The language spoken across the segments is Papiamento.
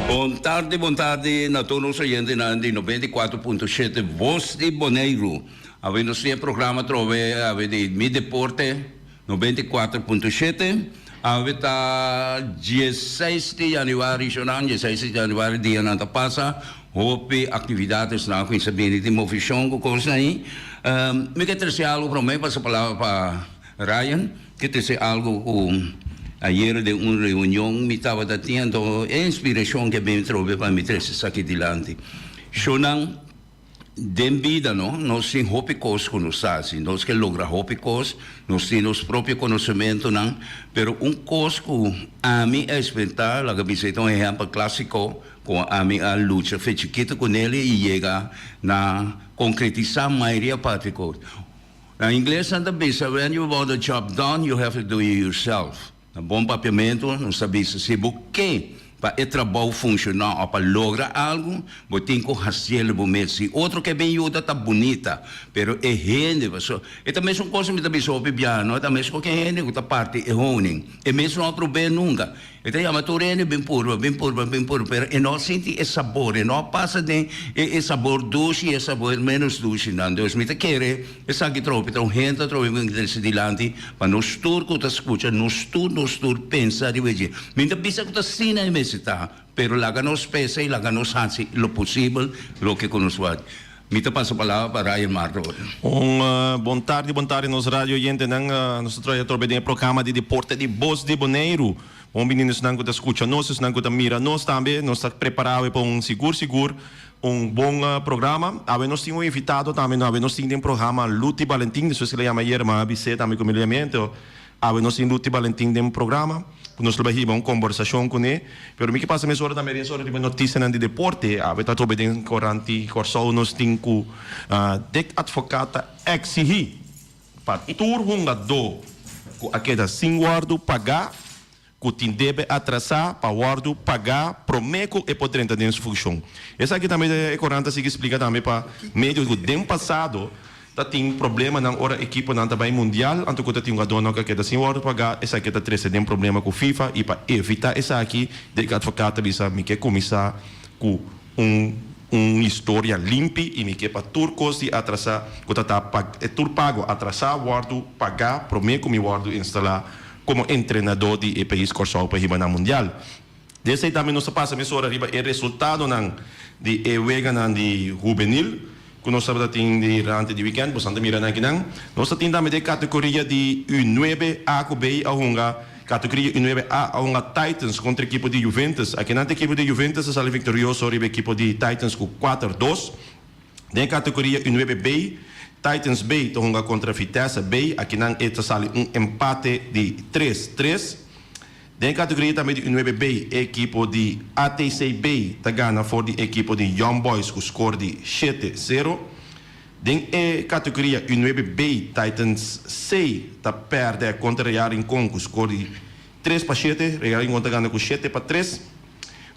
Bon tardi, bon tardi na tur nos oyentenan di 94.7 Voz di Boneiru. Awe nos tin e programa atrobe awe di Mi Deporte 94.7. Awe ta dieseis di januari shonan, dieseis di januari dianan ta pasa. Hopi aktividat esnan ku insa bini di movishon ku kosnan ahi. Mi ke trese algu prome pasa palabra pa Ryan ke trese algu ku ayer den un reunion mi tabata tin anto e inspirashon ke bin trobe pa mi trese esaki dilanti. Shownan den bida no nos tin hopi kos ku nos ta hasi nos ke logra hopi kos nos tin nos propio konosementunan pero un kos ku ami a eksperimenta laga bisa e ta un ehèmpel klasiko ku ami a lucha fe chikito ku neli i yega na konkretisá mayoria parti kos. Na ingles nan ta bisa, When you want a job done, you have to do it yourself. Na bon papiamentu nos ta bisa, si bo ke pa e trabou funshoná òf pa logra algu, bo tin ku hasiel bo mes. Si otro ke bin yuda ta bunita, pero e hende, pasobra e ta mesun kos mi ta bisa hopi biaha, no ta mes ku ke hende ku ta parti e honing, e mes no a prob'é nunka. E ta yama tur hende bin purba, bin purba, bin purba, pero e no a sinti e sabor, e no a pasa den e e sabor dushi i e sabor ménos dushi nan. Dus mi ta kere esaki tropi ta un hende atrobe ku trese dilanti pa nos tur ku ta skucha, nos tur, nos tur pensa riba dje. Mi ta bisa ku ta asina e mester ta, pero laga nos pesa i laga nos hasi lo posibel loke ku nos por hasi. Mi ta pasa palabra pa Ryan Marto. Un bon tardi, bon tardi nos radio oyentenan. Nos ta traha atrobe den e programa di deporte di Bos di Boneiru. Bon bini esnan ku ta skucha nos, esnan ku ta mira nos tambe. Nos ta prepara awe pa un sigur sigur un bon programa. Awe nos tin un invitado tambe. Awe nos tin den programa Luti Balentin. Despues ke el a yama ayer, mi a bis'é tambe ku mi lo yam'é. Anto Awe nos tin Luti Balentin den programa ku nos lo bai hiba un kombersashon kuné. Pero mi ke pasa mesora tambe den sora riba notisianan di deporte. Awe ta trobe den korant di Kòrsou nos tin ku Dick Advocaat ta eksihí pa tur hungadó ku a keda sin wòrdu pagá ku tin debe atrasá pa wòrdu pagá promé ku e por drenta den su funshon. Esaki tambe e korant ta sigui splika tambe pa medio ku den pasado Ta tin problemanan ora ekiponan ta bai mundial, anto ku ta tin hugadónan ku a keda sin wòrdu pagá, esaki ta trese den problema ku FIFA i pa evitá esaki Dick Advocaat ta bisa mi ke kuminsá ku un un historia limpi i mi ke pa tur kos di atrasá ku ta ta tur pago atrasá wòrdu pagá promé ku mi wòrdu instalá komo entrenadó di e pais Kòrsou pa hiba nan mundial. Den esei tambe nos ta pasa mesora riba e resultadonan di e weganan di hubenil ku nos tabata tin durante di wikènt. Bosan ta mira nan akinan. Nos ta tin tambe den kategoria di U nuebe A ku B a hunga kategoria U nuebe A a hunga Titans kontra ekipo di Juventus. Akinan ta ekipo di Juventus a sali viktorioso riba ekipo di Titans ku kuater dos. Den e kategoria U nuebe B, Titans B ta hunga kontra Vitesse B. Akinan e ta sali un empate di tres tres. Den e kategoria tambe di U nuebe B, e ekipo di ATC B ta gana for di e ekipo di Young Boys ku skor di shete sero. Den e kategoria U nuebe B, Titans C ta pèrdè kontra Real Rincon ku skor di tres pa shete. Real Rincon ta gana ku shete pa tres.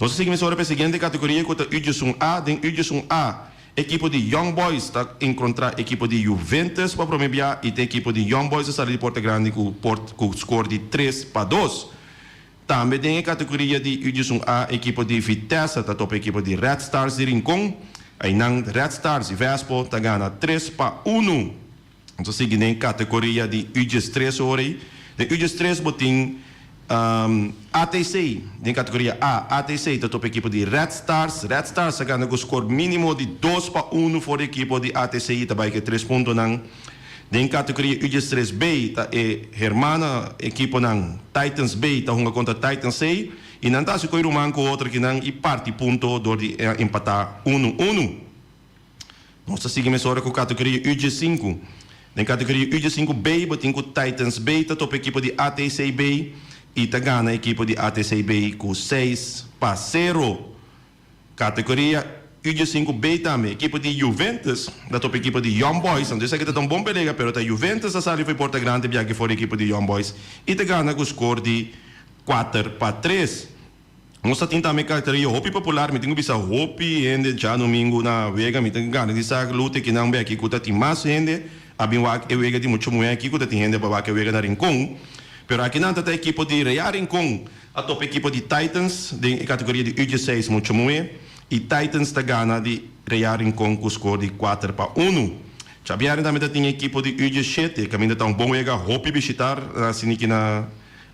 Nos ta sigui mesora pa e siguiente kategoria ku ta U diesun A. Den U diesun A, Ekipo di Young Boys ta enkontrá ekipo di Juventus pa promé bia i te ekipo di Young Boys a sali di Porta Grandi ku port ku skor di tres pa dos. Tambe den e kategoria di U diesun A ekipo di Vitesse ta topa ekipo di Red Stars di Rincon. Einan Red Stars i Vespo ta gana tres pa unu. Nos ta sigui den kategoria di U diestres ora ei. Den U diestres bo tin ATC den kategoria A. ATC ta topa ekipo di Red Stars. Red Stars a gana ku skor mínimo di dos pa unu for di ekipo di ATC i ta bai ku e tres puntonan. Den kategoria U diestres B ta e hermana ekiponan Titans B ta hunga kontra Titans C i nan ta hasi koi ruman ku otro kinan i parti punto dor di empatá unu unu. Nos ta sigui mesora ku kategoria U diesinku. Den kategoria U diesinku B bo tin ku Titans B ta topa ekipo di ATC B i ta gana ekipo di ATC B ku seis pa sero. Kategoria U diesinku B tambe ekipo di Juventus ta topa ekipo di Young Boys. Anto esaki ta ta un bon pelega pero ta Juventus ta sali for e porta grandi biaha for di ekipo di Young Boys i ta gana ku skor di kuater pa tres. Nos ta tin tambe karakteria hopi popular, mi tin ku bisa hopi hende djadumingu na wega, mi tin gana di sa lute kinan beki ku ta tin mas hende a bin wak e wega di mucha muhé aki ku ta tin hende pa wak e wega na Rincon. Pero akinan ta ta ekipo di Real Rincon a topa ekipo di Titans den e kategoria di U dieseis mucha muhé i Titans ta gana di Real Rincon ku skor di 4-1. Djabièrnè tambe ta tin ekipo di U diesshete kaminda ta un bon wega hopi bishitar na siniki na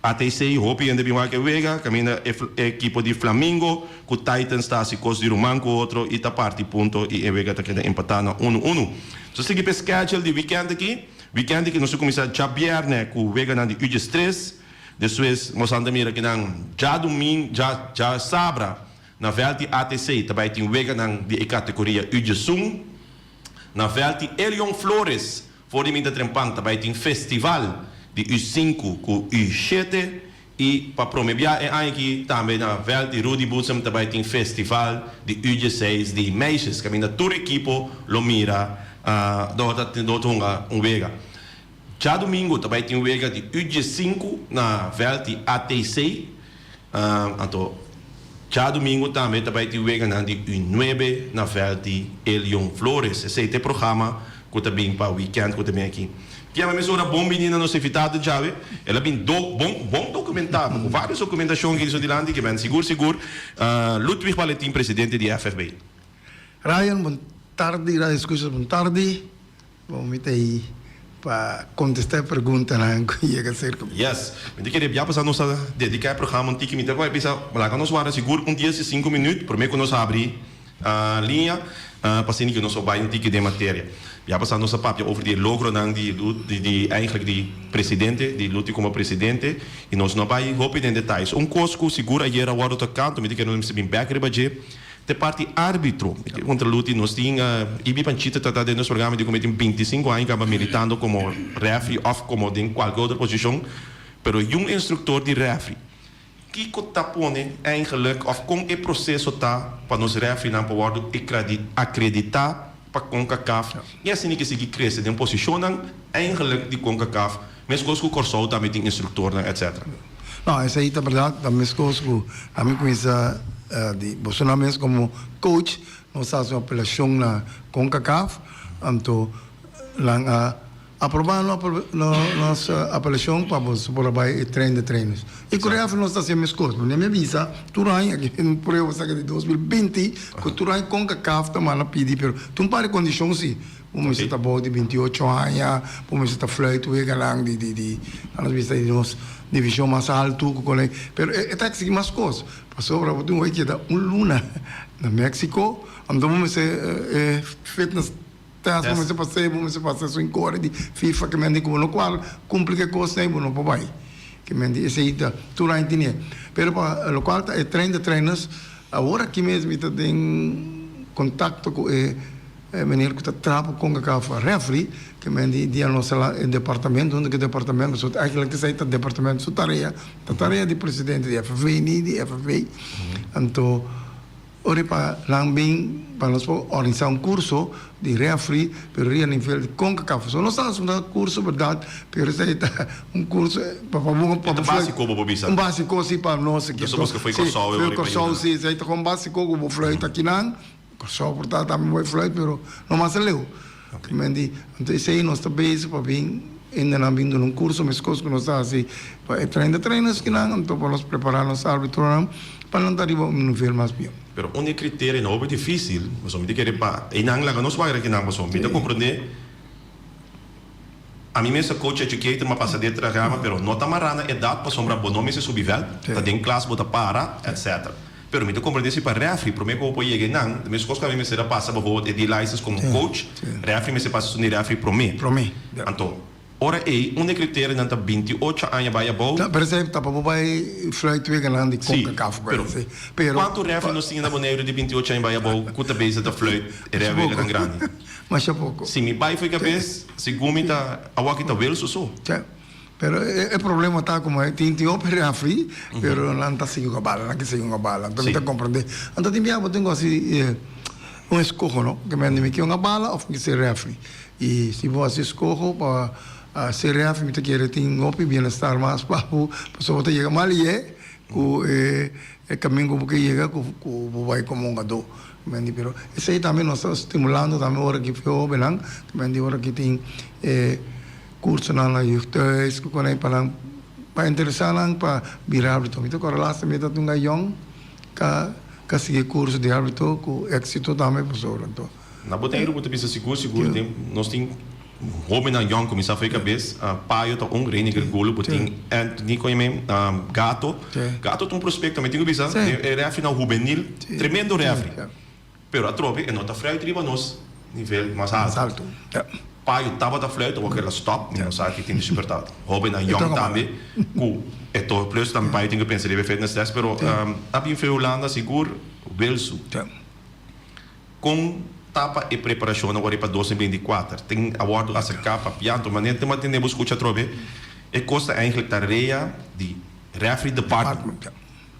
ATC. Hopi hende bin wak e wega kaminda e ekipo di Flamingo ku Titans ta hasi kos di ruman ku otro i ta parti punto i e wega ta keda empatá na unu unu. Nos ta sigui pa e schedule di wikènt aki. Wikènt aki nos ta kuminsá djabièrnè ku weganan di U diestres. Despues nos a mira kinan djadumin dja djasabra na vèlt di ATC ta bai tin weganan di e kategoria U diesun. Na vèlt di Elion Flores for di minta trempan ta bai tin festival di U sinku ku U shete i pa prome bia e aña aki tambe na vèlt di Rudy Bussum ta bai tin festival di U dieseis di meisjes kaminda tur ekipo lo mira dor ta dor ta hunga un wega. Djadumingu ta bai tin wega di U diesinku na vèlt di ATC. Anto djadumingu tambe ta bai tin weganan di U nuebe na vèlt di Elion Flores. Esei ta e programa ku ta bin pa wikènt ku ta bin aki. Kier mi mesora bon bini na nos invitado djawe. El a bin do bon bon dokumentá ku vários dokumentashon ki su dilanti ke men sigur sigur Ludwig Baletin presidente di FFB. Ryan bon tardi, radio escuchas bon tardi. Bon, mi ta ei pa contesta e preguntanan cu yega cerca mi. Yes. Mi ta kere bia pasa nos a dedica e programa un tiki. Mi ta bai bisa laga nos warda sigur un dies i sinku minuut prome cu nos habri liña pa asina cu nos por bai un tiki den materia. Bia pasa nos a papia over di e logronan di di eigenlijk di presidente, di Luti como presidente y nos no a bai hopi den detayes. Un cos cu sigur ayer a wordo toca, mi ta kere nos mester bin bek riba dje. Te parti arbitro. Mi tin kontra Luti, nos tin Ibi Panchito ta ta den nos programa di ku mi tin 25 aña kaba militando komo refri òf komo den kualke otro posishon, pero yun instruktor di refri. Kiko ta pone eigenlik òf kon e proseso ta pa nos refrinan por wòrdu akreditá pa Concacaf i asina ke sigui krese den posishonnan eigenlik di Concacaf, meskos ku Kòrsou tambe tin instruktornan etc. No, esei ta berdad, ta meskos ku ami kuminsá di boso nan mes komo coach, nos a hasi un apelashon na Concacaf, anto nan a aprobá nos apelashon pa boso por a bai e train de trainers. I ku ref nos ta hasi meskos, mi a bisa tur aña, aki un prueba saka di 2020, ku tur aña Concacaf ta manda pidi, pero tin un par di kondishon si. Bo mester ta bou di 28 aña, bo mester ta fluit weganan di di di nos bisa di nos divishon mas altu ku kon pero e ta eksigi mas kos pasobra bo tin ku keda un luna na Mexico anto bo mester e fitness test bo mester pasa bo mester pasa esun kore di fifa ke mende ku bo no kual kumpli ku e kosnan ei bo no por bai ke mende esei ta tur aña tene pero pa lokual ta e train de trainers awor aki mes mi ta den kontakto ku e E meneer ku ta traha pa Concacaf referee, ke men di dia nos a e departamento, huntu ku e departamento, pasobra eigenlijk esei ta departamento su tarea, ta tarea di presidente di FFB, ni di FFB. Anto ora pa nan bin pa nos por organisá un kurso di referee, pero riba nivel di Concacaf. So nos ta hasi un kurso bèrdat, pero esei ta un kurso pa pa bo pa bo. E ta básiko bo por bisa. Un básiko si pa nos. Nos a buska fo'i Kòrsou e ora pa yuda. Si, esei ta kon básiko ku bo fluit akinan. Kòrsou por ta tambe bai fluit pero no mas aleu. Kimendi anto esei nos ta bezig pa bin hendenan bin duna un kurso meskos ku nos ta hasi pa e train de trainers kinan anto pa nos prepará nos arbitronan pa nan ta riba un nivel mas bieu. Pero un di e kriterionan hopi difísil pasobra mi ta kere pa einan laga nos wak kinan pasobra mi ta komprendé. Ami mes ta coach educator, m'a pasa den tragama, pero no ta mará na edat pasobra bo no mester subi vèlt, ta den klas bo ta para, etc. Pero mi ta komprendé si pa rèfri, promé ku bo por yega einan, ta meskos ku ami mester a pasa bijvoorbeeld e D-license komo coach, rèfri mester pasa esun di rèfri promé. Anto, ora ei, un di e kriterionan ta 28 aña bai abou. Pero esei ta pa bo bai fluit weganan di Concacaf. Si, pero kuantu rèfri nos tin na Boneiru di 28 aña bai abou ku ta bezig ta fluit e weganan grandi? Masha poko. Si mi bai fo'i kabes, segun mi ta awor ki ta Wilson so. Tja, pero e problema ta como tin tin hopi refri, pero nan ta sigui ku a bala, nan ke sigui ku a bala. Anto mi ta komprende. Anto tin bia bo tin ku hasi un eskoho no, ke mende mi ke un a bala of mi ke ser refri. I si bo hasi eskoho pa ser refri mi ta kere tin hopi bienestar mas pa bo, pasobra bo ta yega mal ye ku e kaminda ku bo ke yega ku bo bai komo hungadó. Mendi pero esei tambe nos ta stimulando tambe ora ki fe hobennan, mendi ora ki tin e cursonan na jeugdhuis ku konai pa nan. Pa interesá nan pa bira árbitro. Mi ta kòrda laatste mi ta tunga yòn ka ka sigui kurso di árbitro ku éksito tambe pasobra anto. Na Boneiru bo ta bisa sigur sigur den nos tin hóbennan yòn kuminsá for e kabes. Payo ta un, Reiniger Gulu, bo tin Anthony kon yam'é Gato. Gato ta un prospekto mi tin ku bisa e rèfrinan hubenil tremendo rèfri. Pero atrobe e no ta fluit riba nos nivel mas alto. Payo tabata fluit awor cu el a stop, mi no sa ki tin di super ta hobennan yong tambe cu e to plus tambe Payo tin cu pensa riba e fitness test pero a bin fe Hulanda sigur Wilsu con ta pa e preparacionnan awor pa 2024 tin a wordo acerca pa pianto manera tin mantene bo scucha atrobe e cos ta eigenlijk tarea di referee department.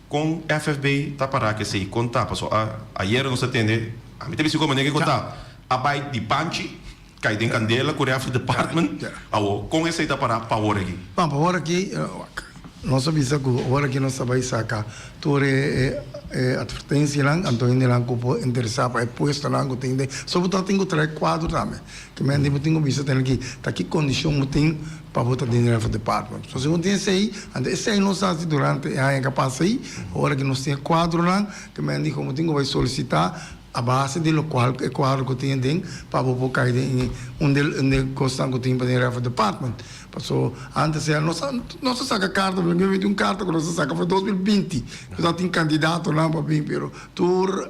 Kon FFB ta pará kesei? Kon ta? Paso a ayera nos a tende, ami ta bisa ku manera ku ta, a bai di panchi kai den kandela ku referee department. Awor, kon esei ta pará pa awor aki? Bon, pa awor aki, wak, nos a bisa ku awor aki nos ta bai saka tur e e atvertensianan, anto hendenan ku por interesá pa e puestonan ku tin den. So bo ta tin ku trae kuadro tambe. Ke men bo tin ku bisa tene ki ta ki kondishon bo tin pa bo ta den referee department. So si bo tin esei, anto esei nos a hasi durante e aña ku a pasa ei, ora ku nos tin e kuadronan, ke men di ku bo tin ku bai solisitá a base di lokual e kuadro ku tin aden pa bo por kai den un di e kosnan ku tin pa den referee department. Paso antes ya nos a nos a saka karta, mi tin un karta ku nos a saka for 2020 ku ta tin kandidatonan pa bin pero tur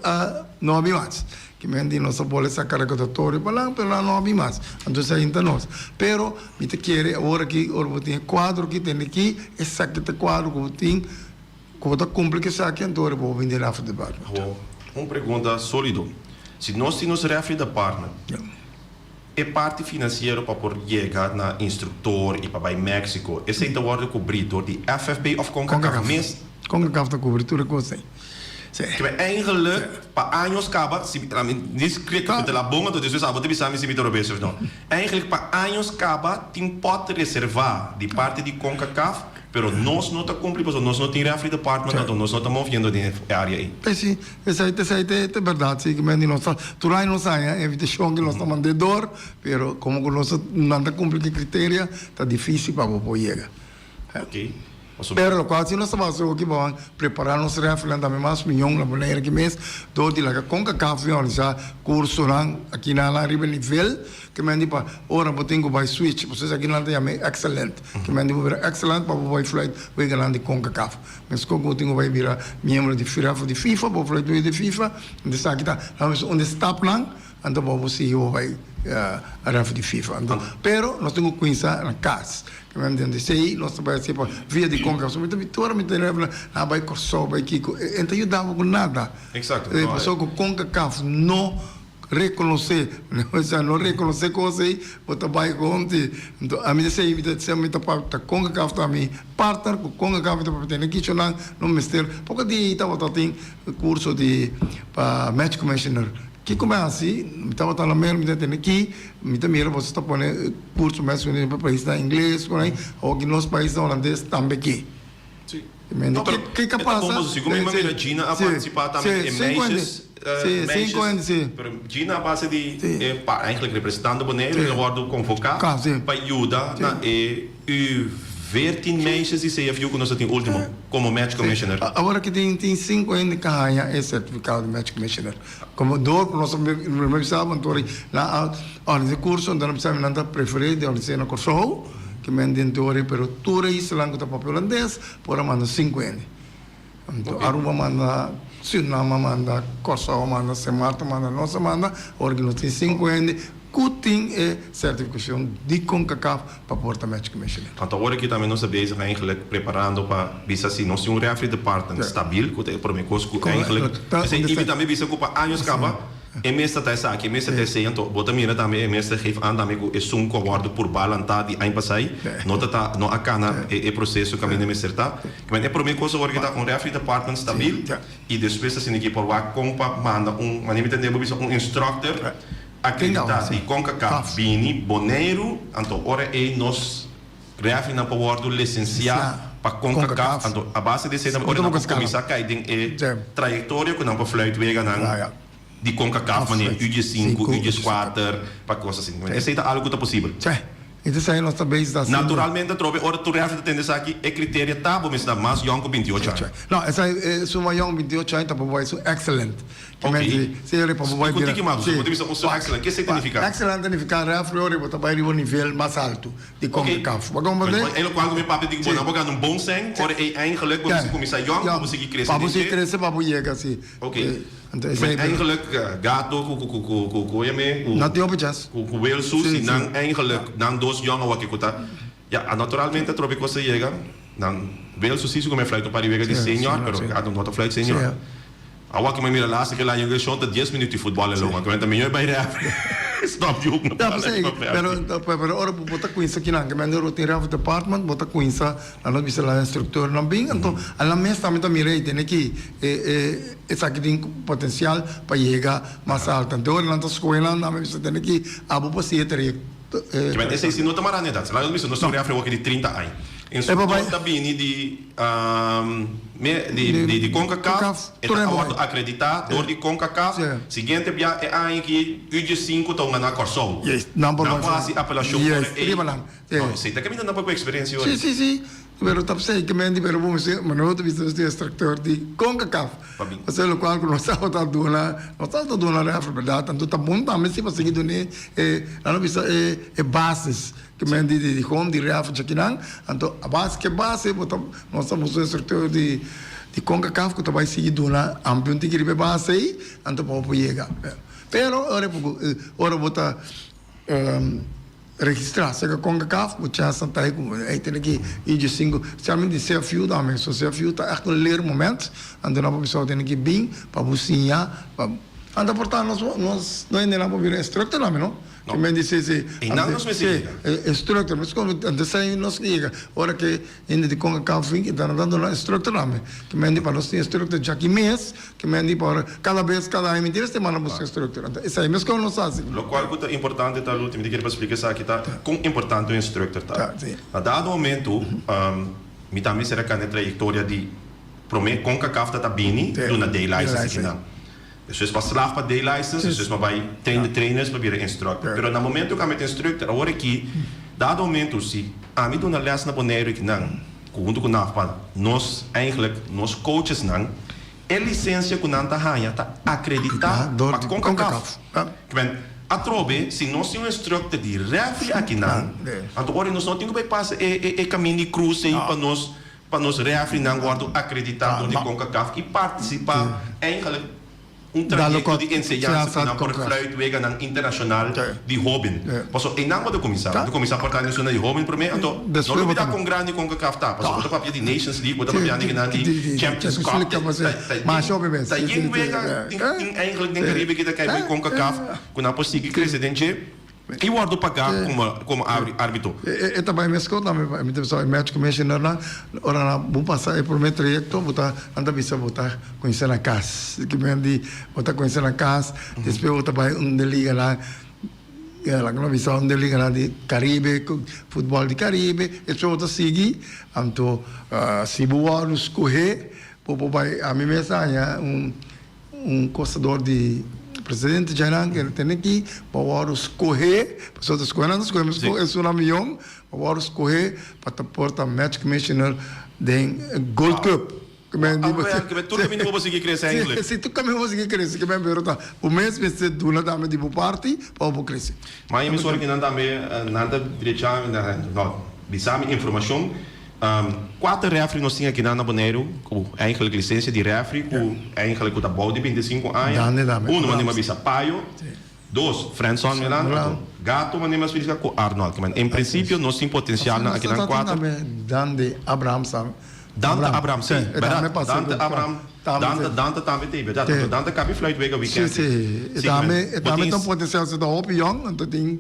no a bin mas. Ki men di nos a bole saca recordatorio pa nan, pero nan no a bin mas. Anto esei ta nos. Pero mi ta kere awor aki, ora bo tin e cuadro aki, tende aki, esaki ta e cuadro cu bo tin, cu bo ta cumpli cu esaki, anto ora bo bin den referee department. Awor, un pregunta solido. Si nos tin nos referee department, e parti financiero pa por yega na instructor y pa bay Mexico, esey ta wordo cubri door di FFB of Concacaf mes? Concacaf ta cubri tur e cos ey. Sí. Kibè eigenlijk pa años caba, si mi ni cree cu ta la bon anto despues abo ta bisa mi si mi ta robes of no. Eigenlijk pa años caba tin pot reserva di parti di Concacaf, pero nos no ta cumpli pasobra nos no tin referee department anto nos no ta moviendo den e area ey. Sí, esei esei ta berdad sí, kimen di nos ta tur aña nos haña invitacion ku nos ta mand'é dor, pero como ku nos nan ta cumpli ku e criteria ta dificil pa bo por yega. Ok. Pero locual si nos ta basa hoki bo prepara nos refereenan tambe mas miyon na Bonaire aki mes dor di laga Concacaf bin organisa cursonan aki nan riba e nivel ke men di pa ora bo tin ku bai switch pasobra esaki nan ta yama e excellent ke men di bo bira excellent pa bo bai fluit weganan di Concacaf meskos ku bo tin ku bai bira miembro di ref di FIFA bo fluit wega di FIFA esaki ta un di stapnan. Anto bo por sigui bo bai ref di FIFA. Anto, pero nos tin ku kuminsá na kas. Ke men tende? Esei nos ta bai hasi pa via di Concacaf. So mi ta bi tur ora mi ta ref na bai Kòrsou, bai kiko. E no ta yuda bo ku nada. Exacto. Pasobra ku Concacaf no rekonosé, osea no rekonosé kos ei, bo ta bai kon ti. Anto ami ta esei mi ta semper mi ta papia ta Concacaf ta mi partner, ku Concacaf mi ta papia tene kichonan no mester. Poko di tabata tin kurso di pa match commissioner. Kiko mi a hasi? Mi tabata na mer, mi ta tende ki, mi ta mira boso ta pone curso mes ku pa paisnan ingles por ahi, awor ki nos paisnan holandes tambe ki. Si. No, pero Ke e ta bon pasobra si ku mi mira Gina a participa tambe e meisjes, meisjes, pero Gina a base di e pa eigenlijk representando Boneiru el a wordo convoca pa yuda na e U 14 meisjes di CFU ku nos a tin ultimo komo match commissioner. Awor aki tin tin sinku hende ka haña e sertifikado di match commissioner. Komo dor ku nos a bisa bo anto nan a organisá kurso anto nan a bisa mi nan ta preferí di organis'é na Kòrsou ke men den teoria pero tur e islanan ku ta papia hulandes por a manda sinku hende. Anto Aruba manda, Surinam a manda, Kòrsou a manda, Sint Maarten a manda, nos a manda, awor ki nos tin sinku hende ku tin e sertifikashon di Concacaf pa por ta match commissioner. Anto awor aki tambe nos ta bezig eigenlijk preparando pa bisa si nos tin un referee department stabil ku ta e prome kos ku eigenlijk esei i mi tambe bisa ku pa años kaba e mester ta esaki e mester ta esei anto bo ta mira tambe e mester geef aan tambe ku esun ku a wòrdu purba lantá di aña pasai no ta ta no a kana e proseso kaminda e mester ta. Kmen e prome kos awor ki ta un referee department stabil i despues asina ki por wak kon pa manda un manera mi ta ntende bo bisa un instructor akreditá di Concacaf bini Boneiru anto ora ei nos refereenan por wòrdu lisensiá pa Concacaf anto a base di esei tambe ora nan por kuminsá kai den e trayektoria ku nan por fluit weganan di Concacaf manera U diesinku U dieskuater pa kos asina. Esei ta algu ku ta posibel. I ta esei nos ta bezig ta hasiendo. Naturalmente atrobe ora tur referee ta tende esaki e criteria ta bo mester ta mas yong ku 28 aña. No, esei esun mas yong 28 aña ta pa bo bai esun excellent. Ke men di si ora pa bo bai Splika un tiki mas, bo ta bisa un su excellent, ke esei ta nifiká? Excellent ta nifiká referee ora bo ta bai riba un nivel mas altu di Concacaf. Bo a komprende? E lokual ku mi papia di ku bo nan por gana un bon sèn ora ei eigenlijk bo mester kuminsá yong pa bo sigui krese Pa bo sigui krese pa bo yega si. Ok. Men eigenlijk Gato ku ku ku ku ku yam'é ku No tin hopi chance. ku ku Wilsu si nan eigenlijk nan dos yong awor ku ta ya naturalmente atrobe kos ta yega nan Wilsu si su kume fluit un par di wega di senior pero Gato no ta fluit senior. Awor ki mi mira laatste keer la yong ta dies minuut di futbol e longa ku ta miño e bai refri stop di hoek na Ja, p'esei, pero pero ora bo bo ta kuinsa kinan, ke men ora bo tin ref department bo ta kuinsa nan lo bisa la instructornan bin, anto a nan mes tambe ta mira ei tene ki e e esaki tin potencial pa yega mas alto. Anto ora nan ta scohe nan, nan a bisa tene ki abo por sigui e trayecto e. Ke men esei si no ta mara nedat. Laga nos bisa nos tin un refri awor ki di 30 aña. Instructor ta bini di di Concacaf, e ta wordo acredita door di Concacaf. Siguiente bia e aña aki U diescinco ta hunga na Corsou. Nan por haci apelacion ora ey. No, esey ta caminda nan por cu experiencia ora. Si, si, si. Pero ta p'esey ke men di pero bo mester, ma no ta bisa nos tin instructor di Concacaf. Pasobra locual cu nos tabata duna, nos tabata duna referee, berdad? Anto ta bon tambe si pa sigui dun'e e, nan lo bisa e basis. Ke men di di hom di ref djakinan, anto a base ke base bo ta nos ta buska instructor di di Concacaf ku ta bai sigui duna ampli un tiki riba e base ei, anto pa bo por yega. Pero ora bo ora bo ta registra serka Concacaf bo chance ta ei ku ei tene ki i djesinku, spesialmente di CFU tambe, so CFU ta ègt un leermoment, anto nan por bisa bo tene ki bin pa bo siña pa anto por ta nos nos no hendenan por bira instructor tambe no. No. Ke men di si, si. I nan nos mester yega. Instructor, mes kon antes ei nos yega, ora ke hende di Concacaf fin, nan ta duna instructor tambe. Ke men di pa nos tin instructor djaki mes, ke men di pa ora kada bes, kada aña, mentira esei manda buska instructor. Anto esei mes kon nos hasi. Lokual ku ta importante ta Luther, mi ta kere pa splika esaki ta kon importante un instructor ta. Na dado momento, mi tambe mester a kanda e trayektoria di prome Concacaf ta ta bini duna day license akinan. Despues pa slaag pa D-license, despues pa bai train de trainers pa bira instructor. Pero na momento ku ami ta instructor, awor aki, dado momento si ami duna les na Boneiru akinan, ku huntu ku NAFPA, nos eigenlijk, nos coachesnan, e licencia ku nan ta haña ta acredita pa Concacaf. Kiben, atrobe, si nos tin un instructor di referee akinan, anto ora nos no tin ku bai pasa e e kamin di cruz ei pa nos Pa nos refereenan wordo acredita door di Concacaf y participa eigenlijk un trayecto di enseñansa cu nan por fluit weganan internacional di hoben. Paso eynan bo ta cuminsa. Bo ta cuminsa por ta nacional di hoben prome, anto no lubida con grandi Concacaf ta. Paso bo ta papia di Nations League, bo ta papia di kinan di Champions Cup. Ta yen wega tin eigenlijk den Caribe ki ta cay bay Concacaf cu nan por sigui crece den dje. I wòrdu pagá komo árbitro. E ta bai meskos tambe pa mi ta bisa e match commissionernan ora nan bo pasa e prome trayekto bo ta nan ta bisa bo ta kuminsá na kas ki men di bo ta kuminsá na kas despues bo ta bai un de liganan laga nos bisa un de liganan di Caribe futbòl di Caribe despues bo ta sigui anto si bo wòrdu skohé bo por bai ami mes a haña un Un kostador di presidente djainan ke tene ki pa wòrdu skohé, pasobra ta skohé nan ta skohé mes ku esun miyon, pa wòrdu skohé pa ta por ta match commissioner den Gold Cup. Ke men di Tur kaminda bo por sigui krese eindelijk. Si, tur kaminda bo por sigui krese. Ke men pero ta bo mes mester duna tambe di bo parti pa bo por krese. Ma e emisora kinan tambe nan ta drecha, no, bisa mi informashon. Kuater refri nos tin akinan na Boneiru ku eigenlijk lisensia di refri ku eigenlijk ku ta bou di 25 aña. Uno manera mi a bisa Payo, dos Frenson Milan, anto Gato manera mi a splika ku Arnold. En prinsipio nos tin potensialnan akinan kuater. Dante Abraham. Dante Abraham, si, bèrdat. Dante Abraham, Dante, Dante tambe t'ei, bèrdat. Anto Dante kabi fluit wega wikènt. Si, si. E tambe, e tambe ta un potensial, si ta hopi yòn, anto tin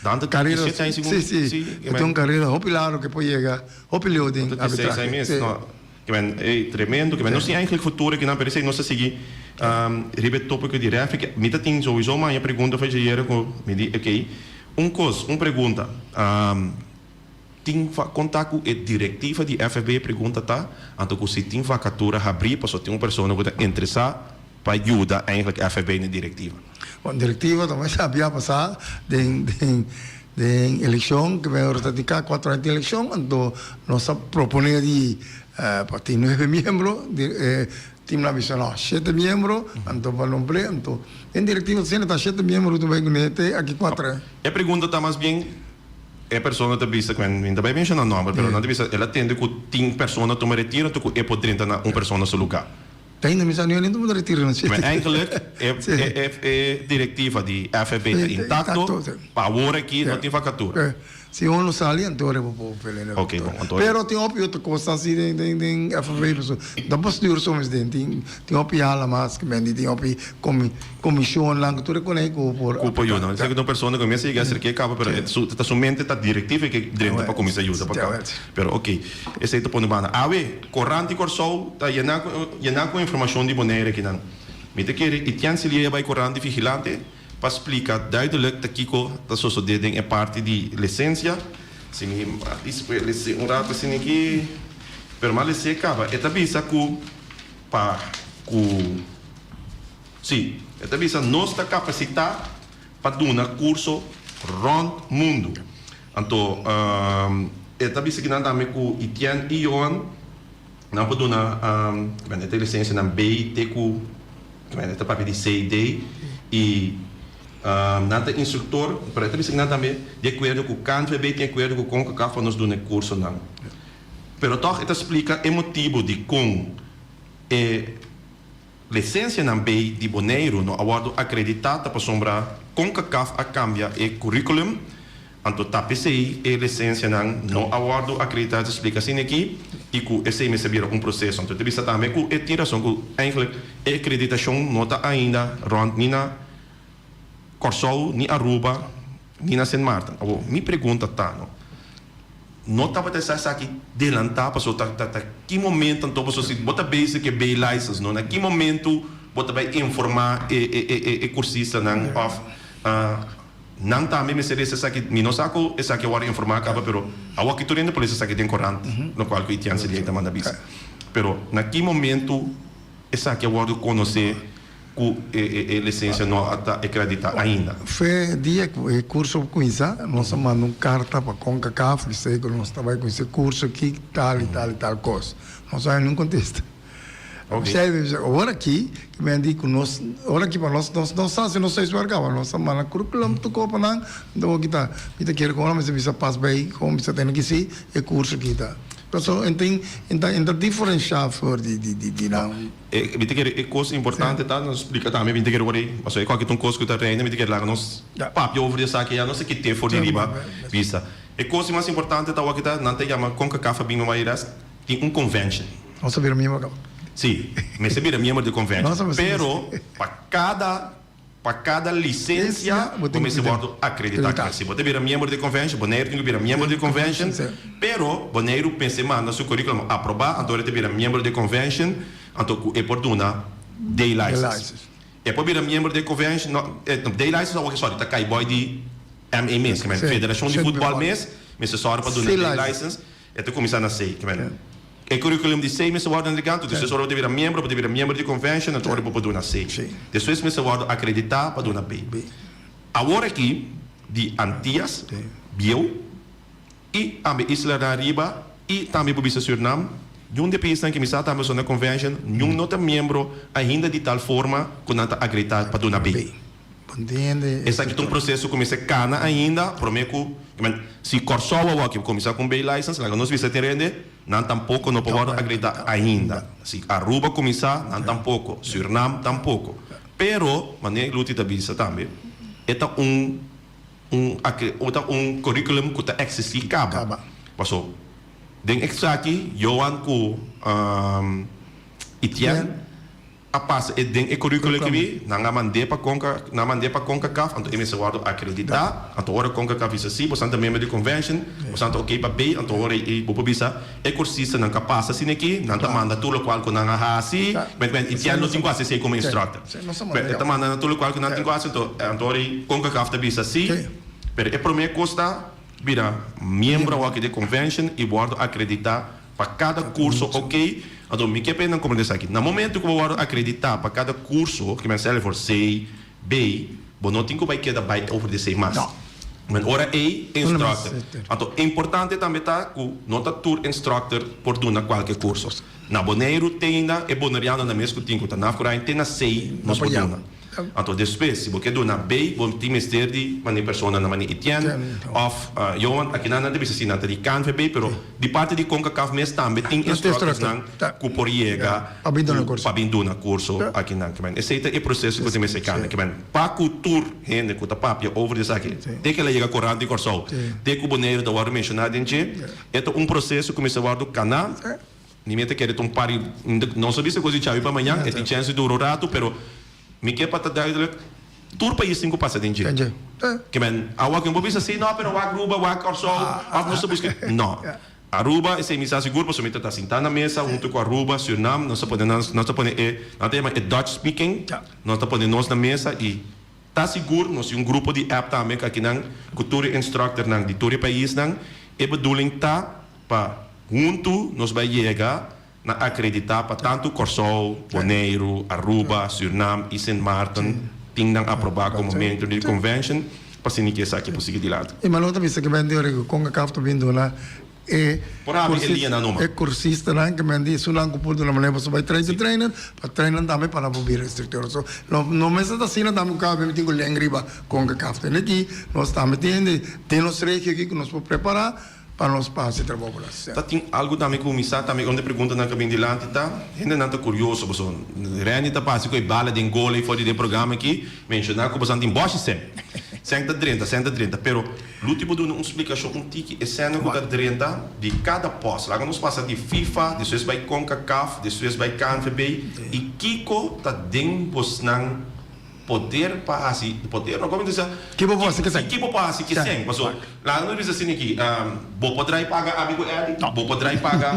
Dante tin Carrera, 17 aña segun si, si. si, E tin un carrera hopi largo ke por yega hopi leu den Anto tin 6 aña arbitrahe. mes, Si. no. Ke men, ey, tremendo. Ke men, nos tin eigenlijk futuro akinan, pero esei nos ta sigui riba e topico di refi. Ke mi ta tin souiso maña pregunta for dje ku mi di, okey, un kos, un pregunta. Tin konta ku e direktiva di FFB pregunta ta, anto ku si tin vakatura habrí pasobra tin un persona ku ta interesá pa yuda eigenlijk FFB na direktiva. Bon, direktiva ta masha bia pasá den den. Den elekshon ke ora ta tin kada kuater aña tin elekshon anto nos a proponé di pa tin nuebe miembro di e tim nan a bisa no shete miembro anto pa nombr'é anto den direktiva asina ta shete miembro ku ta bai kuné te aki kuater aña. E pregunta ta mas bien e persona ta bisa ku mi ta bai menshoná nòmber pero nan ta bisa el a tende ku tin persona tuma retiro anto ku e por drenta na un persona su lugá. Ainda mi sa ni ainda bo ta retira na Maar eigenlijk e e e directiva di FFB ta intacto, pa awor aki no tin vacatura. Si uno sali anto ora bo por pele na Ok, bon, anto. Pero tin hopi otro cos asi den den den FFB pasobra no bestuur soms den tin tin hopi hala mas ke mende tin hopi comi comisionnan ku tur e konei ku por Ku por yuda. Esaki ta un persona ku mi a sigui a acerca e caba pero e su ta su mente ta directiva e ke drenta pa cuminsa yuda pa caba. Pero ok, esei ta pone banda. Awe. Korant di Kòrsou ta yená ku yená ku informashon di Bonaire akinan. Mi ta kere Etienne Silié a bai Korant di Vigilante pa splika duidelik ta kiko ta sosodé den e parti di lisensia. Si mi a dispué lesé un ratu asina aki, pero mi a lesé kaba. E ta bisa ku pa ku si, e ta bisa nos ta kapasitá pa duna kurso rònt mundu. Anto e ta bisa kinan tambe ku Etienne i Johan nan por duna bueno e ta lisensianan B te ku bueno e ta papia di C, D i nan ta instruktor pero e ta bisa kinan tambe di akuerdo ku KNVB tin akuerdo ku Concacaf pa nos duna e kursonan. Pero tòg e ta splika e motibu dikon e Lisensianan bay di Boneiru no a wòrdu akreditá ta pasobra Concacaf a kambia e curriculum, anto ta p'esei e lisensianan no a wòrdu akreditá, ta splika asina aki, i ku esei mester bira un proseso. Anto ta bisa tambe ku e tin rason ku eigenlijk e akreditashon no ta ainda rònt ni na Kòrsou, ni Aruba, ni na Sint Maarten. Awor, mi pregunta ta, no, no tabata esa esaki delantá paso ta ta ta ki momento anto paso si bo ta bezig ku e B license no na ki momento bo ta bai informá e e e e kursistanan òf nan tambe mester lesa esaki mi no sa ku esaki a wòrdu informá kaba pero awor ki tur hende por lesa esaki den korant lokual ku Etienne Selier ta manda bisa pero na ki momento esaki a wòrdu konosé. Ku e lisensia no a ta ekreditá ainda. Fe dia ku e kurso kuminsá, nos a manda un karta pa Concacaf bis'é ku nos ta bai kuminsá e kurso aki tal i tal i tal kos. Nos a haña niun kontesta. P'esei mi bisa, ora aki ki mi a di ku nos, ora aki pa nos, nos no sa si nos ta esper kaba. Nos a manda curriculum tur kos pa nan, anto awor kita mi ta kere ku ora mester bisa pas bai kon bisa tene ki si e kurso aki ta. Pasobra e tin, e ta diferenshá for di di nan. E mi ta kere e kos importante ta nos splika tambe mi ta kere wor ei pasobra e koki ta un kos ku ta reina mi ta kere laga nos papia over di esaki ya nos ta kit'é for di riba bista. E kos di mas importante ta wak ta nan ta yama Concacaf a bin mama Ires tin un convention. Nos a bira miembro kaba. Si, mester bira miembro di convention pero pa kada. Pa kada lisensia bo mester wòrdu akreditá. Si bo ta bira miembro di convention, Boneiru tin ku bira miembro di convention, pero Boneiru mester manda su curriculum aprobá, anto e ta bira miembro di convention, anto ku e por duna day license. E por bira miembro di convention, no, day license awor sorry, ta kai bòi di MA mes, Federashon di Futbòl mes mester sòru pa duna day license. E ta kuminsá na sei. Kimen e curriculum di sei mester wòrdu entregá, anto despues ora bo ta bira miembro, bo ta bira miembro di convention, anto ora bo por duna sei. Despues mester wòrdu akreditá pa duna B. Awor aki di Antias, Bieu, i tambe islanan ariba i tambe bo bisa Surnam, niun di e paisnan ki mi sa tambe so na convention, niun no ta miembro ainda di tal forma ku nan ta akreditá pa duna B. Esaki ta un proseso ku mester kana ainda promé ku, si Kòrsou awor ke kuminsá ku un B-license, laga nos bisa tin rende, nan tampoko no por wòrdu akreditá ainda. Si Aruba kuminsá, nan tampoko, Sürnam tampoko. Pero, manera Luti ta bisa tambe, e ta un un ta un curriculum ku ta eksistí kaba. Paso, den esaki Johan ku Etienne A pasa e den e curriculo ki bi, nan a mand'é pa Conca, nan a mand'é pa Concacaf, anto e mester wordo acreditá, anto ora Concacaf bisa si, bosan ta miembro di convention, bosan ta ok pa bay, anto ora ei bo por bisa e cursistanan ka pasa asina aki, nan ta manda tur locual cu nan a haci, met men Etienne no tin cu haci esey como instructor, pero e ta manda nan tur locual cu nan tin cu haci, anto anto ora ei Concacaf ta bisa si, pero e prome cos ta bira miembro awor aki di convention y wordo acreditá. Pa kada kurso ok, anto mi ke pa e nan komprende esaki. Na momento ku bo wòrdu akreditá pa kada kurso, ke men sali for C, B, bo no tin ku bai keda bai over di esei mas. Men ora ei instructor. Anto importante tambe ta ku no ta tur instructor por duna kualke kurso. Na Boneiru te ainda e bonerianonan mes ku tin ku ta nafkurain te na C nos por duna. Anto despues si bo ke duna B bo tin mester di mane personanan mane Etienne of Johan akinan nan ta bisa si nan ta di KNVB pero di parti di Concacaf mes tambe tin instructorsnan ku por yega ku pa bin duna kurso akinan. Esei ta e proseso ku tin mester kambia. Pa ku tur hende ku ta papia over di esaki te ke la yega korant di Kòrsou te ku Boneiru ta wòrdu menshoná den dje e ta un proseso ku mester wòrdu kaná. Ni mi ta kere ta un par di nos a bisa kos di djabi pa mañan e tin chèns di dura un ratu pero mi ke pa ta duidelijk tur pais tin ku pasa den dje. Ke men awa ke un por bisa si no pero wak Aruba wak Kòrsou òf nos ta buska no Aruba esei mi sa sigur pasobra mi ta ta sintá na mesa huntu ku Aruba Surnam nos ta pone nan nos ta pone e nan ta yama e Dutch speaking nos ta pone nos na mesa i ta sigur nos tin un grupo di app tambe ku akinan ku tur e instructornan di tur e paisnan e bedoeling ta pa huntu nos bai yega na akreditá pa tantu Kòrsou, Boneiru, Aruba, Sürnam i Sint Maarten tin nan aprobá komo miembro di Convention pa asina ke esaki por sigui dilanti. I Malon ta bisa ke men di ora ku Concacaf ta bin duna e Por habri e liñanan numa. e kursistanan ke men di esunnan ku por duna manera pasobra bai train te trainer pa train nan tambe pa nan por bira instruktor. So no no mester ta asina tambe ku kada bes mi tin ku len riba Concacaf. Tende aki nos tambe tin hende den nos regio aki ku nos por prepará Pa nos pa hasi trabou ku nos. Ta tin algu tambe ku mi sa tambe un di preguntanan ku a bin dilanti ta, hendenan ta kurioso pasobra Randy ta pasa ku e bala den gol ei for di den programa aki menshoná ku boso tin bòshi sèn. Sèn ta drenta, sèn ta drenta pero Luti bo duna un splikashon un tiki e sènnan ku ta drenta di kada pòst. Laga nos pasa di FIFA, despues bai Concacaf, despues bai KNVB i kiko ta den bosnan Poder pa hasi, poder no, como ta bisa? Ki bo por hasi ki sèn? Ki bo por hasi ki sèn? Paso, laga nos bisa asina aki, bo por drai paga ami ku Eddie? No. Bo por drai paga,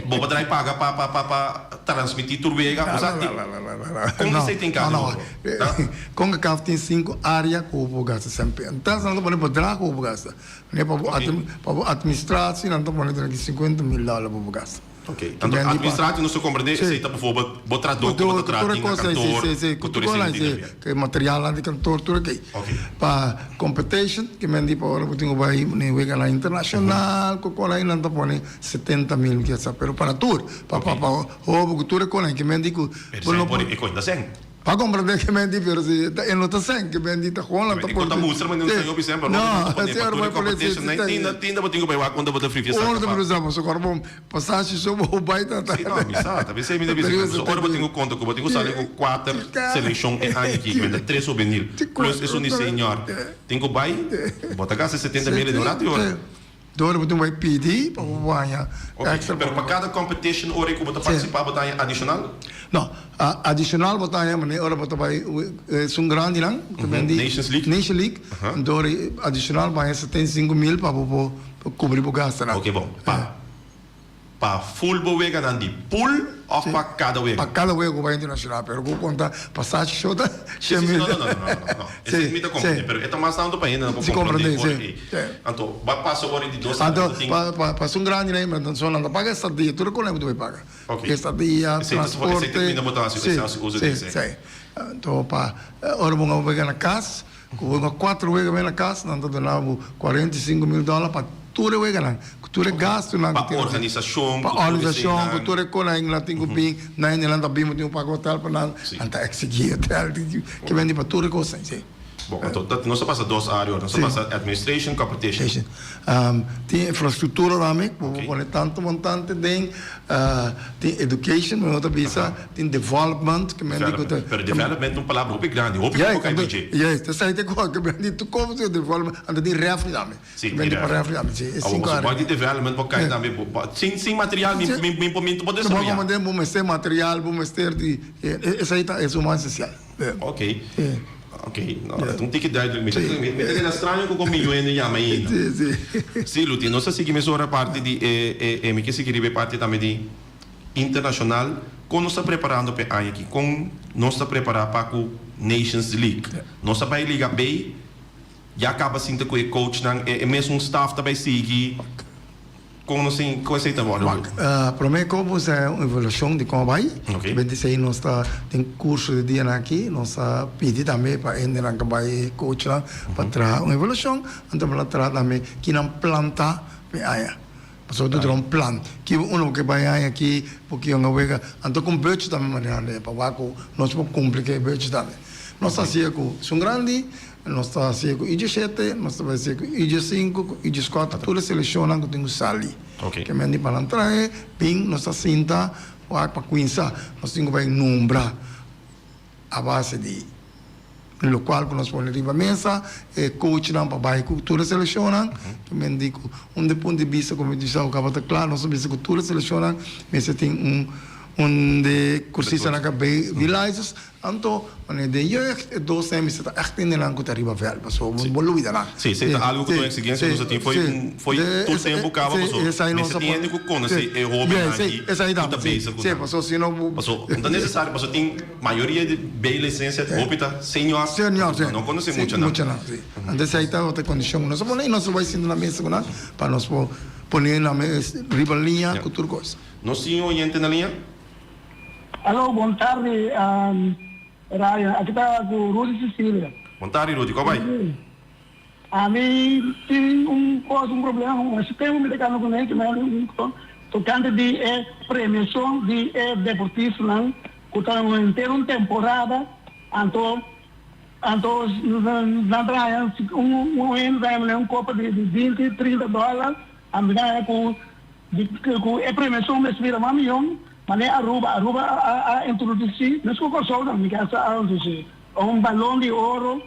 bo por drai paga pa pa pa pa transmiti tur wega? No, Osea, no, no, no, no, no. Kon esei tin No, no, no. Concacaf tin sinku area ku bo por gasta sèn pe. Entonces nan ta pone pa draha ku bo por gasta. Pa bo pa bo administratie nan ta pone tene ki 50 mil dollar bo por gasta. Ok, anto administratie nos ta comprende esey ta bijvoorbeeld bo tradó ku bo ta traha tin na kantoor ku tur esey tin na bia. Ku materialnan di kantoor tur esey. Pa competition ke men di pa ora bo tin ku bai ne weganan internashonal ku kon nan ta pone 70 mil kesa pero pa tur pa pa hopi ku tur e kon ke men di ku bo no por. E kon ta sèn. Pa comprende ke men di pero si e no ta sèn ke men di ta gewoon nan ta E kon ta mustra manera un sèn hopi sèn pero no ta pone pa tur e competition nan tinda tinda bo tin ku bai wak unda bo ta frifia saka pa. Ora ta bisa bo Pasashi so bo bai ta ta. Si no, mi sa, ta pesey mi ta bisa ku so ora bo tin ku konta ku bo tin ku sali ku kuater selekshon e aña aki, ku ta tres hubenil plus esun di senior tin ku bai, bo ta gasta 70 mil den un ratu ora. Dor bo tin ku bai pidi pa bo baña extra. Pero pa kada competition ora ku bo ta partisipa bo ta haña adishonal? No, adishonal bo ta haña manera ora bo ta bai esun grandinan, Nations League, Nation League, dor adishonal bo haña 75 mil pa bo por kubri bo gastanan. Ok bon, pa pa full bo weganan di pool of pa kada wega? Pa kada wega ku bai internashonal, pero ku konta pasashi so ta Si, si, si, no, no, no, no, no, no, esei mi ta komprende, pero e ta mas tantu pa hendenan por komprende ora ei. Anto, ba pasa ora di dos Anto, pa pa pa esun grandi nan, so nan ta paga estadia, tur e kos nan bo ta bai paga. Estadia, transporte, Esei ta kuminda bo ta hasi, si, si, si. Anto pa ora bo a wega na kas, Ku bo na kuater wega bai na kas, nan ta duna bo 45 mil dòler pa tur e weganan, ku tur e gastunan ku tin. Pa organisashon, Pa organisashon, ku tur e konan nan tin ku bin, nan hendenan ta bin, bo tin ku paga hotel pa nan, nan ta eksigí hotel, ke bende pa tur e kosnan, si. Bon, anto nos a pasa dos área ora, nos a pasa administration, competition. Tin infrastruktura tambe, ku bo por pone tantu montante den, tin education, mi no ta bisa, tin development, ke men di ku ta. Pero development ta un palabra hopi grandi, hopi ku kai den dje. Yes, ta esei ta kos, ke men di tur kos ku development, anto tin refri tambe. Si, tin refri. Tambe, si, e sinku área. Awor, bo di development bo kai tambe, sin material mi mi por mi no por desaroyá. Bo mester material, bo mester di, esei ta esun mas esensial. Ok, ok, no, ta un tiki duidelijk. Mi ta mi ta keda straño ku kon mi yuende yama ainda. Sí, sí. Sí, Luti, nos a sigui mesora parti di e e e mi ke sigui riba e parti tambe di internashonal. Kon nos ta preparando pa e aña aki? Kon nos ta prepará pa ku Nations League? Nos a bai Liga B, ya kaba sinta ku e coachnan, e e mesun staff ta bai sigui. Kon nos tin, kon esei ta wòrdu? Wak, promé ku bo hasi un evaluashon di kon a bai, bendisei nos ta den kurso di dianan aki, nos a pidi tambe pa hendenan ku bai e coachnan pa traha un evaluashon, anto bo ta traha tambe ki nan plan ta pa e aña. Pasobra bo ta traha un plan, ki unda bo ke bai aña aki, bo ke yonga wega, anto ku un budget tambe manera pa wak ku nos por kumpli ku e budget tambe. Nos ta hasié ku esun grandi. Nos ta hasié ku ije shete, nos ta bai hasié ku ije sinku, ku ije kuater, tur e selekshonnan ku tin ku sali. Ke men di pa nan trahe, bin nos ta sinta wak pa kuinsa. Nos tin ku bai nombra a base di lokual ku nos pone riba mesa, e coachnan pa bai ku tur e selekshonnan. Ke men di ku un di punto di bista ku mi bisa ku tabata kla, nos a bisa ku tur e selekshonnan mester tin un un di kursistanan ku a bai di license. Anto, wanneer den jeugd e dos nan mester ta echt hendenan ku ta riba vèlt, pasobra bo bo lubida nan. Sí, esei ta algu ku ta un eksigensia ku nos a tin fo'i fo'i tur tempu kaba, pasobra mester tin hende ku konosé e hóbennan aki ku ta bezig ku nan. Pasobra no ta nesesario, pasobra tin mayoria di bay lisensia hopi ta senior ku no konosé muchanan. Anto esei ta otro kondishon ku nos a pone i nos a bai sinta na mesa ku nan pa nos por pone nan riba liña ku tur kos. Nos tin un oyente na liña? Alo, bon tardi Ryan, aki ta ku Rudy Cecilia. Bon tardi Rudy, kòp bai? Ami tin un kos, un problema, un tempu mi ta kanda kuné ki mi tokante di e premiashon di e deportistanan ku ta henter un temporada anto anto nan ta haña un hende ta haña un kopa di binti, trinta dòler, ami ta haña ku Di cu e premiacion mester bira mas miyon, manera Aruba, Aruba a introduci, mes cu Corsou tambe mi a introduci, un balon di oro,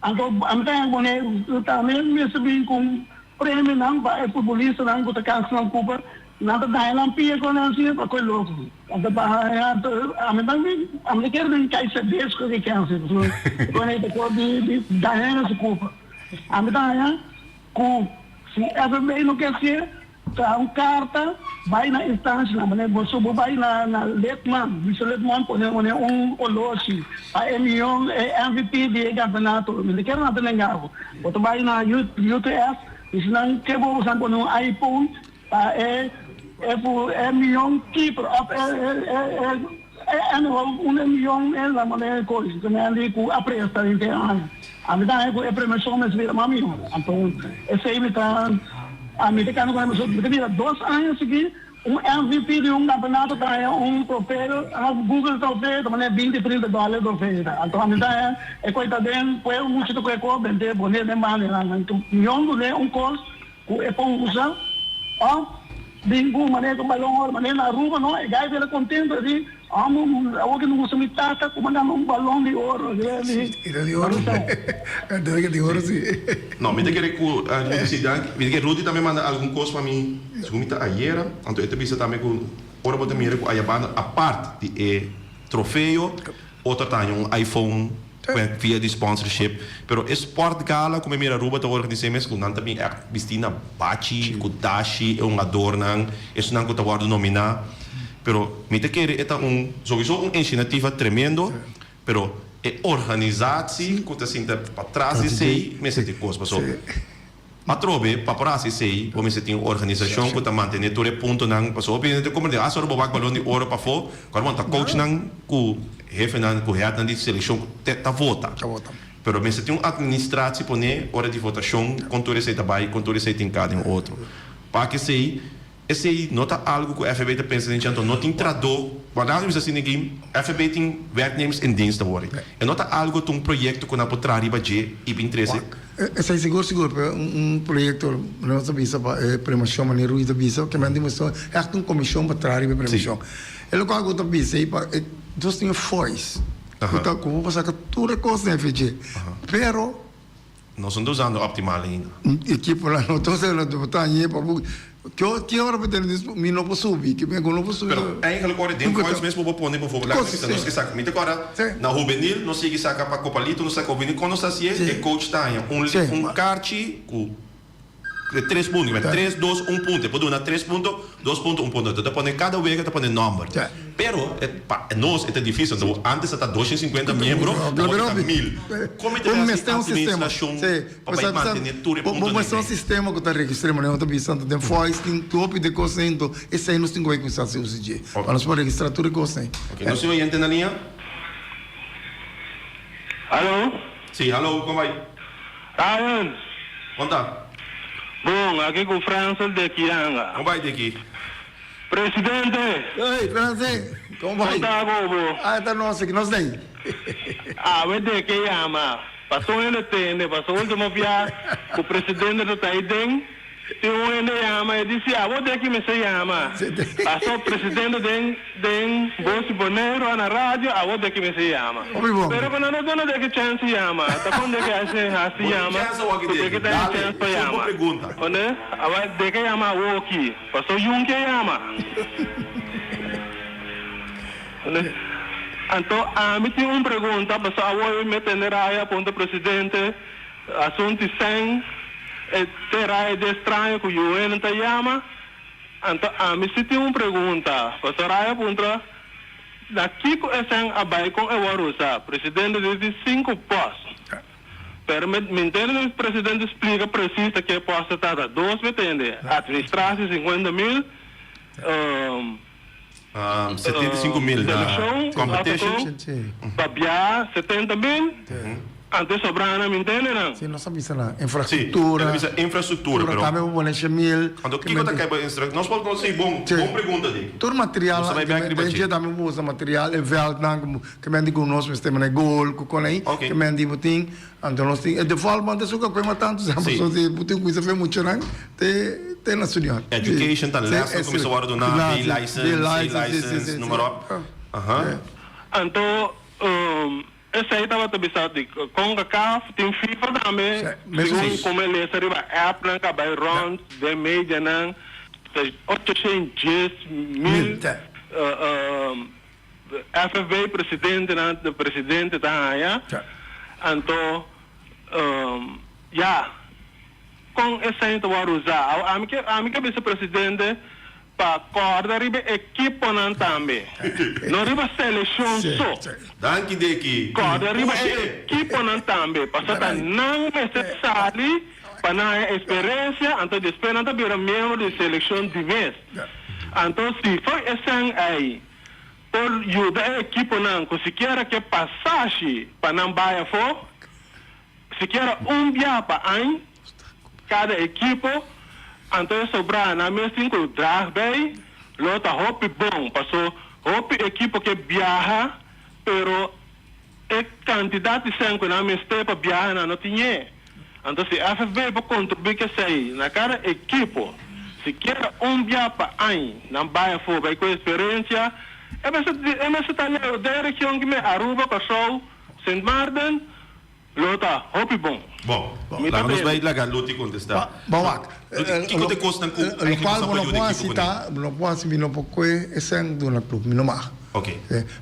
anto ami ta haña pone tambe mester bin cu un premionan pa e futbolistanan cu ta cansa nan cupa, nan ta daña nan pia cu nan asina pa coy loco. Anto pa haña, ami ta ami ta kere den cay sebes cu e cansa, pasobra pone ta por di daña nan su cupa. Ami ta haña Ku si FNB no ke hasié, traha un karta bai na instanshanan, manera boso bo bai na na Lidman, bisa Lidman pone pone un oloshi pa e mion e MVP di e kampeonato, mi ta kere nan ta nenga bo. Bo ta bai na UTS, bisa nan ke bo boso pone un iPhone pa e e e mion keeper òf e e e. Anyway, un e miyon e la manera ku e ku a presta henter aña. Ami ta haña ku e premiashon mester bira mas mihó. Anto esei mi ta ami ta kende ku e mi ta bira dos aña sigui un MVP di un kampeonato ta haña un trofeo, Google trofeo ta manera binti trinta dòler trofeo ta. Anto ami ta haña e koi ta den pue mucha ta kue kos bente pone den banda nan. Miyon dun'é un kos Ku e por usa òf bin ku manera ku balon oro manera na Aruba no e gai bira kontento e di amo awor ke mi gusta mi tata ku manda mi un balon di oro Si era di oro era di oro si. No mi ta kere ku Rudy si danki mi ta kere Rudy tambe manda algun kos pa mi segun mi ta ayera anto e ta bisa tambe ku ora bo ta mira ku ayabanda apart di e trofeo otro ta haña un iPhone Via di sponsorship. Pero e sport gala ku mi mira Aruba ta organis'é mes ku nan ta bin ègt bistí na bachi, ku dashi, e hungadornan, esunnan ku ta wòrdu nominá. Pero mi ta kere e ta un, souiso un inshinativa tremendo, pero e organisatie ku ta sinta patras di esei mester tin kos. Pasobra Atrobe, pa por hasi esei, bo mester tin un organisashon ku ta mantené tur e puntonan. Pasobra hopi hende ta komprendé, ah, solo bo wak balon di oro pafó, kòrda bo ta coachnan ku hefenan, ku headnan di selekshon ku ta vota. Pero mester tin un administratie poné ora di votashon kon tur esei ta bai, kon tur esei tin ka den otro. Pa kesei. Esei no ta algu ku FB ta pensa den dje, anto no tin tradó, wak mi bisa asina aki, FB tin werknemers in dienst awor. E no ta algu ta un proyekto ku nan por traha riba dje i bin trese. Esei sigur sigur, pero un proyekto nos ta bisa pa e premiashon manera Rudy ta bisa, ke men tin mester ègt un komishon pa traha riba e premiashon. E lokual ku ta bisa ei pa e nos tin e fois ku ta ku bo por saka tur e kos den FG, pero. Nos no ta usando optimal ainda. Ekiponan no ta usando bo ta hañ'é pa bo ki ora bo tene mi no por subi ki mi no por subi. Pero eigenlijk ora den voice mes bo por pone bijvoorbeeld laga mi bisa nos ke saka mi ta kòrda na hubenil nos sigui saka pa Copalito nos saka hubenil kon nos ta hasié e coach ta haña un un karchi ku tres punto tres dos un punto e por duna tres punto dos punto un punto ta pone kada wega ta pone nòmber. Pero e pa nos e ta difícil, anto antes ta ta 250 miembro, awor ta 1000. Kon mi ta Bo hasi mester un sistema. administracion Sí. pa bai mantene tur e Bo puntonan mester un ei? sistema ku ta registr'é manera bo ta bisa anto den Foi's tin hopi di e kosnan ei, anto esei nos tin ku bai kuminsá hasi uso dje pa nos por registrá tur e kosnan ei. Ok, nos tin oyente na liña? Hallo. Sí, hallo, kon bai? Ryan. Kon ta? Bon, aki ku Fransel de Kianga. Kon bai Deki? Presidente! Hey, Fransel, kon bai? Kon ta ku bo? Ah, ta nos aki, nos dei. Awe Deki yama, paso un hende tende, paso ultimo bia ku presidente ta ta aiden. Tin un hende yama e di si abo deki mester yama. Paso presidente den den Bos di Boneiru a na radio abo deki mester yama. Pero ku nan no duna deki chance yama ta kon deki hasi hasi yama ku deki ta e chance pa yama. Konde awa deki yama awoki paso yun ke yama. Konde anto ami tin un pregunta paso awo mi tende raya punta presidente. Asuntu sèn e tera e de straño ku UN ta yama. Anto ami si tin un pregunta. Pastor Ray a puntra, Na kiko e sèn a bai kon e wòrdu usá? Presidente di di sinku pòst. Pero mi mi ntende mi presidente splika presis ta ke pòst ta trata. Dos mi tende, administrasi sinkuenta mil, 75 mil na Selekshon competition. Babia 70 mil. Antes sobrana mi ntende nan. Si, nos a bisa na Sí, infrastruktura. el a bisa infrastruktura, pero Tambe bo pone 100 mil. Anto kiko ta kai pa infrastruktura? Nos por sí, bon, bon pregunta di. Tur material, Nos ta bai bek riba den dje. dje tambe bo usa material, e veldnan ku ku men di ku nos mester mane gol ku kon ei, Ok. ku men di bo tin, anto nos tin e development esun ka kuema tantu sa Sí. pasobra si bo tin kuminsa fe muchanan te te na studiant. Education ta Sí, les nan sí. kuminsa wòrdu duna, La, B sí, license, B C license, sí, sí, license, sí, noem maar sí. op. Aha. Anto esei tabata bisa di Concacaf tin FIFA tambe, Sí, mesun segun sí. como e lesa riba appnan ka bai rond den medianan, ta 810 mil Mil, sí. FFB presidentenan de presidente ta haña. Sí. Anto ya kon esei ta wòrdu usá? Ami ke ami ke bisa presidente pa kòrda riba ekiponan tambe, no riba selekshon Sí, so. sí. Danki Deki. Kòrda riba e Push'e. ekiponan tambe, pasobra ta nan mester sali pa nan haña eksperensia, anto despues nan ta bira miembro di selekshon di mes. Anto si for esei ei por yuda e ekiponan ku sikiera ke pasashi pa nan bai afó, sikiera un bia pa añ kada ekipo, anto e sobrá nan mes tin ku drag bei, lo ta hopi bon, paso hopi ekipo ke biaha, pero e kantidat di sèn ku nan mester pa biaha nan no tin e. Anto si FFB por kontribuí ku esei na kada ekipo, sikiera un bia pa añ nan bai afó bai ku eksperensia, e mester e mester ta leu den region ki me Aruba, Kòrsou, Sint Maarten, lo ta hopi bon. Bon, Mi ta laga nos bai bende. laga Luti kontestá. Ba wak. Luti, kiko ta e kosnan ku Lo eigenlijk kual nos a bo por no yuda por ekipo hasi kuné? ta, bo no por hasi mi no por koe e sèn duna klub, mi no mag. Ok.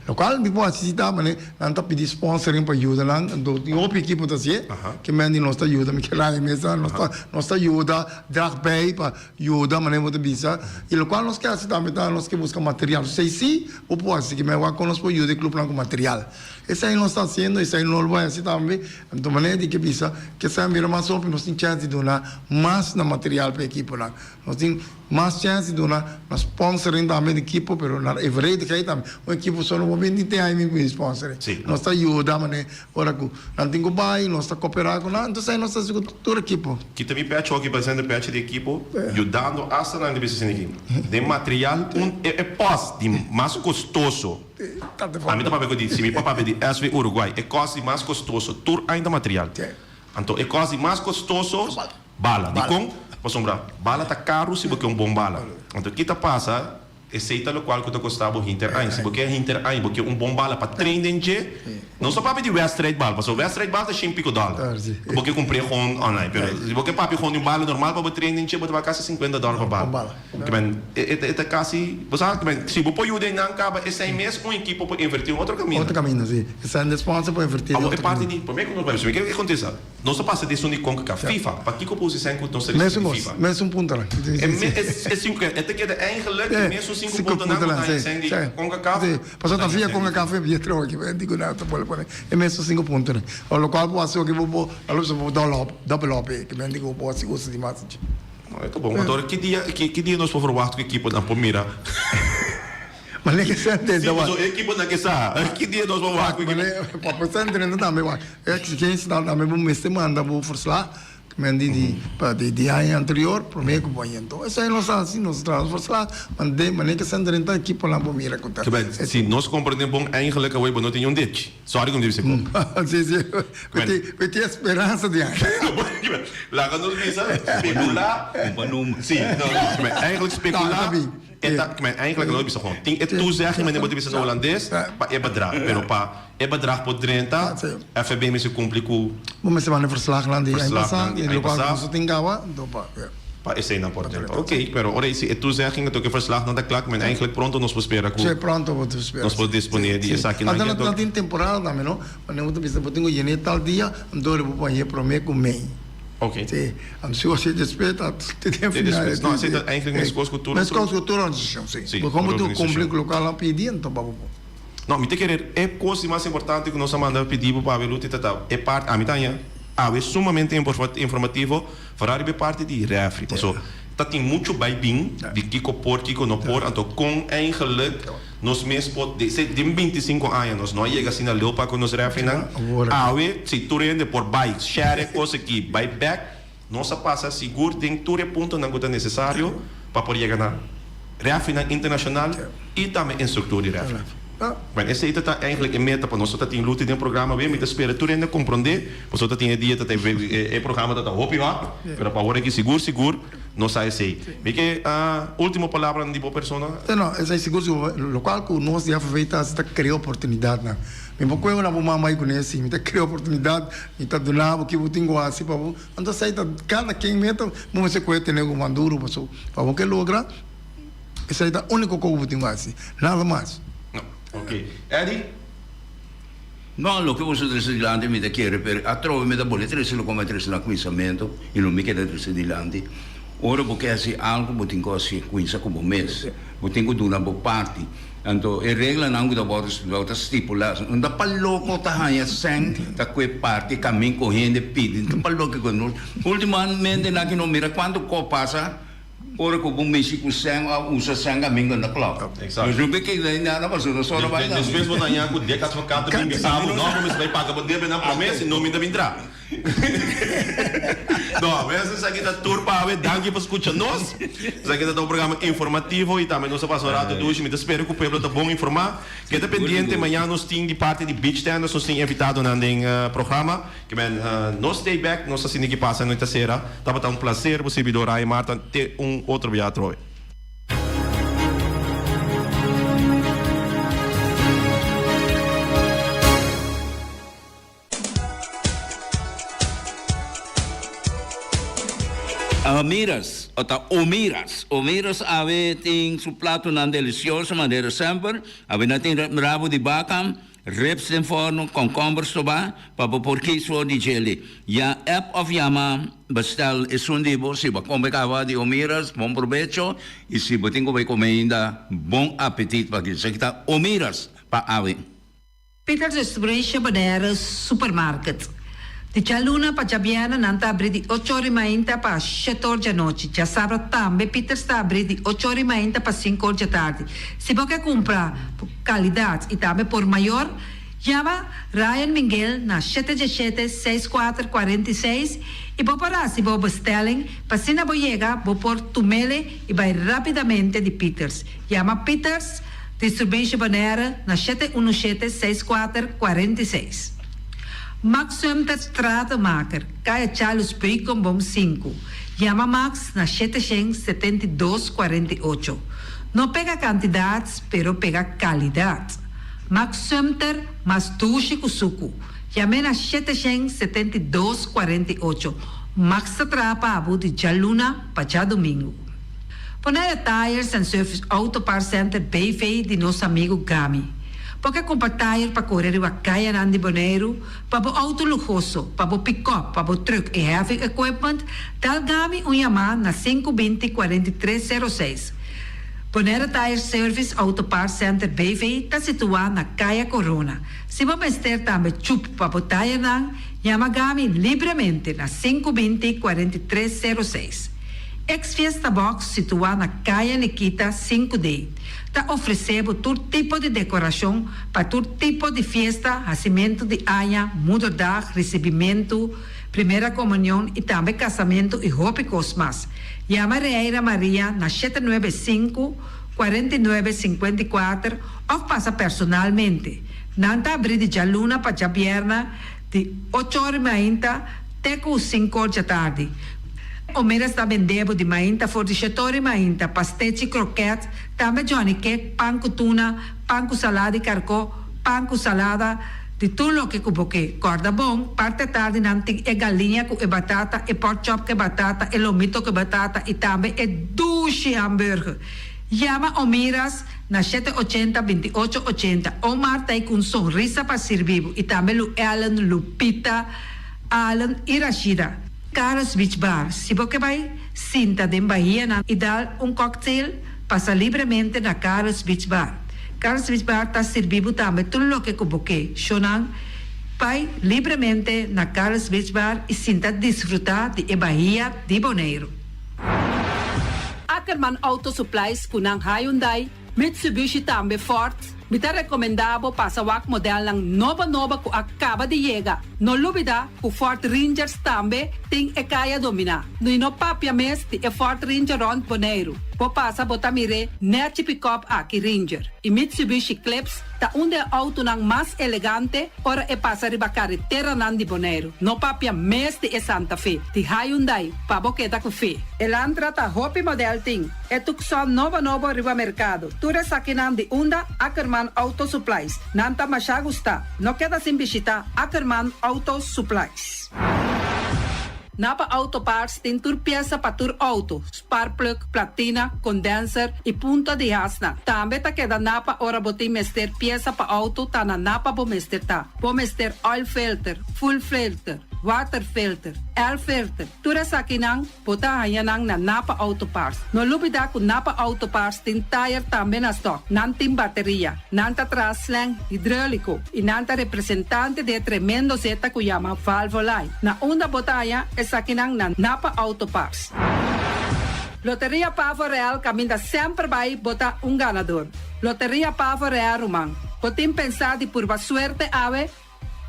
Lokual mi por hasi ta mane nan ta pidi sponsoring pa yuda nan, anto tin hopi ekipo ta hasié, ke men di nos ta yuda, mi ke laga mesa, nos ta nos ta yuda drag bij pa yuda mane bo ta bisa, i lokual nos ke hasi tambe ta nos ke buska material, so si bo por hasi ke men wak kon nos por yuda e klubnan ku material, esei nos ta hasiendo, esei nos lo bai hasi tambe, anto mane di ke bisa ke esei a mira mas hopi nos tin chèns di duna mas na material pa e ekiponan, nos tin. Mas chèns di duna na sponsoring tambe di ekipo, pero na evenredigheid tambe. Un ekipo so no por bini tin aimi ku sponsoring. Sí. Nos ta yuda manera ora ku nan tin ku bai, nos ta koperá ku nan, entonces nos ta hasi ku tur ekipo. Kita mi pecho aki pa sende pecho di ekipo, yudando asta nan di bisa asina aki. Den material un e e pòst di mas kostoso. Ami ta papia ku di, si mi por papia di SV Uruguay, e kòs di mas kostoso tur ainda material. Anto e kòs di mas kostoso. Bala. Dikon? Pasobra bala ta karu si bo ke un bon bala. Anto ki ta pasa, esei ta lokual ku ta kosta bo hinter aña. Si bo ke hinter aña, bo ke un bon bala pa train den dje, no sa papia di wedstrijd bal, pasobra wedstrijd bal ta shen piko dòler. Ku bo ke kumpr'é gewoon online. Pero si bo ke papia gewoon di un bala normal pa bo train den dje, bo ta paga kasi sinkuenta dòler pa bala. Ke men, e ta kasi, bo sa, ke men, si bo por yuda einan kaba esei mes un ekipo por invertí un otro kaminda. Otro kaminda, si. Esei den sponsor por invertí den Awor otro e parti kaminda. di, promé ku nos bai, mi ke kontesta. Nos ta pasa di esun di Concacaf. FIFA, pakiko pusi sen ku nos ta risibi di Mesun FIFA? kos, mesun puntonan. E me, e, e sinku, e ta keda eigenlijk e mesun sinku. sinku puntonan ku ta haña sèn di Concacaf. Sí, pasobra ta via Concacaf e bia troha aki, di ku nan ta pone pone e mesun sinku puntonan. O lokual bo hasi oki bo bo a lo bisa bo dòl òp, dòbel òp e, ki men di ku bo hasi uso di mas. No, e ta bon. Anto ki dia, ki dia nos por verwagt ku ekiponan por mira? Manera ke sèn Sí, pasobra e ekiponan ke sa. Ki dia nos por wak ku ekipo? Manera pa por sèn drenta tambe wak. E eksigensianan tambe bo mester manda bo verslag men di di pa di di aña anterior prome ku bo a yendo. Esei nos a hasi, nos a traha nos verslag, mande manera ke sèn drenta ekiponan por mira ku ta. Kibè, si nos komprende bon eigenlijk awor bo no tin un dech. Sorry ku mi ta bisa kok. Sí, sí. Mi tin esperansa di aña. Laga nos bisa spekulá. Sí, no, eigenlijk spekulá. E ta, men eigenlijk lo bisa gewoon, tin e toezegging manera bo ta bisa na Holandes pa e bedrag, pero pa e bedrag por drenta, FB mester cumpli cu. Bo mester manda verslagnan di aña pasa, di locual cu boso tin caba, anto pa, ja. Pa eseinan por drenta. Ok, pero ora si e toezegging anto cu e verslagnan ta cla, men eigenlijk pronto nos por spera cu. Si, pronto bo ta spera. Nos por dispone di esakinan. Anto no tin temporada tambe no, manera bo ta bisa bo tin cu yena e tal dia, anto bo por haña prome cu mei. Ok. Sí, am sigur si despues ta te den Te final. despues. No, esei ta eigenlijk meskos ku tur otro. Meskos ku tur organisashon, sí. Sí, Bo komo tur tu kumpli organisashon. ku lokual nan pidi, anto pa bo por. No, mi ta kere e kos di mas importante ku nos a manda pidi bo pa awe Ruti ta ta e parti, ami ta haña awe sumamente informativo foral riba e parti di refri. Paso ta tin muchu bai bin di kiko por, kiko no por, anto kon eigenlijk Nos mes por den bintisinko aña nos no a yega asina leu pa ku nos refrinan. Awe si tur hende por bai share e kos aki bai bek nos a pasa sigur den tur e puntonan ku ta nesesario pa por yega na refrinan internashonal i tambe instruktor di refri. Bueno esei ta ta eigenlijk e meta pa nos ta tin luti den programa awe. Mi ta spera tur hende a komprondé pasobra ta tin e dia ta ta e programa ta ta hopi hòt pero pa awor aki sigur sigur Nos sa esey. Mi ke ultimo palabranan di bo persona? No, esey sigur sigur. Locual cu nos di FV ta haci ta crea oportunidadnan. Mi por cueho na bo mama y cune si mi ta crea oportunidad, mi ta duna bo ki bo tin cu haci pa bo. Anto esey ta cada ken meta bo mester cueho tene cu man duro paso pa bo ke logra esey ta unico co cu bo tin cu haci. Nada mas. No, ok. Eddy? No, loke boso trese dilanti mi ta kere, pero atrobe mi ta bole trese loke mi a trese na kuminsamentu i lo mi keda trese dilanti. Ora bo ke hasi algu, bo tin ku hasi kuminsa ku bo mes. Bo tin ku duna bo parti. Anto e reglanan ku ta wòrdu stipulá ta stipulá. No ta pa loko ta haña sèn ta kue parti kamin ku hende pidi. No ta pa loke ku nos. Ultimamente nan ki no mira kuantu kos pasa. Ora ku bo mishi ku sèn òf usa sèn kaminda no ta klòp. Exacto. Nos no por keda ei nada pasobra nos ora bai Despues bo ta haña ku dek advokat ta bin bisa bo, no, bo mester bai paga bo debenan promé, si no mi ta bin tra. No, mes esaki ta tur pa awe. Danki pa skucha nos. Esaki ta ta un programa informativo i tambe nos a pasa un rato dushi. Mi ta spera ku pueblo ta bon informá. Keda pendiente, mañana nos tin di parti di Beach Tennis, nos tin invitadonan den programa. Ke men no stay back, nos ta sinti ki pasa no ta sera. Tabata un placer bo sirbidor Ray Marta te un otro bia atrobe. Amiras, o ta Omiras. Omiras awe tin su platonan delicioso manera semper. Awe nan tin rabo di baca. Ribs den forno, konkomber stobá, pa bo por kies for di djeli. Ya app of yama bestel esun di bo. Si bo a kome kaba di Omiras, bon probecho y si bo tin ku bai kome ainda, bon apetit pa esaki ta Omiras pa awe. Peter Distribution Bonaire Supermarket. Di djaluna pa djabièrnè nan ta abrí di ocho or i mainta pa shete or djanochi. Djasabra tambe Peters ta abrí di ocho or i mainta pa sinku or djatardi. Si bo ke kumpra ku kalidat i tambe por mayor, yama Ryan Minguel na shete djeshete, seis kuater, 46 i bo por hasi bo bestelling pa asina bo yega bo por tumele i bai rapidamente di Peters. Yama Peters Distribution Bonaire na shete unu shete, seis kuater, 46. Max Sumter Stratenmaker, Kaya Charles Beukenboom sinku. Yama Max na shete shen 72 48. No pega kantidat, pero pega kalidat. Max Sumter mas dushi ku suku. Yam'é na 772 48. Max ta traha pa bo di djaluna pa djadumingu. Bonaire Tires and Service Auto Parts Center BV di nos amigu Gami. Bo ke kumpra tayer pa kore riba kayanan di Boneiru, pa bo outo luhoso, pa bo pikòp, pa bo trùk i heavy equipment, dal Gami un yamá na sinku binti 43 sero seis. Bonaire Tire Service Auto Parts Center BV ta situá na Kaya Corona. Si bo mester tambe chup pa bo tayernan, yama Gami libremente na 520 43 06. Ex Fiesta Box situá na Kaya Nikita 5D ta ofresé bo tur tipo di dekorashon pa tur tipo di fiesta, hasimentu di aña, moederdag, risibimentu, primera komunion i tambe kasamentu i hopi kos mas. Yama Reira Maria na 795 49 54 òf pasa personalmente. Nan ta abrí di djaluna pa djabièrnè di ocho or mainta te ku sinku or djatardi. Omeras ta bendé bo di mainta for di shete or mainta, pastechi, krokèt, tambe johnny cake, pan ku tuna, pan ku salada di karkó, pan ku salada, di tur loke ku bo ke. Kòrda bon, parti atardi nan tin e galiña ku e batata, e pork chop ku e batata, e lomito ku e batata i tambe e dushi hamburger. Yama Omiras na shete ochenta, 28 ochenta. Omar ta ei ku un sonrisa pa sirbi bo i tambe Lu Ellen, Lupita, Allen i Rashida. Carlos Beach Bar, Si bo ke bai sinta den bahianan i dal un cocktail, pasa libremente na Carlos Beach Bar. Carlos Beach Bar ta sirbi bo tambe tur loke ku bo ke. Shownan, bai libremente na Carlos Beach Bar i sinta disfruta di e bahia di Boneiru. Ackerman Auto Supplies ku nan Hyundai, Mitsubishi tambe Ford, mi ta rekomendá bo pasa wak modelnan nobo nobo ku a kaba di yega. No lubidá ku Ford Rangers tambe tin e kaya dominá. I no papia mes di e Ford Ranger rònt Boneiru. Bo pasa bo ta mir'é nèchi pikòp aki Ranger. I Mitsubishi Eclipse ta un di e outonan mas elegante ora e pasa riba kareteranan di Boneiru. No papia mes di e Santa Fe di Hyundai pa bo keda ku fe. Elantra ta hopi modèl tin. E Tucson nobo nobo riba merkado. Tur esakinan di unda Ackerman Auto Supplies. Nan ta masha gusta. No keda sin bishita Ackerman Auto Supplies. Napa Auto Parts tin tur piesa pa tur auto, sparkplug, platina, condenser y punta di hasnan. Tambe ta keda Napa ora bo tin mester piesa pa auto ta na Napa bo mester ta. Bo mester oil filter, fuel filter, water filter, air filter, tur esakinan Bo ta haña nan na Napa Auto Parts. No lubidá ku Napa Auto Parts tin tayer tambe na stòk. Nan tin bateria. Nan ta traha slang hidróliko i nan ta representante di e tremendo zeta ku yama Valvoline. Na unda bo ta haña esakinan na Napa Auto Parts. Loteria Pavo Real kaminda semper bai bo ta un ganador. Loteria Pavo Real ruman. Bo tin pensá di purba suerte awe?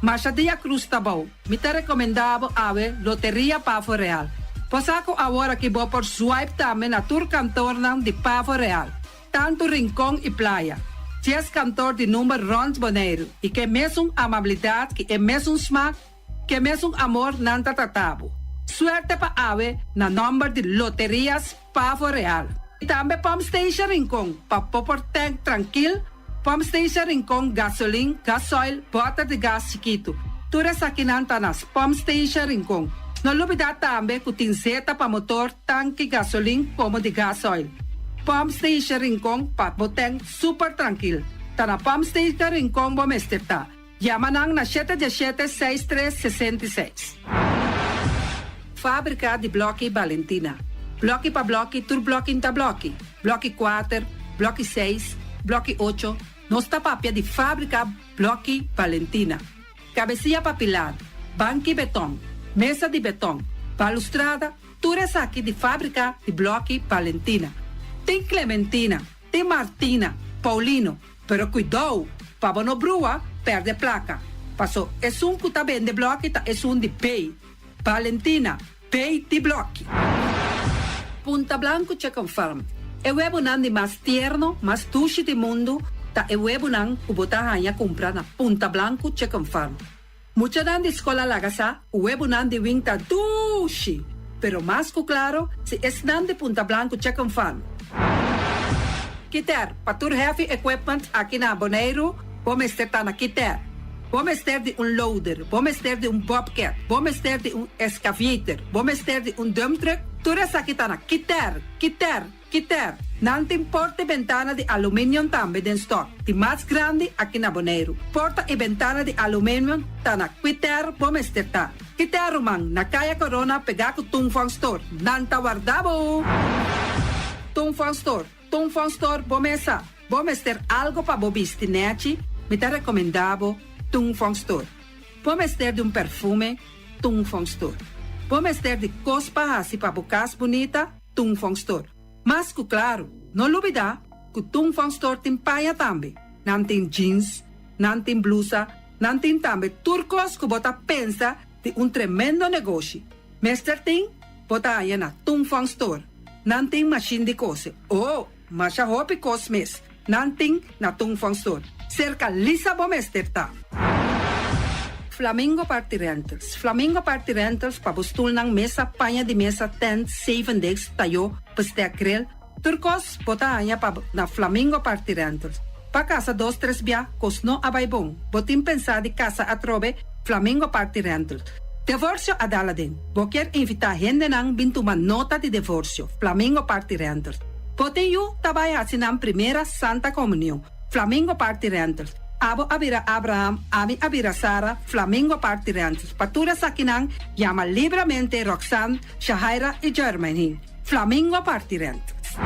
Masha dia cruz ta bou. Mi ta recomenda bo awe Loteria Pavo Real. Bo sa cu awor aki bo por swipe tambe na tur kantornan di Pavo Real, tanto Rincon y Playa. Dies kantor di number rond Boneiru y ke mesun amabilidad ki e mesun smaak, ke mesun amor nan ta trata bo. Suerte pa awe na nomber di Loterias Pavo Real. Y tambe Pump Station Rincon pa bo por tank trankil, Pump Station Rincon gasolin, gasoil, bòter di gas chikitu. Tur esakinan ta na Pump Station Rincon. No lubidá tambe ku tin zeta pa motor, tanki gasolin komo di gasoil. Pump Station Rincon pa bo tank super trankil. Ta na Pump Station Rincon bo mester ta. Yama nan na 717 63 66. Fábrika di blòki Balentina. Blòki pa blòki, tur blòki n'ta blòki. Blòki kuater, blòki seis, blòki ocho, nos ta papia di fábrika blòki Balentina. Kabesia pa pilar, banki betòn, mesa di betòn, balustrada, tur esaki di fábrika di blòki Balentina. Tin Clementina, tin Martina, Paulino, Pero kuidou pa bo no brua perde plaka, paso esun ku ta bende bloki ta esun di bay. Valentina, bay di bloki. Punta Blanco Chicken Farm, E webonan di mas tierno, mas dushi di mundu ta e webonan ku bo ta haña kumpra na Punta Blanco Chicken Farm. Muchanan di skol a laga sa ku webonan di wing ta dushi, pero mas ku klaro si esnan di Punta Blanco Chicken Farm. Kiter, Pa tur heavy equipment aki na Boneiru bo mester ta na Kiter. Bo mester di un loader, bo mester di un bobcat, bo mester di un excavator, bo mester di un dump truck, tur esaki ta na Kiter, Kiter, Kiter. Nan tin porta i bentana di aluminium tambe den stock, di mas grandi aki na Boneiru. Porta i bentana di aluminium ta na Kiter bo mester ta. Kiter ruman, na Kaya Corona pegá ku Tung Fong Store. Nan ta warda bo! Tung Fong Store. Tung Fong Store bo mesa. Bo mester algo pa bo bisti nechi? Mi ta recomenda bo Tung Fong Store. Bo mester di un perfume? Tung Fong Store. Bo mester di cos pa haci pa bo cas bunita? Tung Fong Store. Mas cu claro, no lubida cu Tung Fong Store tin paña tambe. Nan tin jeans, nan tin blusa, nan tin tambe tur cos cu bo ta pensa di un tremendo negoshi. Mester tin, bo ta haña na Tung Fong Store. Nan tin mashin di kose. Oh, masha hopi kos mes nan tin na Tung Fong Store. Serka Lisa bo mester ta. Flamingo Party Rentals Flamingo Party Rentals pa bo stulnan, mesa, paña di mesa, tent, zevendegs, tayó, bestek, grill, tur kos bo ta haña pa na Flamingo Party Rentals. Pa kasa dos tres bia, kos no a bai bon. Bo tin pensá di kasa atrobe? Flamingo Party Rentals. Devorsio a dal aden. Bo kier invitá hendenan bin tuma nota di devorsio? Flamingo Party Rentals. Bo tin yu ta bai hasi nan primera Santa Comunion? Flamingo Party Rentals. Abo a bira Abraham, ami a bira Sara, Flamingo Party Rentals. Pa tur esakinan, yama libramente Roxanne, Shahaira i Jermaine. Flamingo Party Rentals.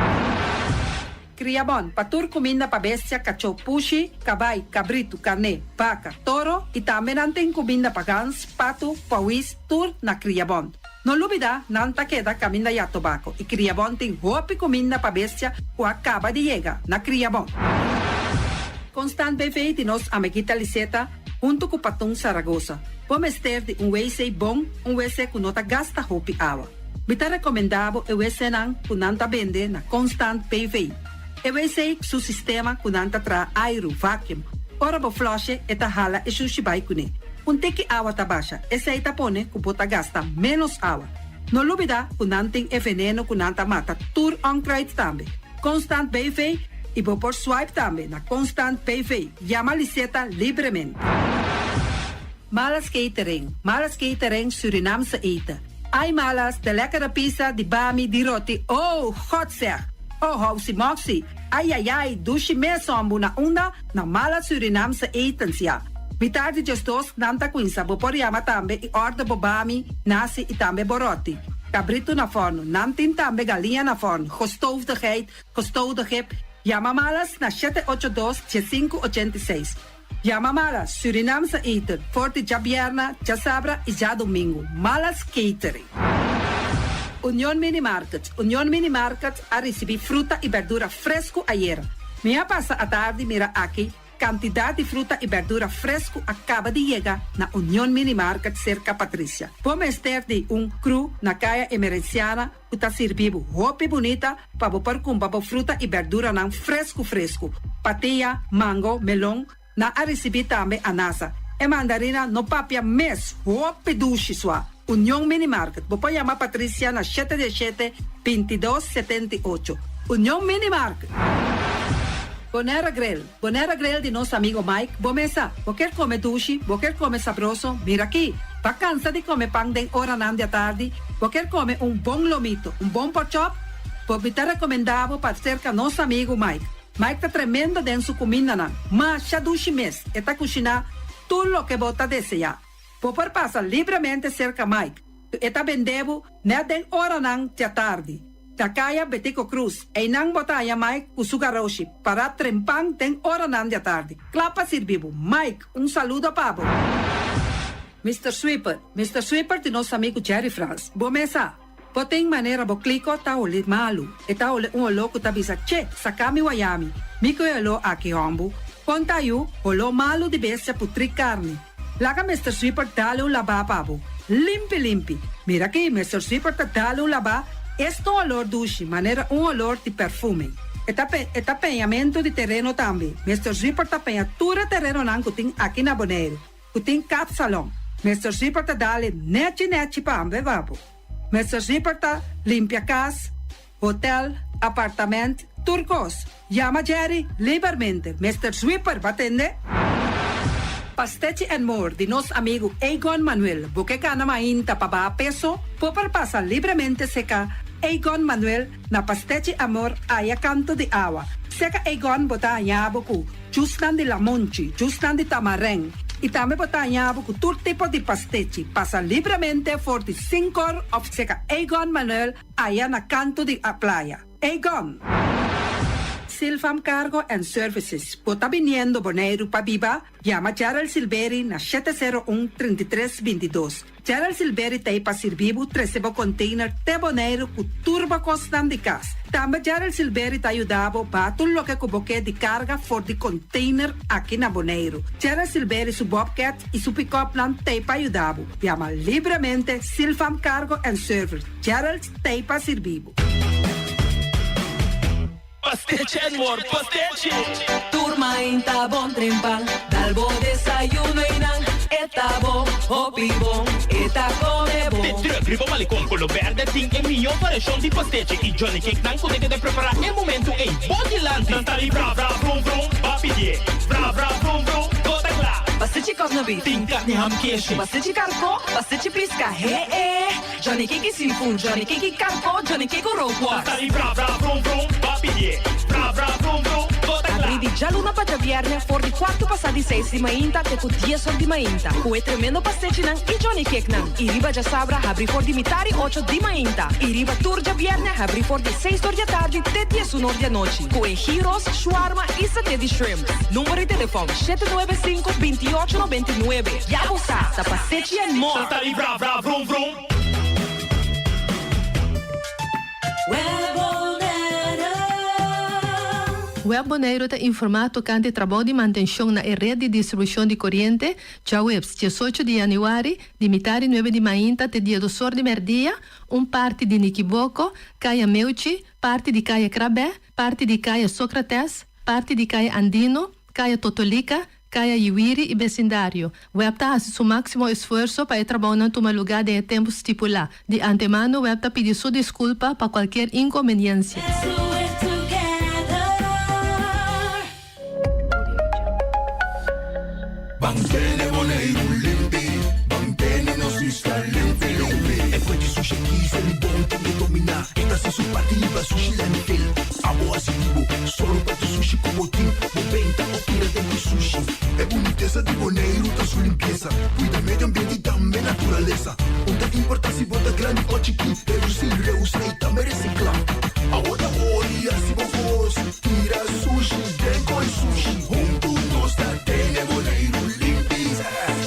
Kriabon, pa tur kuminda pa bestia, kachó, pushi, kabai, kabritu, karné, baka, toro i tambe nan tin kuminda pa gans, patu, pawis, tur na Kriabon. No lubidá, nan ta keda kaminda ya tobako i Kriabon tin hopi kuminda pa bestia ku a kaba di yega na Kriabon. Constant BV di nos amiguita Liseta huntu ku Patun Saragosa. Bo mester di un wc bon, un wc ku no ta gasta hopi awa. Mi ta rekomendá bo e wcnan ku nan ta bende na Constant BV. E wc su sistema ku nan ta traha airu, vacuum. Ora bo flush'e e ta hala e shushi bai kuné. Un tiki awa ta basha, esei ta pone ku bo ta gasta ménos awa. No lubidá ku nan tin e veneno ku nan ta mata tur onkruid tambe. Constant BV i bo por swipe tambe na Constant BV. Yama Liseta libremente. Malas Catering, Malas Catering Surinaamse eten. Ai Malas, de lekkere pizza, di bami, di roti, oh, God zeg! Oh, housi moxi, ai ai ai, dushi mes hombu na unda? Na Malas Surinaamse etens, ya. Mitar di djesdos nan ta cuinsa, bo por yama tambe y order bo bami, nasi y tambe bo roti. Cabrito na forno, nan tin tambe galiña na forno, gestoofde geit, gestoofde kip. Yama Malas na shete ocho dos, diesinku ochenta i seis. Yama Malas, Surinaamse eten, for di djabierna, djasabra y djadomingo. Malas Catering. Union Mini Market, Union Mini Market a ricibi fruta y berdura fresco ayera. Mi a pasa atardi mira aki cantidad di fruta y berdura fresco a caba di yega na Union Mini Market cerca Patricia. Bo mester di un cru na Caya Emerenciana ku ta sirbi bo hopi bunita pa bo por kumpra bo fruta i berduranan fresku fresku. Patia, mango, melon, nan a risibí tambe anasa. E mandarina no papia mes, hopi dushi sua. Union Mini Market, bo por yama Patricia na shete diesshete, bintidos, setenta i ocho. Union Mini Market. Bonaire Grill, Bonaire Grill di nos amigo Mike, bo mesa, bo kier come dushi, bo kier come sabroso, mira aki. Bo cansa di come pan den oranan di atardi, bo kier come un bon lomito, un bon porkchop, bo mi ta recomenda bo pa cerca nos amigo Mike. Mike ta tremendo den su cumindanan, masha dushi mes, e ta cushina tur loke bo ta desea. Bo por pasa libremente cerca Mike, e ta bende bo net den oranan di atardi. Na Caya Betico Croes, einan bo ta haña Mike cu su garoshi, para trempan den oranan di atardi. Cla pa sirbi bo. Mike, un saludo pa bo. Mister Sweeper, Mister Sweeper di nos amigo Jerry Frans. Bo mesa, bo tin manera bo clico ta holi malu. E ta holi un oló cu ta bisa, Che, saca mi wayami. Mi cu e oló aki hombu. Con ta yu, holó malu di bestia putri carni. Laga Mister Sweeper dale un labá pa bo. Limpi limpi. Mira aki, Mister Sweeper ta dale un labá, es ta un olor dushi, manera un olor di perfume. E ta pe, e ta peñamentu di tereno tambe. Mister Sweeper ta peña tur e terenonan ku tin aki na Boneiru, ku tin kapsalon. Mister Sweeper ta dale nechi nechi pa ambe pa bo. Mister Sweeper ta limpia kas. Hotel, apartament, tur kos. Yama Jerry libermente. Mister Sweeper ba tende? Pastechi and More di nos amigu Egon Manuel. Bo ke gana mainta pa baha peso? Bo por pasa libremente seka Egon Manuel na Pastechi Amor aya kanto di awa. Seka Egon bo ta haña bo ku jusnan di lamonchi, jusnan di tamarèn i tambe bo ta haña bo ku tur tipo di pastechi. Pasa libremente for di sinkor òf seka Egon Manuel Aya na kanto di a playa. Egon! Silvam Cargo and Services. Bo ta biniendo Boneiru pa biba? Yama Gerald Silberi na 701 33 22. Gerald Silberi ta ei pa sirbi bo trese bo container te Boneiru ku tur bo kosnan di kas. Tambe Gerald Silberi ta yuda bo baha tur loke ku bo ke di karga for di container aki na Boneiru. Gerald Silberi su bobcat i su pick-upnan ta ei pa yuda bo. Yama libremente Silvam Cargo and Service. Gerald ta ei pa sirbi bo. Pastechi and more pastechi! Tur mainta bon trempan, dal bo desayuno y nan e ta bo hopi bon, e ta come bon. De truck riba Malecon Colo Berde tin e mihó variashon di pastechi y Johnny Cake nan cu ta keda prepara e momento ey bo dilanti. Nan ta di bra bra vrum vrum, ba pidié bra bra vrum vrum, bo ta cla. Pastechi cosna beef. Tin carni ham keshi. Pastechi carco, pastechi pisca, he e. Johnny Cake seafood, Johnny Cake karko, Johnny Cake rookworst. Ta sali bra bra vrum vrum, ba pidié bra bra vrum vrum, bo ta kla. Abrí di djaluna pa djabièrnè for di kuartu pasá di seis di mainta te ku dies or di mainta ku e tremendo pastechinan i Johnny Cakenan. I riba djasabra habrí for di mitar i ocho di mainta. I riba tur djabièrnè habrí for di seis or di atardi te diesun or di anochi ku e gyros, shawarma i saté di shrimp. Number di telefòn, 795 28 99. Ya bo sa, ta pastechi and more! Ta sali bra bra vrum vrum. Web Boneiru ta informá tokante trabou di mantenshon na e ret di distribushon di koriente djaweps diesocho di yanüari di mitar di nuebe di mainta te diedosor di mèrdia, un parti di Nikiboko, Kaya Meuchi, parti di Kaya Krabè, parti di Kaya Socrates, parti di Kaya Andino, Kaya Totolika, Kaya Yiwiri i besindario. Web ta hasi su máksimo esfuerso pa e trabounan tuma lugá den e tempu stipulá. Di antemano web ta pidi su diskulpa pa kualkier inkonbeniensia. Ban tene Boneiru limpi, ban tene nos isla limpi limpi. E fuente sushi aki ser mi bon tin ke dominá. E ta hasi su parti liba sushi landfill. Abo hasi di bo, solo pa tu sushi ku bo tin. Bo benta of tira den ku sushi. E bunitesa di Boneiru ta su limpiesa. Kuida medio ambiente i tambe naturalesa. Un ta importa si bo ta grandi o chikí. Redusí, reusa i tambe resiklá. Abo ta hori hasi bo kos. Tira sushi den koi sushi. Huntu nos ta tene Boneiru limpi,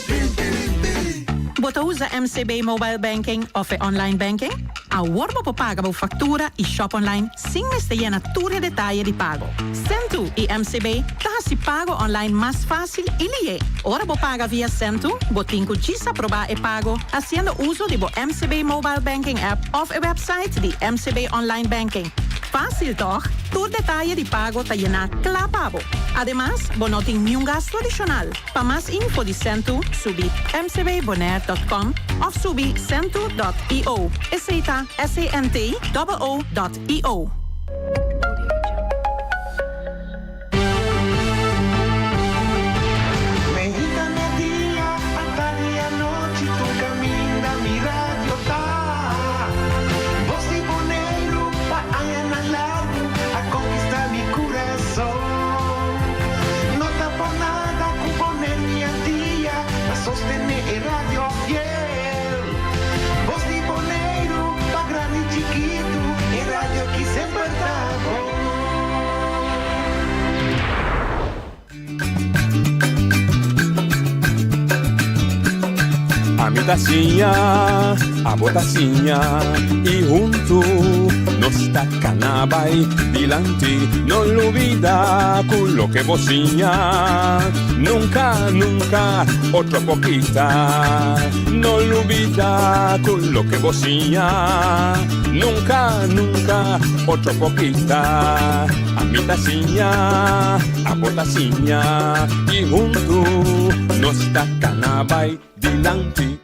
limpi, limpi. Bo ta usa MCB Mobile Banking of e Online Banking? Awor bo por paga bo faktura i shop online sin mester yena tur e detaye di pago. Sentoo i MCB ta hasi pago online mas fásil i lié. Ora bo paga via Sentoo, bo tin ku djis aprobá e pago hasiendo uso di bo MCB Mobile Banking app òf e wèpsait di MCB Online Banking. Fásil tòg? Tur detaye di pago ta yená kla pa bo. Ademas, bo no tin niun gastu adishonal. Pa mas info di Sentoo, subi mcbbonaire.com òf subi sentoo dot io. Esei ta S-E-N-T-O-O dot io. Mehita media, atardi anochi tur caminda mi radio ta. Bos di Boneiru pa añanan largu a conquista mi curason. No ta por nada cu Boneiru y Antia ta sostene e radio fiel. Bos di Boneiru pa grandi y chikitu, e radio aki semper ta bon. Ami ta siña, abo ta siña y huntu nos ta cana bay dilanti. No lubida cu loke bo siña nunca, nunca otro por kita. No lubida cu loke bo siña nunca, nunca otro por kita. Ami ta siña, abo ta siña y huntu nos ta cana bay dilanti.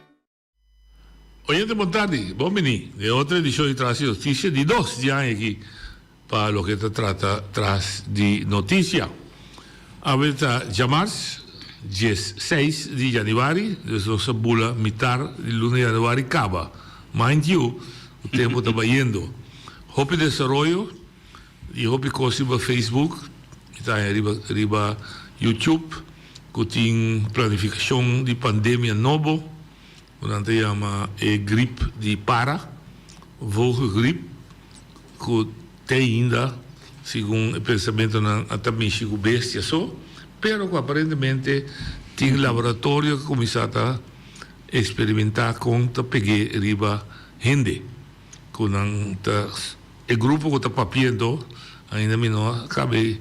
Oyente bon tardi, bon bini den otro edicion di Tras di Noticia, di dos di aña aki pa loke ta trata Tras di Noticia. Awe ta djamars, dies seis di januari, dus nos a bula mitar di luna januari caba. Mind you, cu tempo ta bayendo. Hopi desaroyo. Di hopi kos riba Facebook, mi ta haña riba riba YouTube ku tin planifikashon di pandemia nobo ku nan ta yama e grip di para, vogelgriep, ku te ainda. segun e pensamentonan a ta mishi ku bestia so, pero ku aparentemente tin laboratorio ku kuminsá ta eksperimentá kon ta peg'é riba hende ku nan ta e grupo ku ta papiendo ainda mi no a kabe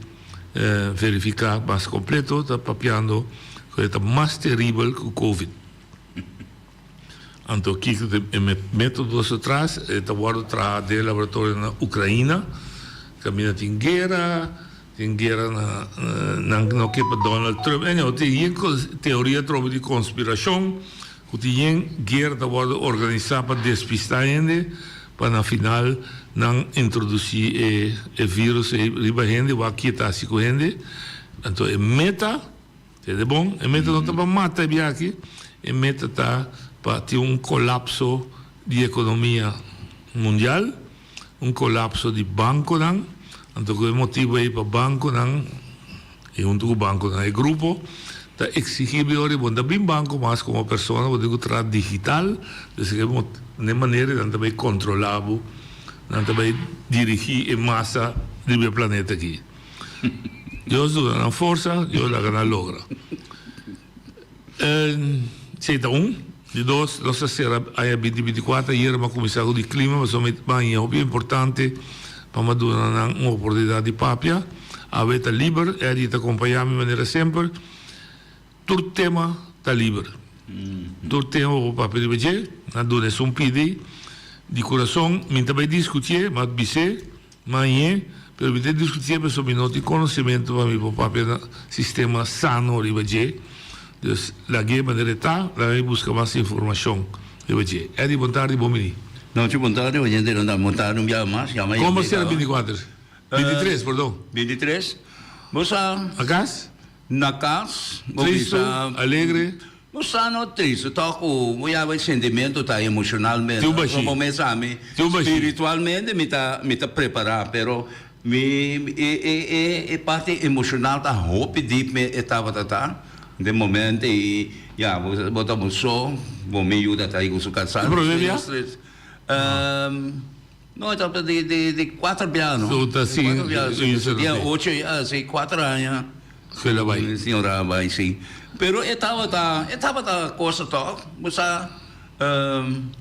verifiká mas kompleto ta papiando ku e ta mas teribel ku covid. Anto kiko ta e metodo su tras? E ta wordo traha den laboratorio na Ukraina, kaminda tin guera, tin guera na nan no ke pa Donald Trump. Anyhow, tin yen teoria atrobe di konspirashon ku tin yen guera ta wordo organisa pa despista hende pa na final nan introdusi e e virus ei riba hende, wak ke ta hasi ku hende. Anto e meta. Tende bon, e meta no ta pa mata e biaha, e meta ta pa tin un kolapso di ekonomia mundial, un kolapso di bankonan, anto ku e motibu ei pa bankonan i huntu ku bankonan e grupo ta eksigí bi ora bo no ta bin banko mas komo persona, bo tin ku traha digital, dus e manera nan ta bai kontrolá bo, nan ta bai dirigí e masa riba e planeta aki. Dios duna nan forsa, Dios laga nan logra. Esei ta un. Di dos, nos ta sera aña binti binti kuater, ayera mi a kuminsá ku di klima pasobra mi ta haña hopi importante pa mi a duna nan un oportunidat di papia. Awe ta liber, Eddie ta kompañá mi manera semper. Tur tema ta liber. Tur tema bo por papia riba dje. Nan duna esun pidi di kurason, mi ta bai diskutié, mi a bis'é. Mañe, pero mi ta discutié pasobra mi no tin conocimento pa mi por papia na sistema sano riba dje. Dus lag'é manera e ta, laga mi busca mas informacion riba dje. Eddy, bon tardi, bon bini. Nochi, bon tardi, oyente nan ta bon tardi un biaha mas. Yama Con bo sera binticuater? Bintitres, perdon. Bintitres. Bo sa. Na cas? Na cas, bo Tristu, bisa. alegre. Bo sa no tristu tok ku bo yaba e sentimento ta emoshonalmente. Tin un bashí. Bo mes a mi Tin un bashí. spiritualmente mi ta mi ta prepará pero mi e e e e parti emoshonal ta hopi dip mi e tabata ta den momento i ya bo bo ta bo so bo mi yuda ta ku su kasá. E prome bia? No e tabata di di di kuater bia no. So ta sin Kuater bia si i dia ocho ya si kuater aña. Suela bai. Señora bai si. Pero e tabata e tabata cosa tok bo sa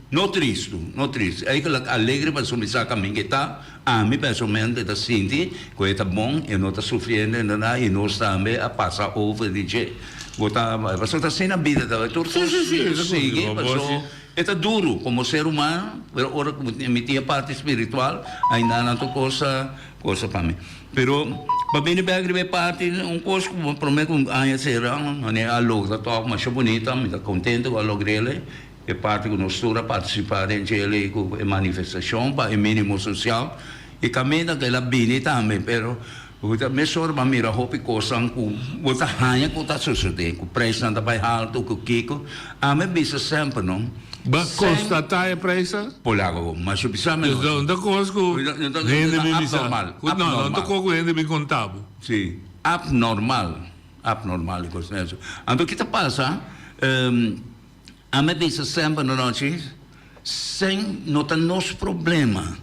no tristu no tristu eigenlijk alegre pasobra mi sa kaminda e ta ami personalmente ta sinti ku e ta bon e no ta sufriendo e no nada i nos tambe a pasa over di dje bo ta pasobra ta asina bida ta tur Si kos si si e ta sigui bo paso E ta duru komo ser humano, pero ora ku mi tin e parti spiritual, ainda nan tur kos ta kos pa mi. Pero pa bini bek riba e parti, un kos ku prome ku aña sera, manera a logra tòg masha bunita, mi ta kontento ku a logr'el, e parti ku nos tur a partisipá den djel ei ku e manifestashon pa e minimo sosial, e kaminda ku el a bini tambe, pero Bo ta mesora bo a mira hopi kosnan ku bo ta haña ku ta sosodé, ku preisnan ta bai haltu, ku kiko. Ami a bisa semper no. Bo a konstatá e preisnan? Polaco bo masha bisa mi no. No ta kos ku hende bin bisa. No, no ta kos ku hende bin konta bo. Si, abnormal, abnormal e kosnan eso. Anto ki ta pasa? Ami a bisa semper no nochi, Sèn no ta nos problema.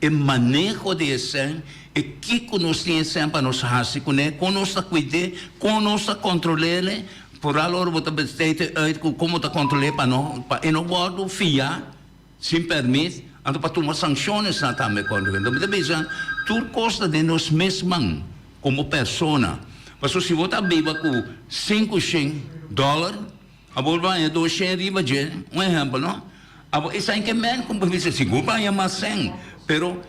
E maneho di e sèn, e kiko nos tin e sèn pa nos hasi kuné, kon nos ta kuid'é, kon nos ta kontrol'é, foral ora bo ta besteed e uit ku kon bo ta kontrol'é pa no pa e no wòrdu fiá sin pèrmit, anto pa tuma sankshonesnan tambe kontra. Enton mi ta bisa tur kos ta den nos mes man komo persona. Pasobra si bo ta biba ku sinkushen dòler, Abo baña dos shen riba dje, un ehempel no. Abo esei ke men ku bo bisa sigur baña mas shen, pero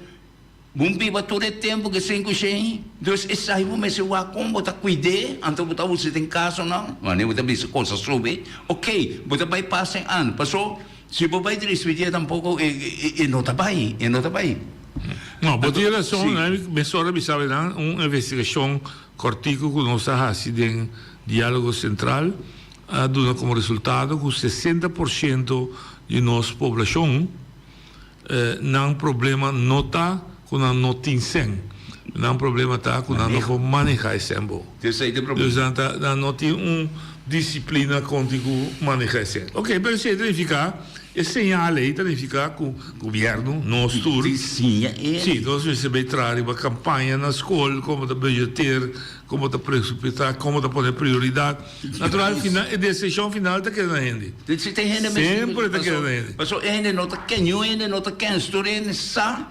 bo biba tur e tempu ke 500, dus esei bo mester wak kon bo ta kuid'é, anto bo ta usa den kasonan, wanneer bo ta bisa kos a subi, ok, bo ta bai pas en an, paso si bo bai drispi dje tampoko e no ta bai, e no ta bai. No, bo tin rason, mesora bisa nan un investigashon kòrtiku ku nos a hasi den Diálogo Sentral a duna komo resultado ku 60 por shento di nos poblashon nan problema no ta ku nan no tin sèn, nan problema ta ku nan no por maneha e sèn bo. Dus nan ta nan no tin un. disiplina kon tin ku maneha esei. Ok, pero esei ta nifiká, e señal ei ta nifiká ku gobièrnu, nos tur, si, nos mester bai traha riba kampaña na skol, kon bo ta budgeteer, kon bo ta presupuestá, kon bo ta pone prioridat. Natural, final, e desishon final ta keda na hende. Semper ta keda na hende. Pasobra e hende no ta ken, niun hende no ta kens, tur hende sa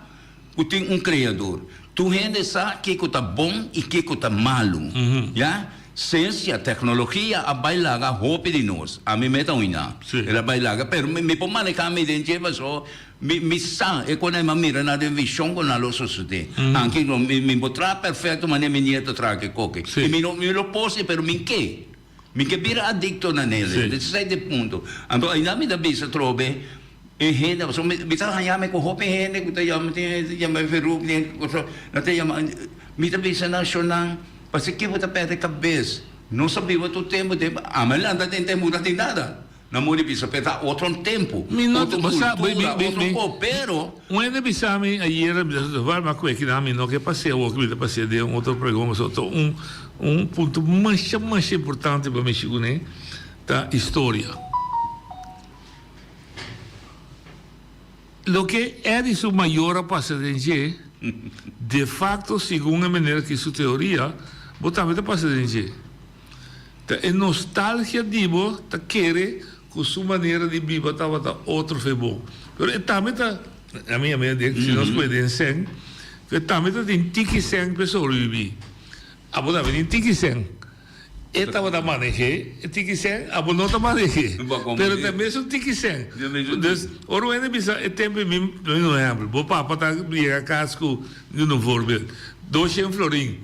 ku tin un Kreador. Tur hende sa kiko ta bon i kiko ta malu. Ya? Siensia, teknologia a bai laga hopi di nos. Ami me ta oiná. El a bai laga, pero mi por manehá mi den dje paso mi mi sa e kon mi a mira nan den vishon ku nan lo sosodé. Anke mi mi por traha perfekto manera mi nieto traha ke koke. I mi no mi lo por si pero mi ke. Mi ke bira adikto na nele. Esei ta e punto. Anto ainda mi ta bisa atrobe e hende, pasobra mi ta haña mi ku hopi hende ku ta yama, tin hende ta yama Verouk, tin hende ku nan ta yama, mi ta bisa nan shonnan, pasobra ke bo ta pèrdè kabes? Nos a biba tur tempu den, ami a lanta den tempu no tin nada. Nan muri bisa pe ta otro tempu, otro kultura, otro kos, pero. Un hende bisa mi ayera, mi ta wak mi a koe kinan mi no ke pas'é awor ke mi ta pas'é den un otro pregunta pasobra ta un un punto masha masha importante pa mishi kuné ta historia. Loke Eddie su mayor a pasa den dje, de facto segun e meneer aki su teoria, bo tambe ta pasa den dje. Ta e nostalgia di bo ta kere cu su manera di biba tabata otro fe bo. Pero e tambe ta, ami a mira den, si nos pone den sèn, cu e tambe ta tin tiki sèn p'e sobrevivi. Abo tambe tin tiki sèn. E tabata maneh'é e tiki sèn, abo no ta maneh'é. Pero ta mesun tiki sèn. Dus, ora un hende bisa e tempu mi, mi duna un ehèmpel, bo papa ta yega kas ku, mi duna un voorbeeld, doshen florin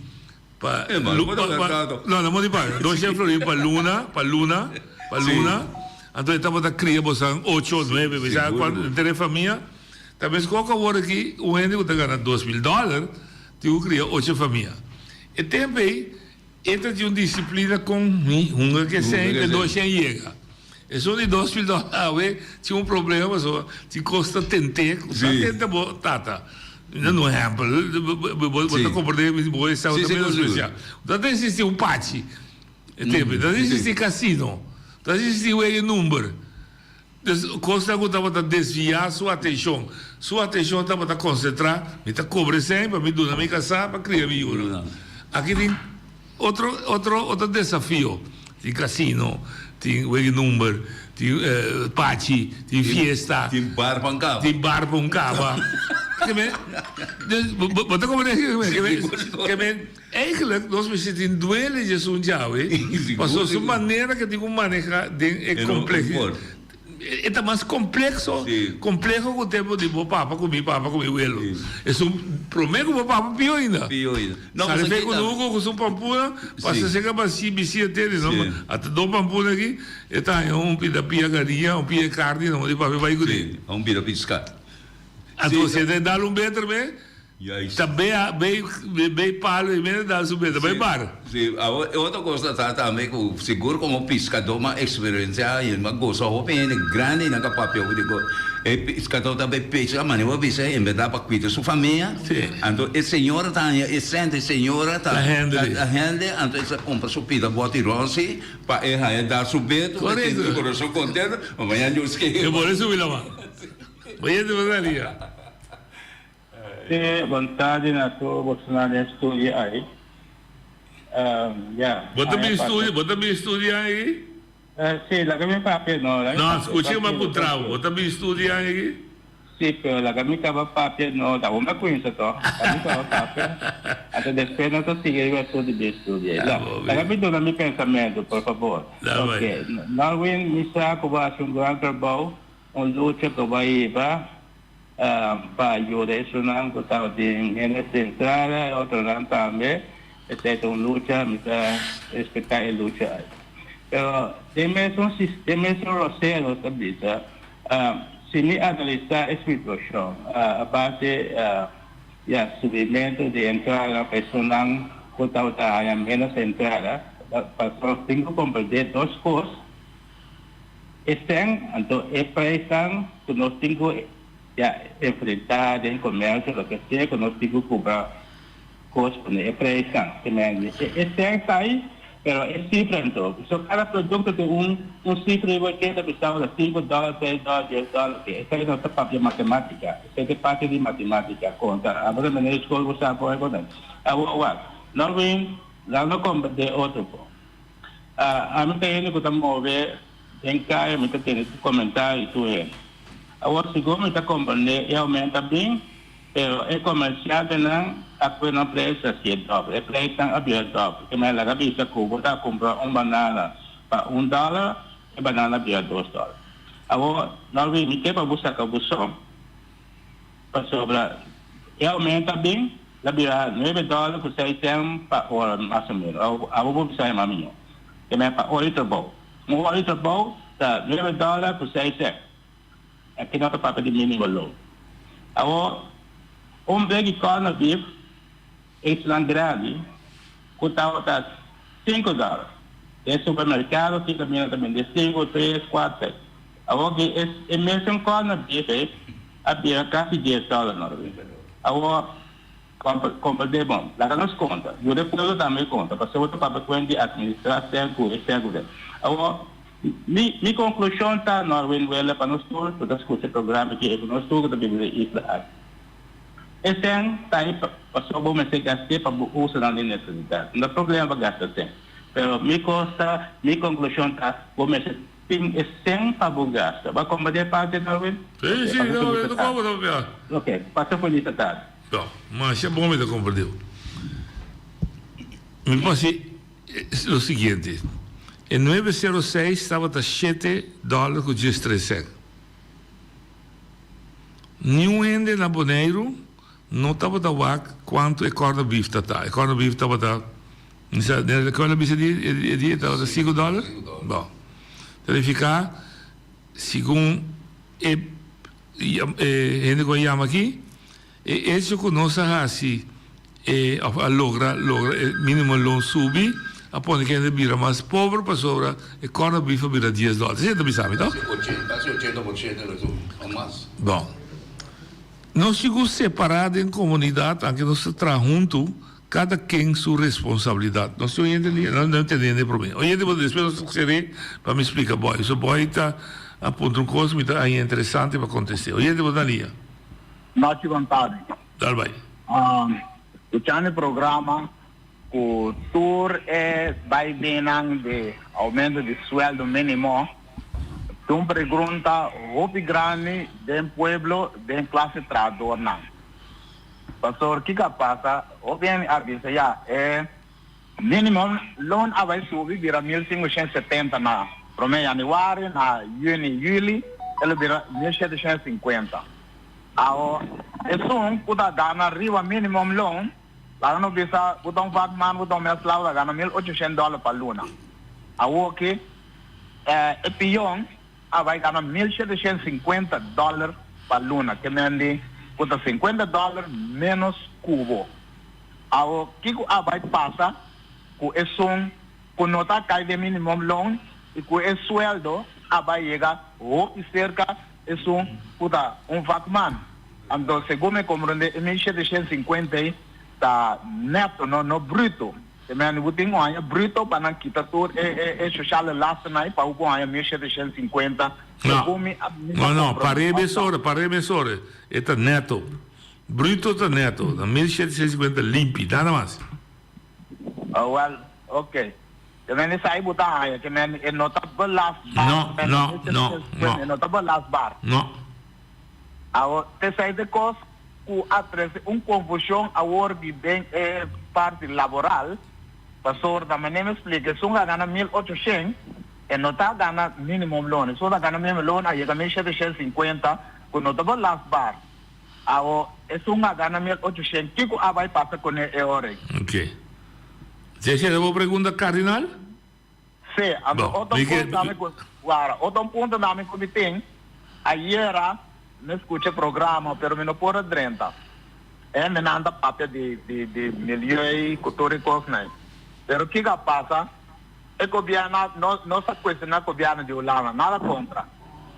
pa, no, no mos di paga, doshen florin pa luna, pa luna, pa luna, anto e tabata kria bosan ocho, nuebe, mi sa kuantu, henter e famia. Ta meskos ku awor aki un hende ku ta gana 2000 dòler tin ku kria ocho famia. E tempu ei E ta tin un disiplina kon mi hunga ke sèn pe doshen yega. Esun di 2000 dòler awe tin un problema pasobra tin kos ta tent'é ku sa tenta bo tata. Mi ta duna un ehèmpel, bo ta komprendé mi bo esei ta menospresiá. Ta ta eksistí un pachi e tempu, ta ta eksistí kasino, ta ta eksistí wega e number. Dus kosnan ku tabata desviá su atenshon. Su atenshon tabata konsentrá, Mi ta kobra esei pa mi duna mi kasá pa kria mi yunan. Aki tin otro otro otro desafio. Tin kasino, tin wega number, tin pachi, tin fiesta. Tin bar pa un kaba. Tin bar pa un kaba. Dus bo ta komprendé ke men? Eigenlijk nos mester tin duele dje esun djawe, pasobra su manera ke tin ku maneha den e komplek e ta mas komplekso, kompleho ku tempu di bo papa ku mi papa ku mi welo. Esun prome ku bo papa pio ainda. Sali fe kunuku ku su pampuna, pasa seka basi bisia tene no, ata do pampuna aki e ta haña un pida pia gariña, un pia karni no di papia bai kuné. Un pida piská. Anto si e ta dal un beter me. Ta bea bay bay palo y mene dal su beta bay bar. Si, awor e otro cosa ta tambe cu sigur como piscador m'a experiencia y m'a goza hopi hende grandi nan ka papia hopi di cos. E piscador ta bay pesca manera bo a bisa en berdad pa cuida su famia. Anto e señora ta haña e cent e señora ta ta hende anto e sa cumpra su pida boti ronsi pa e haña dal su beto pa tin su corazon contento ma mañana Dios kere. E por e subi lama. Oye te pasa liga. Sí, bon tardi na tur bosonan den studio ai. Ya, Bo ta aña bin pasa. studio, bo ta bin studio ai? Sí, laga mi papia no, laga mi No, papia, scucha mi a tranquilo, puntra bo, tranquilo. bo ta bin studio ai? Sí, pero laga mi caba papia no, ta bo mi a cuminsa to, laga mi caba papia, anto despues nos ta sigui riba asunto di bin studio ai. Ta Lo, bo laga bin. mi duna mi pensamento, por favor. Da bai. Ok, Norwin, mi sa cu bo a haci un gran trabou, un lucha cu bo a hiba. Pa yuda esunnan ku tabatin ménos entrada e otronan tambe. Esei ta un lucha, mi ta respetá e lucha ei. Pero den mesun den mesun rosea nos ta bisa, si mi analisá e situashon a base ya subimentu di entrada pa esunnan ku tabata haña ménos entrada, pasobra nos tin ku komprendé dos kos. E sèn, anto e preisnan ku nos tin ku ya enfrentá den komersio, loke sea ku nos tin ku kubra kos pone e preisnan. Te mende e sèn ta ei. Pero e sifra anto, so kada produkto tin un un sifra riba e ke ta bisa bo ta sinku dòler, seis dòler, dies dòler, ke esei nos ta papia matematika, esei ta e parti di matematika konta. Abo ta mende skol bo sa por e konta. Awor wak, Norwin, laga no komprendé otro por. Ami ta hende ku ta move den kaya, mi ta tende tur komentario di tur hende. Awor sigur mi ta komprendé e oumento a bin, pero e komersiantenan a pone nan preis hasié dòbel. E preisnan a bira dòbel. Ke men laga bisa ku bo ta kumpra un banana pa un dòler, e banana a bira dos dòler. Awor, Norwin, mi ke pa bo saka bo som. Pasobra e aumento a bin, la bira nuebe dòler ku seis sèn pa ora mas o ménos. Abo bo bisa hema mihó. Te men pa ora di trabou. Un ora di trabou ta nuebe dòler ku seis sèn. Aki no ta papia di mínimo loon. Awor, un bek di kòrnò bif Esnan grandi ku tabata sinku dòler den supermerkado tin kaminda ta bende sinku, tres, kuater, seis. Awor ki e mesun kòrnò bif ei a bira kasi dies dòler no Robin. Awor komprendé bon, laga nos konta, yuda e pueblo tambe konta pasobra bo ta papia ku hende di administrá sèn ku e sèn ku sèn. Awor mi mi konklushon ta Norwin Welle pa nos tur ku ta skucha e programa aki i ku nos tur ku ta biba den e isla aki. E sèn ta ei pasobra bo mester gast'é pa bo usonan di nesesidat. No ta problema pa gasta sèn, pero mi kos ta, mi konklushon ta, bo mester tin e sèn pa bo gasta. Bo a komprendé e parti, Darwin? Sí, sí, no, mi ta komprendé papia. Ok, pasa felis tardi. No, masha bon mi ta komprendé. Mi por hasi lo siguiente, e nuebe sero seis tabata shete dòler ku diestres sèn. Niun hende na Boneiru no tabata wak kuantu e kòrda bif ta ta. E kòrda bif tabata, mi sa, kua el a bisa e dia? Tabata sinku dòler? Bon. Ta nifiká segun e hende ku a yama aki, E echo ku nos a hasi e òf a logra logra e minimo loon subi a pone ku hende bira mas pober pasobra e kòrda bif a bira dies dòler. Esei ta bisa mi tòg? Kasi ochenta por shento lo subi òf mas. Bon. Nos tin ku separá den komunidat anke nos ta traha huntu kada ken su responsabilidat. Nos tin oyente li no no tende hende promé. Oyente bo despues nos ta ser'é pa mi splika Boy. So Boy ta a puntra un kos mi ta haña interesante pa kontest'é. Oyente bo ta lia. Nochi bon tardi. Dal bai. Escuchando e programa cu tur e baibennan di aumento di sueldo minimo ta un pregunta hopi grandi den pueblo, den clase trahadornan. Pasobra kico a pasa? Hopi hende a bisa ya e minimum loon a bai subi bira 1570 na prome januari, na juni, juli e lo bira 1750. Awo, esun ku ta gana riba minimum loon, laga no bisa ku ta un vakman ku ta un mesclado ta gana 1800 dòler pa luna. Awoki, e pion a bai gana 1750 dòler pa luna, ke men di ku ta 50 dòler ménos ku bo. Awo, kiko a bai pasa ku esun ku no ta kai den minimum loon i ku e sueldo a bai yega hopi serka Esun ku ta un vakman. Anto segun mi komprondé e 1750 ei ta nèto, no no bruto. Te mende bo tin un haña bruto pa nan kita tur e e e sociale lastennan ei pa bo por haña 1750 No, segun mi a mi no, ta no, komprondé. par'é Òf no? mesora, par'é mesora. E ta nèto. Bruto ta nèto. Ta 1750 limpi, nada mas. Oh, wèl, oké. Ke men esai bo ta haña, ke men e no ta belastbaar. No, Ke men no, e no, no. E no ta belastbaar. No. Awor, t'esai ta e kos ku a trese un konfushon awor di den e parti laboral, pasobra ta manera mi splika, esun a gana 1800, e no ta gana minimumloon, esun ta gana minimumloon a yega 1750, ku no ta belastbaar. Awor, esun a gana 1800, kiko a bai pasa kuné e ora ei? Oké. Esei ta bo pregunta Cardinal? Sí, anto Bon, otro mi ke punto tambe ku wara, otro punto tambe ku mi tin, ayera mi skucha e programa pero mi no por a drenta. E mennan ta papia di di di milieu i ku tur e kosnan ei. Pero kiko a pasa? E gobièrnu no nos a kuestioná gobièrnu di Hulanda, nada kontra.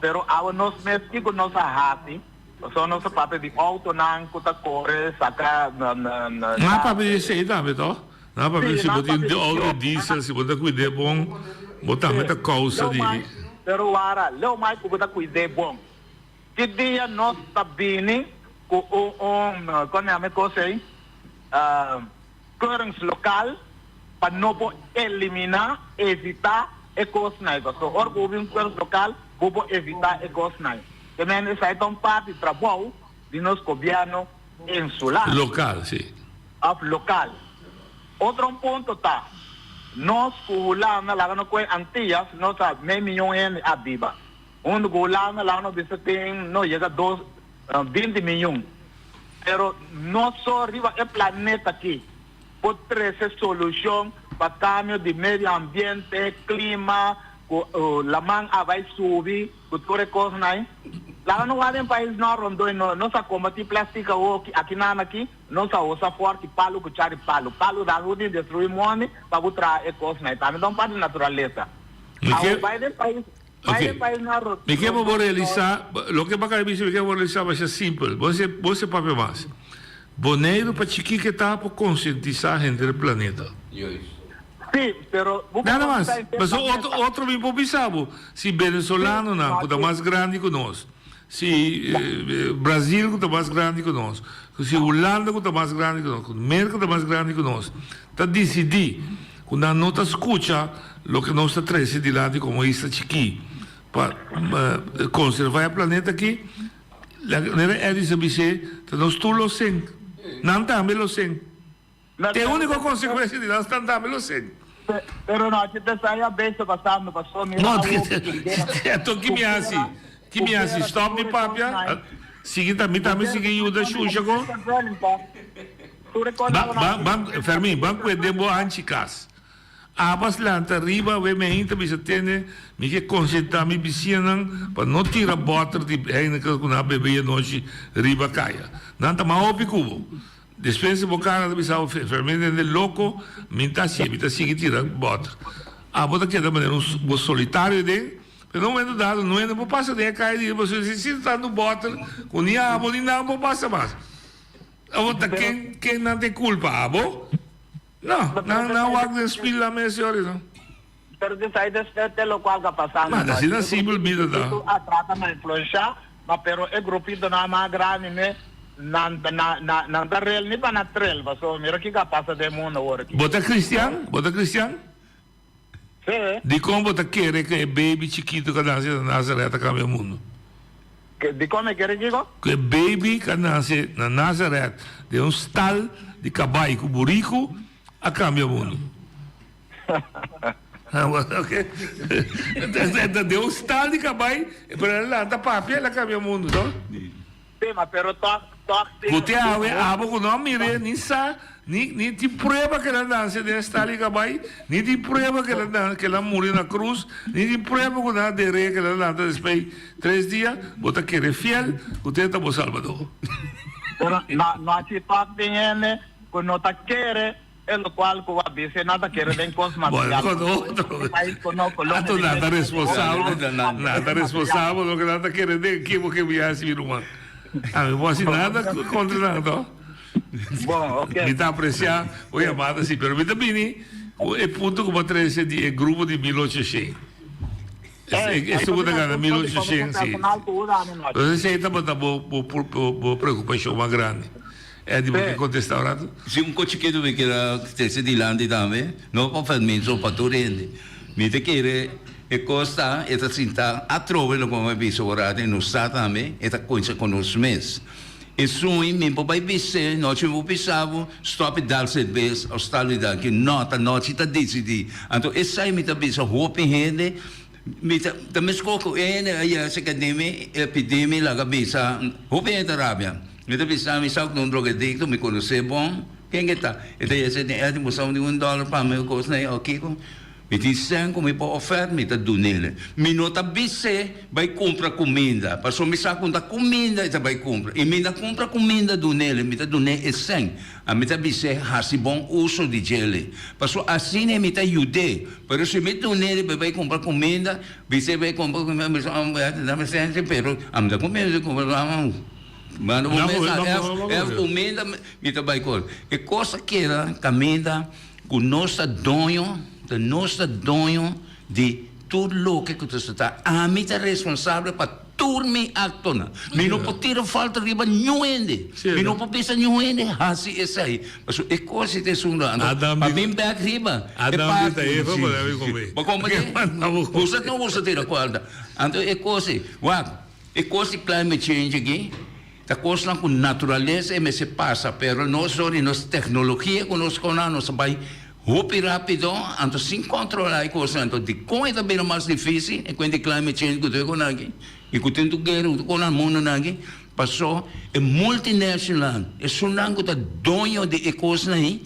Pero awe nos mes kiko nos a hasi? Pasobra nos a papia di outonan ku ta kore saka Nan a papia di esei tambe, toh? Nan a papia Sí, si nan bo a tin papia di auto Dios. diesel, si bo ta cuid'é bon, bo tambe ta causa Leu di. mai, pero wara, leu mai cu bo ta cuid'é bon. Ki dia nos ta bini cu un, un, con yama e cos ey? Keuringslokaal pa no por eliminá, evitá e kosnan ei. Pasobra ora ku bo bin un keuringslokaal, bo por evitá e kosnan ei. Te mende esei ta un parti di trabou di nos gobièrnu insular. Lokal, sí. Òf lokal. Otro un punto ta, nos ku Hulanda, laga no koe Antillas, nos ta mei miyon hende a biba. Huntu ku Hulanda, laga no bisa tin, no yega dos, 20 miyon. Pero no so riba e planeta aki por trece solucion pa cambio di medio ambiente, clima, cu laman a bay subi, cu tur e cosnan ay. Laga no wak den paisnan rondó y nos a combati plastic awo aki nan aki, nos a usa forki palu cu chari palu. Palu da algo di destrui mondi pa bo traha e cosnan ay. Tambe ta un parti di naturalesa. Awo bay den pais. Ok. Mi ke pa bo realisá, loke bo a bisa mi ke pa bo realisá masha simpel. Bo hasi, bo hasi papia mas. Boneiru pa chikí ke ta por konsientisá henter e planeta. Sí, pero bo por Nada mas. konsientisá henter Pasobra planeta. otro, otro mi por bisa bo, si venezolanonan ku ta mas grandi ku nos, si Brazil ku ta mas grandi ku nos, si Hulanda ku ta mas grandi ku nos, ku Merka ta mas grandi ku nos, ta disidí Ku nan no ta skucha loke nos ta trese dilanti komo isla chikí pa konservá e planeta akí, manera Eddy sa bis'é, ta nos tur lo senk. Nan tambe lo senk. Ta e úniko konsekuensia di nan, nan tambe lo senk. Pero no, si ta sa ya bes ta pasando, pasobra mira No, awo ku guera. Anto ki mi hasi? Ki mi hasi? Stòp di papia? Sigui ta, mi tambe sigui yuda Shusha ko? Ban, ban, ban, Fermin, ban kue den bo hanchi kas. Abas lanta riba we mi ainda bisa tene, mi ke konsientá mi bisiñanan pa no tira bòter di Heineken ku nan a bebe e anochi riba kaya. Nan ta mas hopi ku bo. Despues di bo kara ta bisa bo, Fermin hende loko, mi ta hasié, mi ta sigui tira bòter. Abo ta keda manera un bo solitario den, pero na un momento dado no hende por pasa den e kaya di bo, si si tantu bòter ku ni abo ni nan por pasa mas. Abo ta ken ken nan tin culpa abo? No, nan nan wak den spiel nan mes yori no. Pero di sai despues te locual ta pasando. Ma asina simpel bida ta. Grupito a trata na influencia, ma pero e grupitonan mas grandi me nan na nan ta rel ni pa na trel pasobra mira kiko a pasa den mundo awor aki. Bo ta cristian? Bo ta cristian? Sí. Dikon bo ta kere ku e baby chikitu ku a nase na Nazaret a kambia mundu? Dikon mi kere kiko? Ku e baby ku a nase na Nazaret den un stal di kabai ku buriku a kambia mundu. Den un stal di kabai, pero el a lanta papia el a kambia mundu, no? Sí, ma pero tòg, tòg tin. Ku te awe abo ku no a mir'é ni sa, ni, ni tin prueba ku el a nanse den stal i kabai, ni tin prueba ku el a nan, ku el a muri na krus, ni tin prueba ku nan a der'é ku el a lanta despues tres dia, bo ta kere fiel ku te ta bo Salbador. Pero no, no a si tòg tin hende ku no ta kere E locual cu a bisa e nan ta kere den cos material. Bueno, con otro. E pais cu no Colombia Anto nan ta responsabel, nan ta responsabel loke nan ta kere den ki bo ke mi haci mi ruman. Ami bo haci nada contra nan to. Bon, ok. Mi ta aprecia bo yamada si, pero mi ta bini cu e punto cu bo a trece di e grupo di 1800. Esun cu ta gana 1800 si. Entonces esey tabata bo bo preocupacion mas grandi. Eddy bo ke contesta un rato? Si un ko chikitu mi kier a trece dilanti tambe, no pa Fermin so, pa tur hende. Mi ta kere e kos ta, e ta sinta atrobe loke mi a bisa un rato i nos sa tambe, e ta kuinsa ku nos mes. Esun i mi por bai bis'é, nochi mi por bisa bo, stòp e dal serbes òf stal di dal ki. No, ta nochi ta disidí. Anto esei mi ta bisa hopi hende, mi ta ta meskos ku e hende a yega serka di mi, e pidi mi laga bisa, hopi hende ta rabia. Mi ta bisa mi sa ku ta un drogadikto, mi konosé bon. Ken ke ta? E ta yesa den Eddy, bo sa un di un dòler pa mi kos na e o kiko? Mi tin sèn ku mi por ofèrt, mi ta dun'el. Mi no ta bis'é bai kumpra kuminda, pasobra mi sa ku ta kuminda e ta bai kumpra. I mi ta kumpra kuminda dun'el, mi ta dun'é e sèn. A mi ta bis'é hasi bon uso di djele, pasobra asina mi ta yud'é. Pero si mi dun'el pa e bai kumpra kuminda, bis'é bai kumpra kuminda, mi bisa, dame sèn si, pero ami ta kuminda kumpra. Manda bo mesa, ef kuminda mi ta bai kos. E kos a keda kaminda. Ku nos ta doño, ta nos ta doño di tur loke ku ta ta. Ami ta responsabel pa tur mi aktonan. Mi no por tira falta riba niun hende. Mi no por bisa niun hende hasi esei. Pasobra e kos ei ta esun lo. Anto pa bin bek riba e parti. Bo komprende? Boso no boso tira kualta. Anto e kos ei, wak, e kos di climate change aki. Ta kosnan ku naturalesa e mester pasa, pero nos dor di nos teknologia ku nos kona nos ta bai hopi rapido, anto sin kontrolá e kosnan. Anto dikon e ta bira mas difisil e kuenta di climate change ku tur e kosnan aki i ku tin tur guera ku tur kosnan mundonan aki? Paso e multinational, esunnan ku ta doño di e kosnan ei,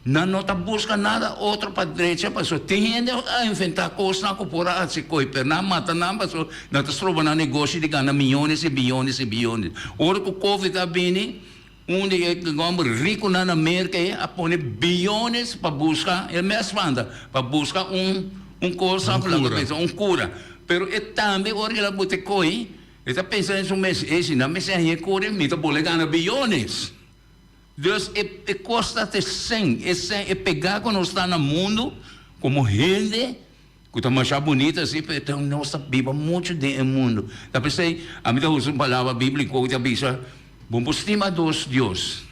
Nan no ta buska nada otro pa drecha paso tin hende a inventa cosnan cu por a haci coy pero nan a mata nan paso nan ta stroba nan negoshi di gana miyones y biyones y biyones. Ora cu covid a bini un di e homber riconan na Merca ey a pone biyones pa busca el mes manda pa busca un un cosa Un cura. un cura pero e tambe ora el a bota e coy e ta pensa den su mes ey si nan mester haña e cura mi ta bole gana biyones. Dus e e kos ta te sen, e sen, e pegá ku nos ta na mundu komo hende ku ta masha bunita si, pero ta nos ta biba muchu den e mundu. Ta p'esei ami ta usa un palabra bíbliko ku ta bisa, Bo por stima dos dios.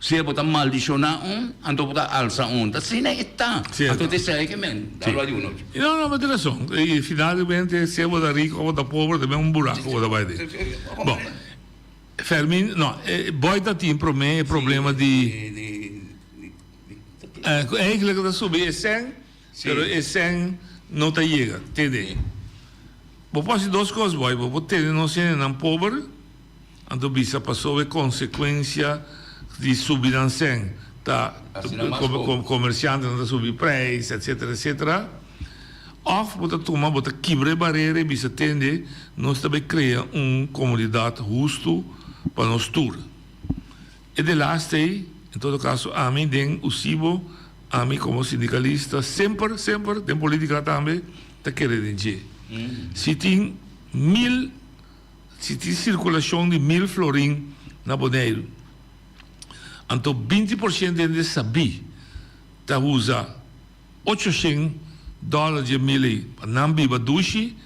Sea bo ta maldishoná un, anto bo ta alsa un. Ta asina e ta. Anto ta esei ke men ta habla di un ocho. No, no, bo tin rason. I finalmente, sea bo ta riku òf bo ta pober, ta ben un buraku bo ta bai den. Bon. Fermin, no, e boy ta tin prome e problema di cu eigenlijk ta subi e cen, pero e cen no ta yega, tende. Bo por haci dos cos boy, bo por tene nos hendenan pober, anto bisa pasobra e consecuencia di subi nan cen ta comerciantenan ta subi prijs, etcetera, etcetera. Òf bo ta tuma, bo ta kibra e barera i bisa, Tende, nos ta bai krea un komunidat hustu pa nos tur. E delaste ei, en todo kaso ami den Usibo, ami komo sindikalista semper, semper, den politika tambe, ta kere den dje. Si tin mil, si tin sirkulashon di mil florin na Boneiru, anto 20 por shento hende sabí ta usa. 800 dòler dje mil ei pa nan biba dushi,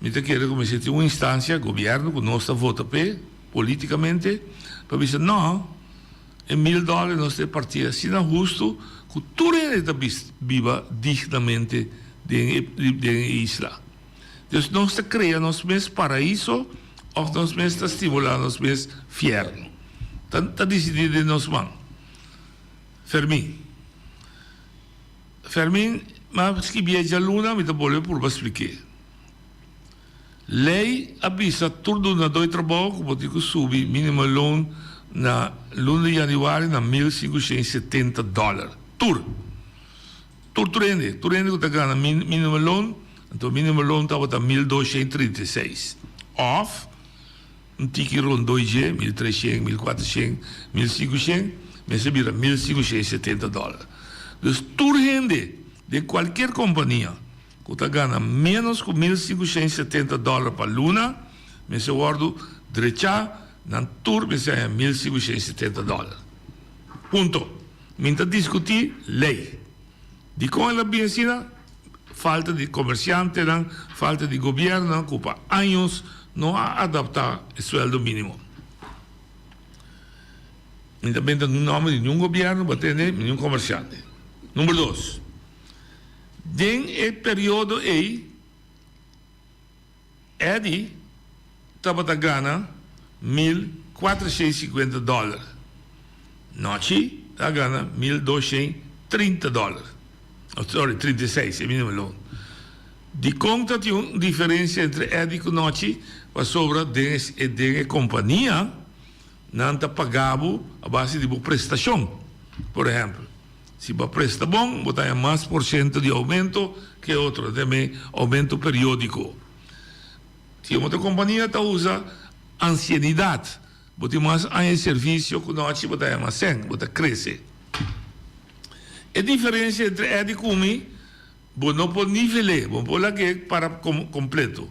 mi ta kere ku mester tin un instansia, gobièrnu, ku nos ta vota p'e politikamente, pa bisa nò, e mil dòler nos ta e partí asina hustu ku tur hende ta biba dignamente den e den e isla. Dus nos ta krea nos mes paraiso òf nos mes ta stimulá nos mes fièrnu. Ta ta disidí den nos man. Fermin. Fermin, m'a skibié djaluna, mi ta bolbe purba splik'é. Lei a bisa tur dunadó di trabou ku bo tin ku subi minimumloon na luna di yanüari na 1570 dòler. Tur. Tur tur hende. Tur hende ku ta gana minimumloon, anto minimumloon tabata 1236. Òf. Un tiki rondó dje, 1300, 1400, 1500, mester bira 1570 dòler. Dus tur hende den kualkier kompania ku ta gana ménos ku 1570 dòler pa luna mester wòrdu drechá, nan tur mester haña 1570 dòler. Punto. Mi ta diskutí lei. Dikon el a bin asina? Falta di komersiantenan, falta di gobièrnunan ku pa años no a adaptá e suèldo mínimo. Mi ta benta niun nòmber di niun gobièrnu bo a tende mi niun komersiante. Number dos, den e periodo ei, Eddie tabata gana 1450 dòler. Nochi ta gana 1230 dòler. Oh, sorry, 36, e minimum loon. Dikon ta tin un diferensia entre Eddie ku Nochi? Pasobra den e den e kompania nan ta paga bo a base di bo prestashon. Por ehèmpel, si bo a presta bon, bo ta haña mas por shento di oumento ke otro, ta yama oumento periódiko. Si un otro kompania ta usa ansienidat, bo tin mas aña di servisio ku nochi, bo ta haña mas sèn, bo ta krese. E diferensia entre Eddie ku mi, bo no por nivel'é, bo no por lag'é para kompleto.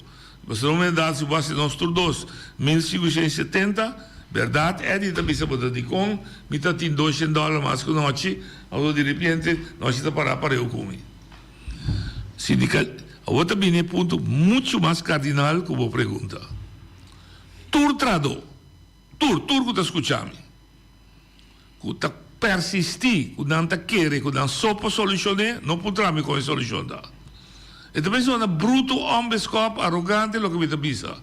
Pasobra un momento dado si bo hasi nos tur dos 1570. Bèrdat Eddie ta bisa bo ta dikon mi ta tin doshen dòler mas ku Nochi, awor di repente Nochi ta pará pareu ku mi. Sindikal, awor ta bini e punto muchu mas kardinal ku bo pregunta. Tur trahadó, tur, tur ku ta skucha mi, ku ta persistí ku nan ta kere ku nan so por solushon'é, no puntra mi kon e solushon ta. E ta mester zona brutu, ònbeskòp, arogante loke mi ta bisa.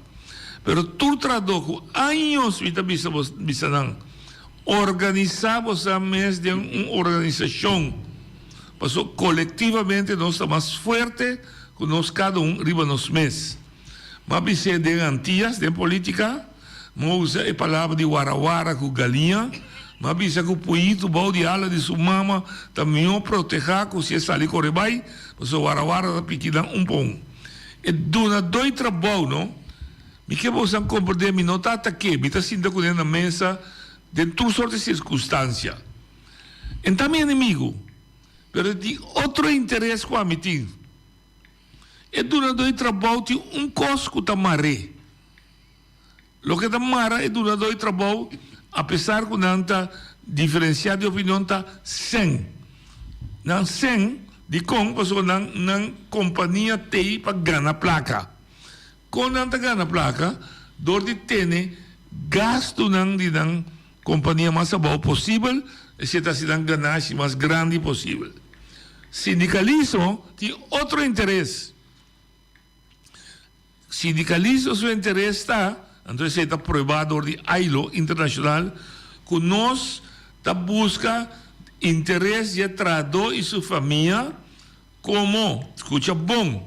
Pero tur trahadó ku años mi ta bisa bo, bisa nan, organisá bosan mes den un organisashon, pasobra kolektivamente nos ta mas fuerte ku nos kada un riba nos mes. M'a bis'é den Antias, den polítika, m'a usa e palabra di warawara ku galiña, m'a bisa ku puyitu bou di ala di su mama ta mihó protehá ku si e sali kore bai, pasobra warawara ta piki nan un pa un. E dunadó di trabou, no? Mi ke bosan komprendé, mi no ta atak'é, mi ta sinta kuné na mesa den tur sort di sirkunstansia. E ta mi enemigu, pero e tin otro interes ku ami tin. E dunadó di trabou tin un kos ku ta mar'é. Loke ta mara e dunadó di trabou, apesar ku nan ta diferensiá di opinion, ta sèn. Nan sèn, dikon? Pasobra nan nan kompania t'ei pa gana plaka. Kon nan ta gana plaka? Dor di tene gastunan di nan Kompania mas abou posibel, esei ta hasi nan ganashi mas grandi posibel. Sindikalismo tin otro interes. Sindikalismo su interes ta, anto esei ta pruebá dor di ILO internashonal, ku nos ta buska interes di e trahadó i su famia komo, skucha bon,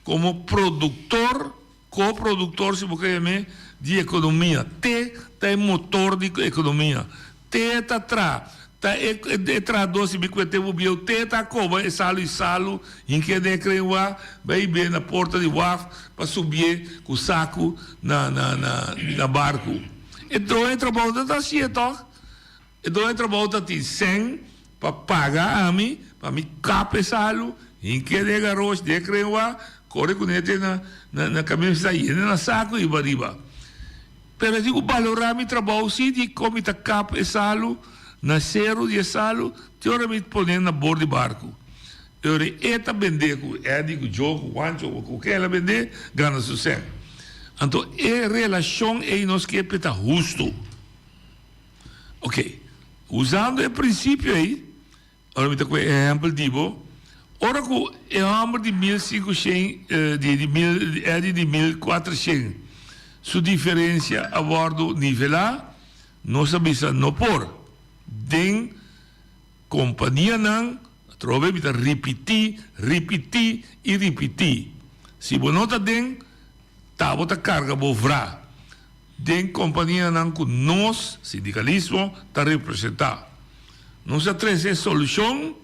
komo produktor Ko-produktor, si bo ke yam'é, di ekonomia. Te ta e motor di ekonomia. Te ta tra. Ta e e trahadó si mi kuete bo bieu, te ta koba e salu i salu, hink'é den e krenwa, bai hib'é na porta di waf pa subié ku saku na na na na barku. E doño di trabou no ta hasié tòg? E doño di trabou ta tin sèn pa paga ami pa mi kap e salu, hink'é den e garosh, den e krenwa, kore kuné te na na kaminda mi sta yena na saku i bariba. Pero e tin ku balorá mi trabou si di kon mi ta kap e salu na seru di e salu te ora mi pon'é na bor di barku. E ora e ta bendé ku Eddie, ku Joe, ku Juancho, ku ken el a bendé, gana su sèn. Anto e relashon ei nos ke p'e ta hustu. Ok, usando e prinsipio ei, ora mi ta kohe e ehèmpel di bo, ora ku e hòmber di mil sinkushen, di di mil, Eddie di 1400, su diferensia a wòrdu nivelá, nos a bisa no por. Den kompanianan, atrobe mi ta ripití, ripití i ripití, si bo no ta den, ta bo ta karga bo vra. Den kompanianan ku nos, sindikalismo, ta representá. Nos a trese e solushon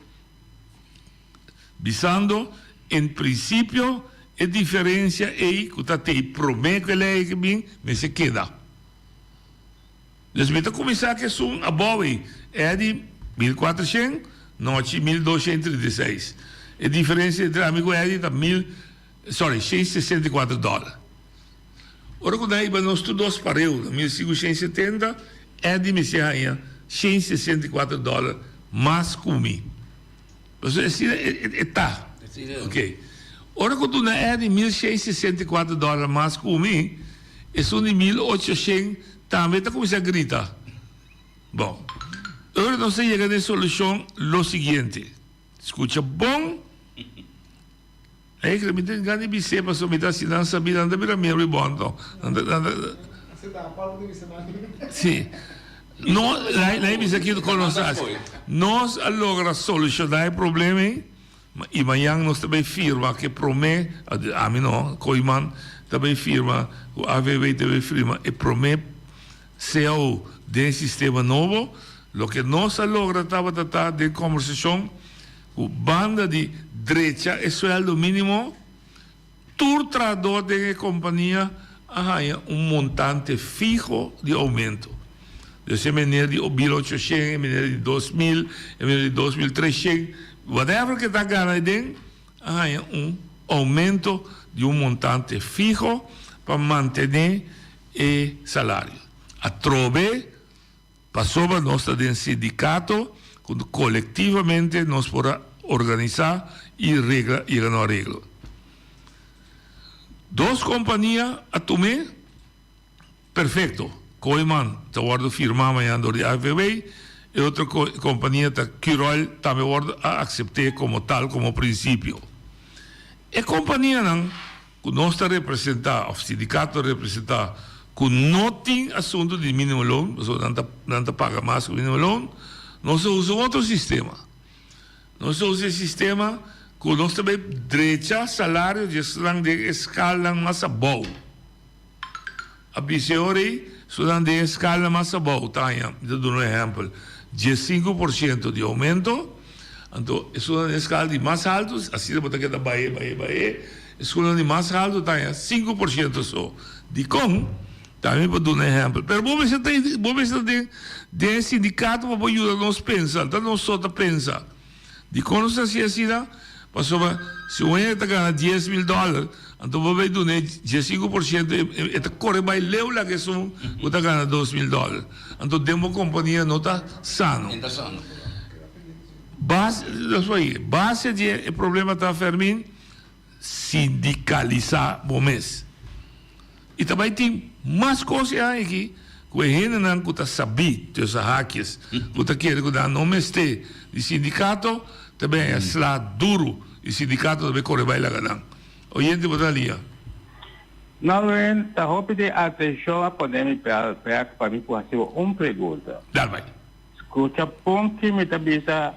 bisando en prinsipio e diferensia ei ku ta tei promé ku e lei aki bin mester keda. Dus mi ta kuminsá ku esun abou ei, Eddy 1400, Nochi 1236. E diferensia entre ami ku Eddy ta mil, sorry, 164 dòler. Ora ku nan iba nos tur dos pareu na 1570, Eddie mester haña 164 dòler mas ku mi. Pasobra asina e ta. Ok. Ora ku duna Eddie 1664 dòler mas ku mi, esun di 1800 tambe ta kuminsá grita. Bon. Ora nos a yega na e solushon lo siguiente. Skucha bon. Eigenlijk mi tin gana di bis'é pasobra mi ta hasi nan sabí, nan ta bira miembro di bond no. Nan ta, nan ta. Sí. No, laat mi bisa kiko kon nos a hasi. Nos a logra solushoná e problema ei i mañan nos ta bai firma ku e promé, ami no, Kooyman ta bai firma ku AVB ta bai firma e promé cao den e sistema nobo. Loke nos a logra tabata ta den kòmbersashon. Ku banda di drecha e sueldo mínimo, tur trahadó den e kompania a haña un montante fiho di oumento. Dus e meneer di 1800, e meneer di 2000, e meneer di 2300, whatever ke ta gana aden, a haña un oumento di un montante fiho pa mantené e salario. Atrobe pasobra nos ta den sindikato ku kolektivamente nos por a organisá i regla yega na un areglo. Dos kompania a tum'é perfekto. Kooyman ta wòrdu firmá mañana dor di AFVW, e otro kompania ta Curoil tambe wòrdu a aksept'é komo tal komo prinsipio. E kompanianan ku nos ta representá òf sindikato ta representá ku no tin asuntu di minimumloon, pasobra nan ta nan ta paga mas ku minimumloon, nos ta usa un otro sistema. Nos ta usa e sistema ku nos ta bai drecha salario di esnan den e skalnan mas abou. A bisa e ora ei, esnan den e skalnan mas abou ta haña, mi ta duna un ehèmpel, diesinku por siento di oumento, anto esunnan den e skala di mas haltu, asina bo ta keda bahe, bahe, bahe, esunnan di mas haltu ta haña 5% so. Dikon? Tambe mi por duna ehèmpel. Pero bo mester ta, bo mester ta den, den e sindikato pa bo yuda nos pensa, ta nos so ta pensa. Dikon nos ta hasi asina? Pasobra si un hende ta gana 10.000 dòler, anto bo bai dun'é 15%, e ta kore bai leu laga esun ku ta gana 2.000 dòler. Anto den bo kompania no ta sano. Base, base di e problema ta, Fermin, sindikalisá bo mes. I ta bai tin mas kos e aña aki ku e hendenan ku ta sabí, tussen haakjes, ku ta kere ku nan no mester di sindikato, ta bai haña sla duru i sindikato ta bai kore bai laga nan. Oyente bo ta lia. Norwin, ta hopi di atenshon a pone mi bel bek pa mi por hasi bo un pregunta. Dal bai. Skucha bon ki mi ta bisa,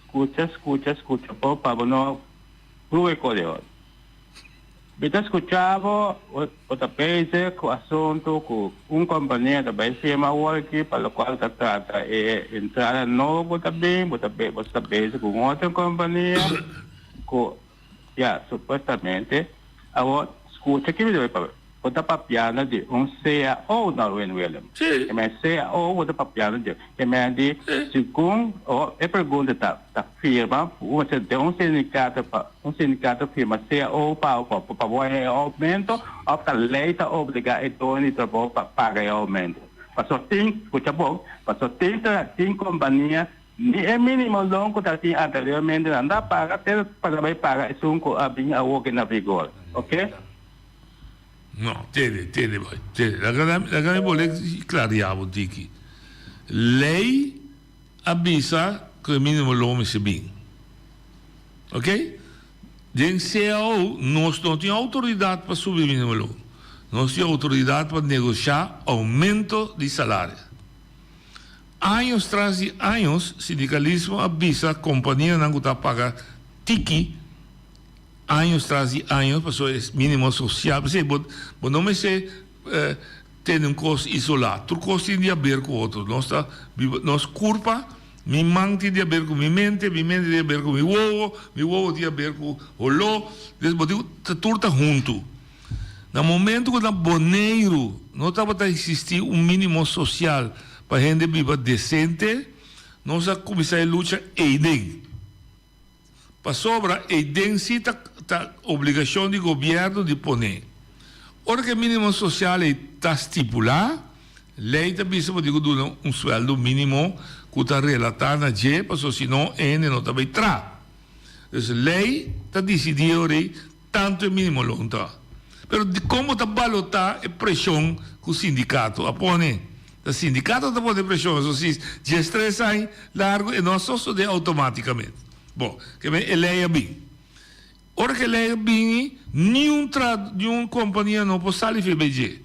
skucha, skucha, skucha bon pa bo no Rue Kodeon. Mi ta skucha bo, bo ta bezig ku asuntu ku un kompania ta bai firma awor aki pa lokual ta trata e entrada nobo ku ta bin, bo ta bo ta bezig ku un otro kompania ku ya supuestamente awor skucha ki mi ta bai papia. Bo ta papiando di un cao Norwin Willem. Sí. E men cao bo ta papiando di. E men di segun o e pregunta ta ta firma un den un sindicato pa un sindicato firma cao pa pa pa bo haña e aumento of ta ley ta obliga e doño di trabou pa paga e aumento. Paso tin, scucha bon, paso tin ta tin compania ni e minimo loon cu ta tin anteriormente nan ta paga te pa ta bay paga esun cu a bin awor ki na vigor. Ok. No, tende, tende boy, tende. Laga laga mi bole claria bo tiki. Ley a bisa cu e minimo loon mester bin. Ok? Den cao nos no tin autoridad pa subi minimo loon. Nos tin autoridad pa negosha aumento di salario. Años tras di años sindicalismo a bisa companianan cu ta paga tiki Años tras di años pasobra e minimo social p'esei bo bo no mester tene un kos isolá tur kos tin di haber ku otro nos ta biba nos kurpa mi man tin di haber ku mi mente mi mente tin di haber ku mi wowo mi wowo tin di haber ku holó des bo tin ku tur ta huntu na momento ku na Boneiru no tabata eksistí un minimo social pa hende biba desente nos a kuminsá e lucha eiden. Pasobra eiden si ta ta obligacion di gobierno di pone. Ora cu e minimo social ei ta stipula, ley ta bisa bo tin cu duna un sueldo minimo cu ta relata na dje pasobra si no e hende no ta bay tra. Dus ley ta dicidi e ora ei tanto e minimo loon ta. Pero dicon bo ta balota e presion cu sindicato a pone? Ta sindicato ta pone presion eso si diestres aña largo e no a sosode automaticamente. Bon, ke men e ley a bin. Ora ke e ley a bini niun tra niun compania no por sali febey dje.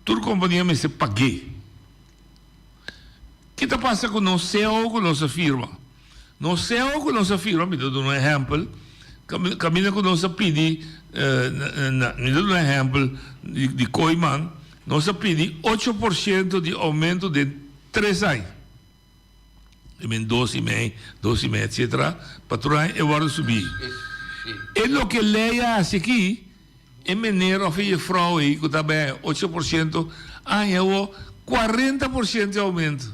Tur compania mester pag'é. Ki ta pasa ku nos cao ku nos a firma? Nos cao ku nos a firma, mi ta duna un ehèmpel, kaminda ku nos a pidi, mi ta duna un ehèmpel di Kooiman, nos a pidi 8% di oumento den tres aña. I men dos i mei, dos i mei, etsetera, pa tur aña e wòrdu subí. E loke lei a hasi aki, E meneer of e jefrouw ei ku ta bay 8% a haña awo 40% di aumento.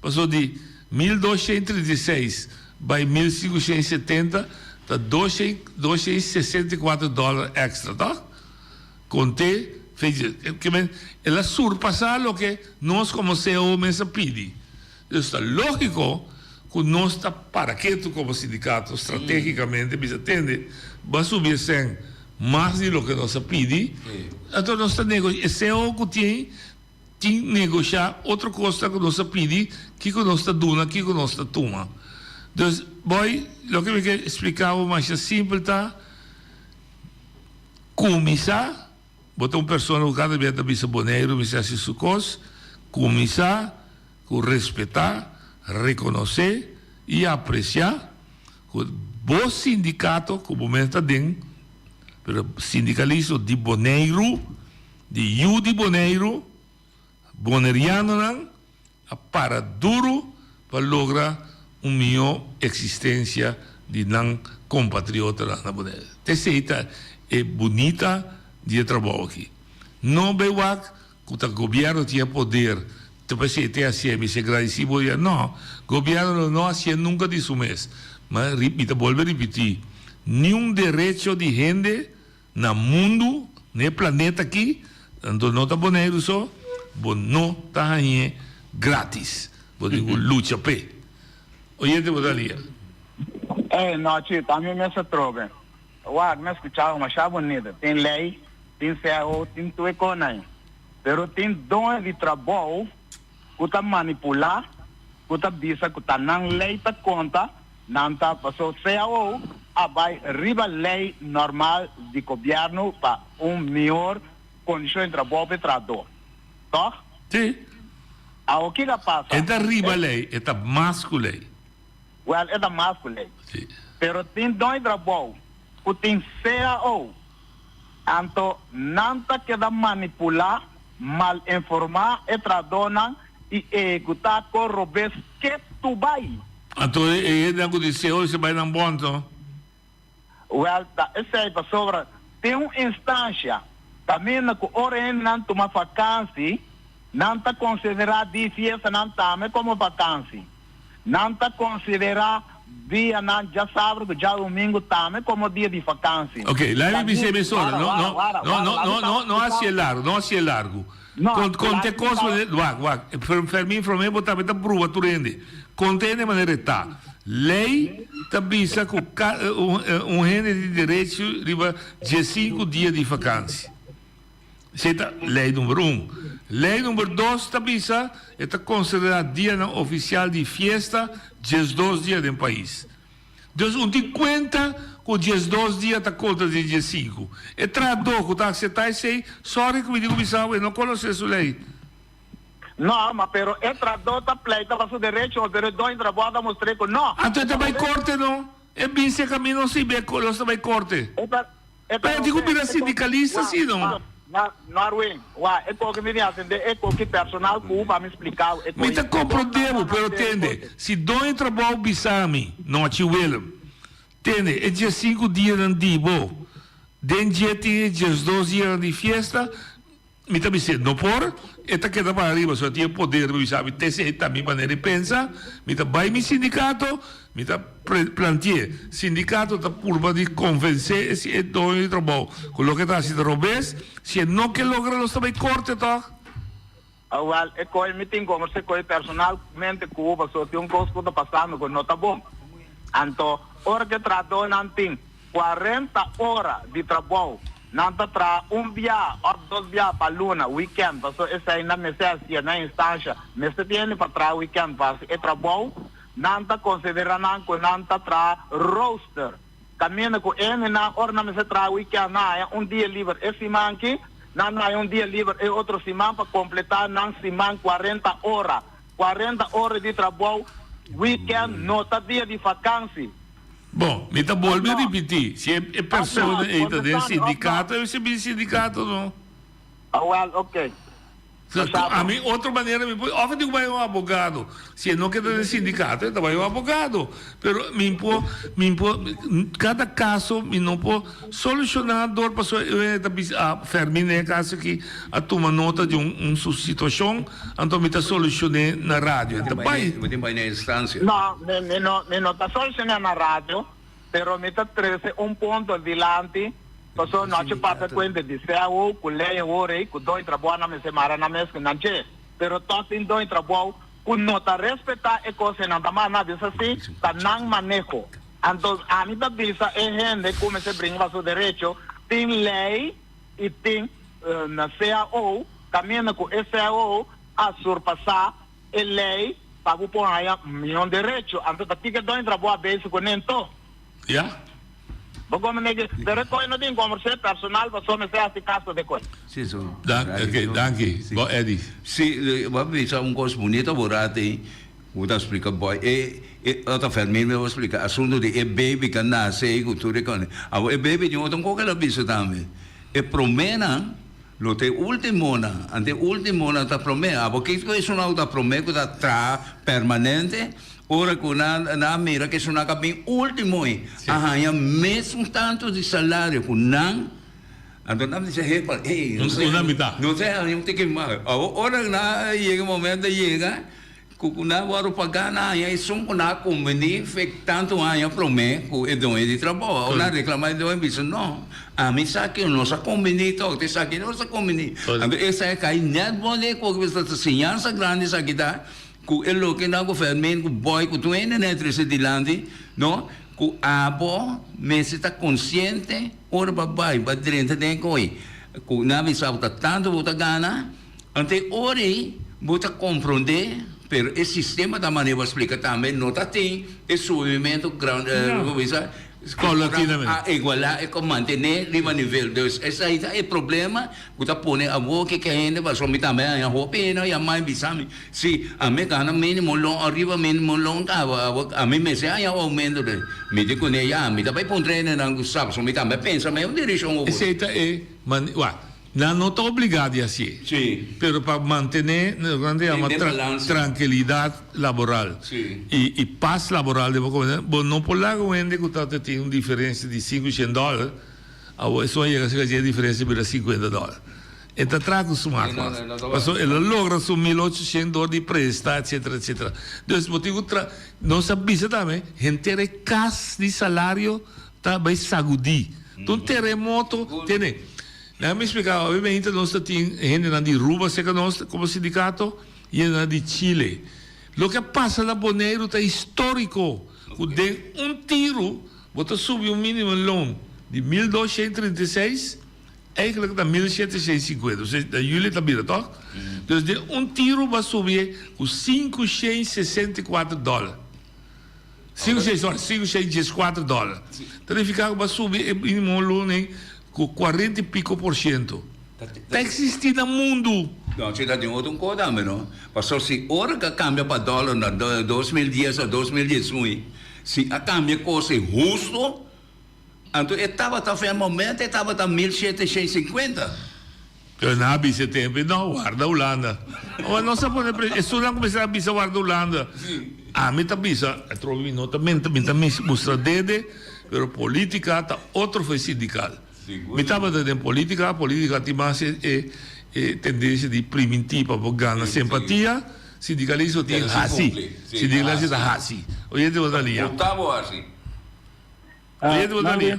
Paso di 1236 bay 1570 ta 264 dollar extra, toch? Konte. Ke men el a surpasá loke nos komo cao mes a pidi. Dus ta lógiko ku nos ta para ketu komo sindikato stratégikamente bisa tende bo a subi e sèn mas di loke nos a pidi, anto nos ta nego e cao ku tin tin negoshá otro kosnan ku nos a pidi kiko nos ta duna kiko nos ta tuma. Dus boy loke mi ke splika bo masha simpel ta kuminsá. Bo ta un persona ku kada bia ta bisa Boneiru mester hasi su kos, kuminsá ku respetá, rekonosé i apresiá ku bo sindikato ku bo mes ta den, pero sindikalismo di Boneiru, di yu di Boneiru, bonerianonan a para duru pa logra un mihó eksistensia di nan kompatriotanan na Boneiru. Esei ta e bunita di e trabou aki. No bay wak ku ta gobièrnu tin e poder ta p'esei te hasié, mi si gradisí bo dia. No, gobièrnu lo no hasié nunka di su mes. Ma mi ta bolbe ripití, niun derecho di hende Na mundu, na e planeta aki, anto no ta Boneiru so, bo no ta hañ'é gratis. Bo tin ku lucha p'e. Oyente bo ta lia. Ey, nochi, ta mi mes atrobe. Wak, mi a skucha bo masha bunita. Tin lei, tin cao, tin tur e konan. Pero tin doño di trabou ku ta manipulá, ku ta bisa ku ta nan lei ta konta. Nan ta paso cao a bai riba ley normal di gobierno pa un mihor condicion di trabou pa e trahador. Toch? Sí. Awo kiko a pasa? E ta riba ley, e ta mas cu ley. Wel, e ta mas cu ley. Sí. Pero tin doño di trabou cu tin cao, anto nan ta keda manipula, malinforma e trahadornan y ehecuta con robes ke tu bai. Anto e hendenan ku di Seol se bai nan bònt, no? Wèl, ta esei pasobra tin un instansha kaminda ku ora hendenan tuma fakansi, nan ta konsiderá di fiestanan tambe komo fakansi. Nan ta konsiderá dianan djasabra ku djadumingu tambe komo dia di fakansi. Oké, laat mi bis'é mesora. No, no, no, no, no, no, no hasié largu, no hasié largu. Con conte cos manera wak wak Fermin Fromé bo tambe ta pruba tur hende conte hende manera e ta ley ta bisa cu un hende tin derecho riba diesinku dia di vakantie esey ta ley number un ley number dos ta bisa e ta considera dianan oficial di fiesta diesdos dia den pais. Dus un tin cuenta cu diesdos dia ta contra di diescinco. E trahador cu ta acepta esey, sorry cu mi tin cu bisa bo, e no conoce su ley. No, ma pero e trahador ta pleita pa su derecho, pero e doño trabao ta mustr'e cu no. Anto e ta bay corte no? E bin si e camino si be los ta bay corte. E ta E Pero tin ku bira sindicalista si no? Norwin, Wa, e koki mi tin atende e koki personal ku pa mi splika e Mi ta komprondé bo, pero tende, si doño trabou bisa mi, Nochi Willem, tende, e diesinku dianan di bo, den dje tin e diesdos dianan di fiesta, Mi ta bis'é, No por, e ta keda para riba, so e tin e poder pa bisa mi t'esei ta mi manera di pensa, mi ta bai mi sindikato, mi ta planti'é. Sindikato ta purba di konvensé e e doño di trabou ku loke e ta hasi ta robes, si e no ke logra los ta bai korte tòg. Awèl, e koe mi tin kombers'é koe personalmente ku bo pasobra tin un kos ku ta pasando ku no ta bon. Anto, ora ku e trahadónan tin Cuarenta ora di trabou nan ta traha un bia of dos bia pa luna, weekend, paso esei nan mester hacia na instancia, mester tin hende pa traha weekend pa haci e trabou, nan ta considera nan cu nan ta traha rooster, caminda cu hendenan ora nan mester traha weekend nan haya un dia liber e siman aki, nan haya un dia liber e otro siman pa completa nan siman cuarenta ora, cuarenta ora di trabou, weekend no ta dia di vakantie. Bon, mi ta bolbe ripití, si e persona ei ta den sindikato, e mester bin sindikato no. Awel, oké. Ami otro manera mi por, òf e tin ku bai un abogado. Si e no ke ta den sindikato, e ta bai un abogado. Pero mi por, mi por, kada kaso mi no por solushoná dor pasobra e ta bisa, ah, Fermin den e kaso aki a tuma nota di un un su situashon, anto mi ta solushon'é na radio. E ta bai. Bo tin bai na instansia. No, mi mi no mi no ta solushon'é na radio, pero mi ta trese un punto dilanti. Paso no haci papia cuenta di cao cu ley awor ey cu doño trabou nan mester mara nan mes cu nan dje. Pero toch tin doño trabou cu no ta respeta e cos ey nan ta manda bisa si ta nan maneho. Anto ami ta bisa e hende cu mester bringa pa su derecho tin ley y tin na cao caminda cu e cao a surpasa e ley pa bo por haya mion derecho. Anto pakico e doño trabou a bezig cu ne anto? Ya. Bo come negi, pero e koe no tin conversé personal paso mester haci caso de koe. Si, so. Dan, ok, danki. Bo Eddie. Si, bo a bisa un cos bunito bo rato ei, bo ta splica boy, e, e, ota Fermin mi a splica asunto di e baby cu a nace ei cu tur e cos. Awor e baby tin otro un cos cu el a bisa tambe, e promenan lo ta e ultimonan, anto e ultimonan ta prome. Awor kico esun ta prome cu ta traha permanente? Ora ku nan a mira ku esunnan a bin último ei a haña mesun tantu di salario ku nan, anto nan bisa, Hepa, ei, nos a haña un tiki mas. Awor ora nan a yega e momento a yega ku nan a wòrdu pagá, nan a haña esun ku nan a kumbini fe tantu aña promé ku e doño di trabou. Awor nan a reklamá e doño a bisa, No, ami sa ku nos a kumbini tòg, esaki nos a kumbini. Anto esaki a kai nèt bon den e koki, pasobra ta siñansa grandi esaki ta. Ku e loke nan ku Fermin ku Boy ku tur hende nan e trese dilanti no ku abo mester ta konsiente ora bo a bai bo a drenta den e koe ku nan a bisa bo ta tantu bo ta gana anto e ora ei bo ta kompronde pero e sistema ta manera bo a splika tambe no ta tin e subimentu grandi bo bisa Paulatinamente. A igualá e ku mantené riba nivel. Dus esei ta e problema ku ta pone awor ke ke hende pasobra mi tambe a haña hopi hende a yama i bisa mi si ami gana mínimo loon ariba mínimo loon kaba awor ami mester haña oumento den. Mi di kuné ya mi ta bai puntra hendenan ku sa pasobra mi tambe a pensa mei un direkshon awor. Esei ta e mane wak Nan no ta obligá di hasié. Sí. Pero pa mantené loke nan ta yama Den balansa. trankilidat laboral Sí. i i pas laboral den bo komunidat, bo no por laga un hende ku ta ta tin un diferensia di sinku shen dòler, awor esun a yega serka dje e diferensia bira sinkuenta dòler. E ta traha ku su mak Sí, no, mas. no, no ta Pasobra el a logra su mil ocho shen dor di presta etcetera etcetera. Dus bo tin ku tra nos a bisa tambe henter e kas di salario ta bai sagudí. Ta un teremoto tene. Laga mi splika, obviamente nos ta tin hendenan di Ruba serka nos komo sindikato i hendenan di Chile. Loke a pasa na Boneiru ta históriko, ku den un tiru bo ta subi un minimumloon di 1236, eigenlijk na 1750, osea na juli ta bira tòg? Dus den un tiru bo a subi ku 564 dòler. Sinku shei, sorry, sinku shei dieskuater dòler. Ta nifiká ku bo a subi e minimo loon ei ku kuarenta i piko por siento. Ta eksistí na mundu. No, si ta den otro un kos tambe no. Pasobra si ora ku a kambia pa dòler na 2010 òf 2011, si a kambia e kos ei hustu, Anto e tabata fe momento e tabata 1750. Pero nan a bisa e tempo ei, no, warda Hulanda. Ora nos a pone pre, esunnan kuminsá a bisa warda Hulanda. Ami ta bisa, atrobe mi no ta menta, mi ta mustra dede, pero politica ta otro for e sindical. Mi tabata den politica, politica tin mas e e tendencia di primintí pa bo gana simpatia, sindicalismo tin hasi, sindicalismo ta hasi. Oyente bo ta liña. Gustavo hasi. Oyente bo ta liña.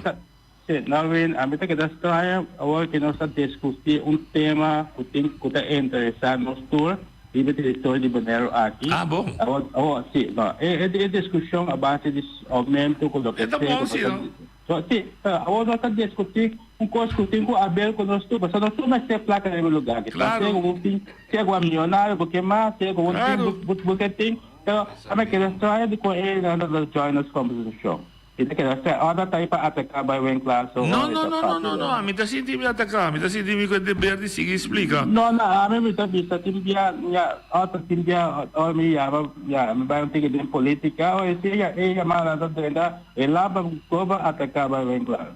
Sí, Norwin, ami ta keda straña awor ku nos ta diskutí un tema ku tin ku ta interesá nos tur riba e teritorio di Boneiru aki. Ah, bon. Awor, awor, sí, no, e e diskushon a base di oumento ku loke E ta sea bon ku sí, nos ta no? So, sí, pero awor nos ta diskutí un kos ku tin ku aber ku nos tur, pasobra nos tur mester plaka riba e lugá aki. Klaro. Sea ku bo tin, sea ku bo a mionario, bo ke mas, sea ku bo tin, Klaro. bo bo ke tin, pero ami a keda straña di kon e nan ta join nos kombersashon. I ta keda sè ora ta pa ataká bai winklaar so No, ora no, ta no, no, papia no, no, den. ami ta sinti mi ataká, mi ta sinti mi ku e deber di sigui splika. No, no, ami mi ta bisa tin bia, ya, ota tin bia ora mi yama, ya, mi bai un tiki den politika, ora si e e yamada ta drenta, e laba goba ataká bai winklaar.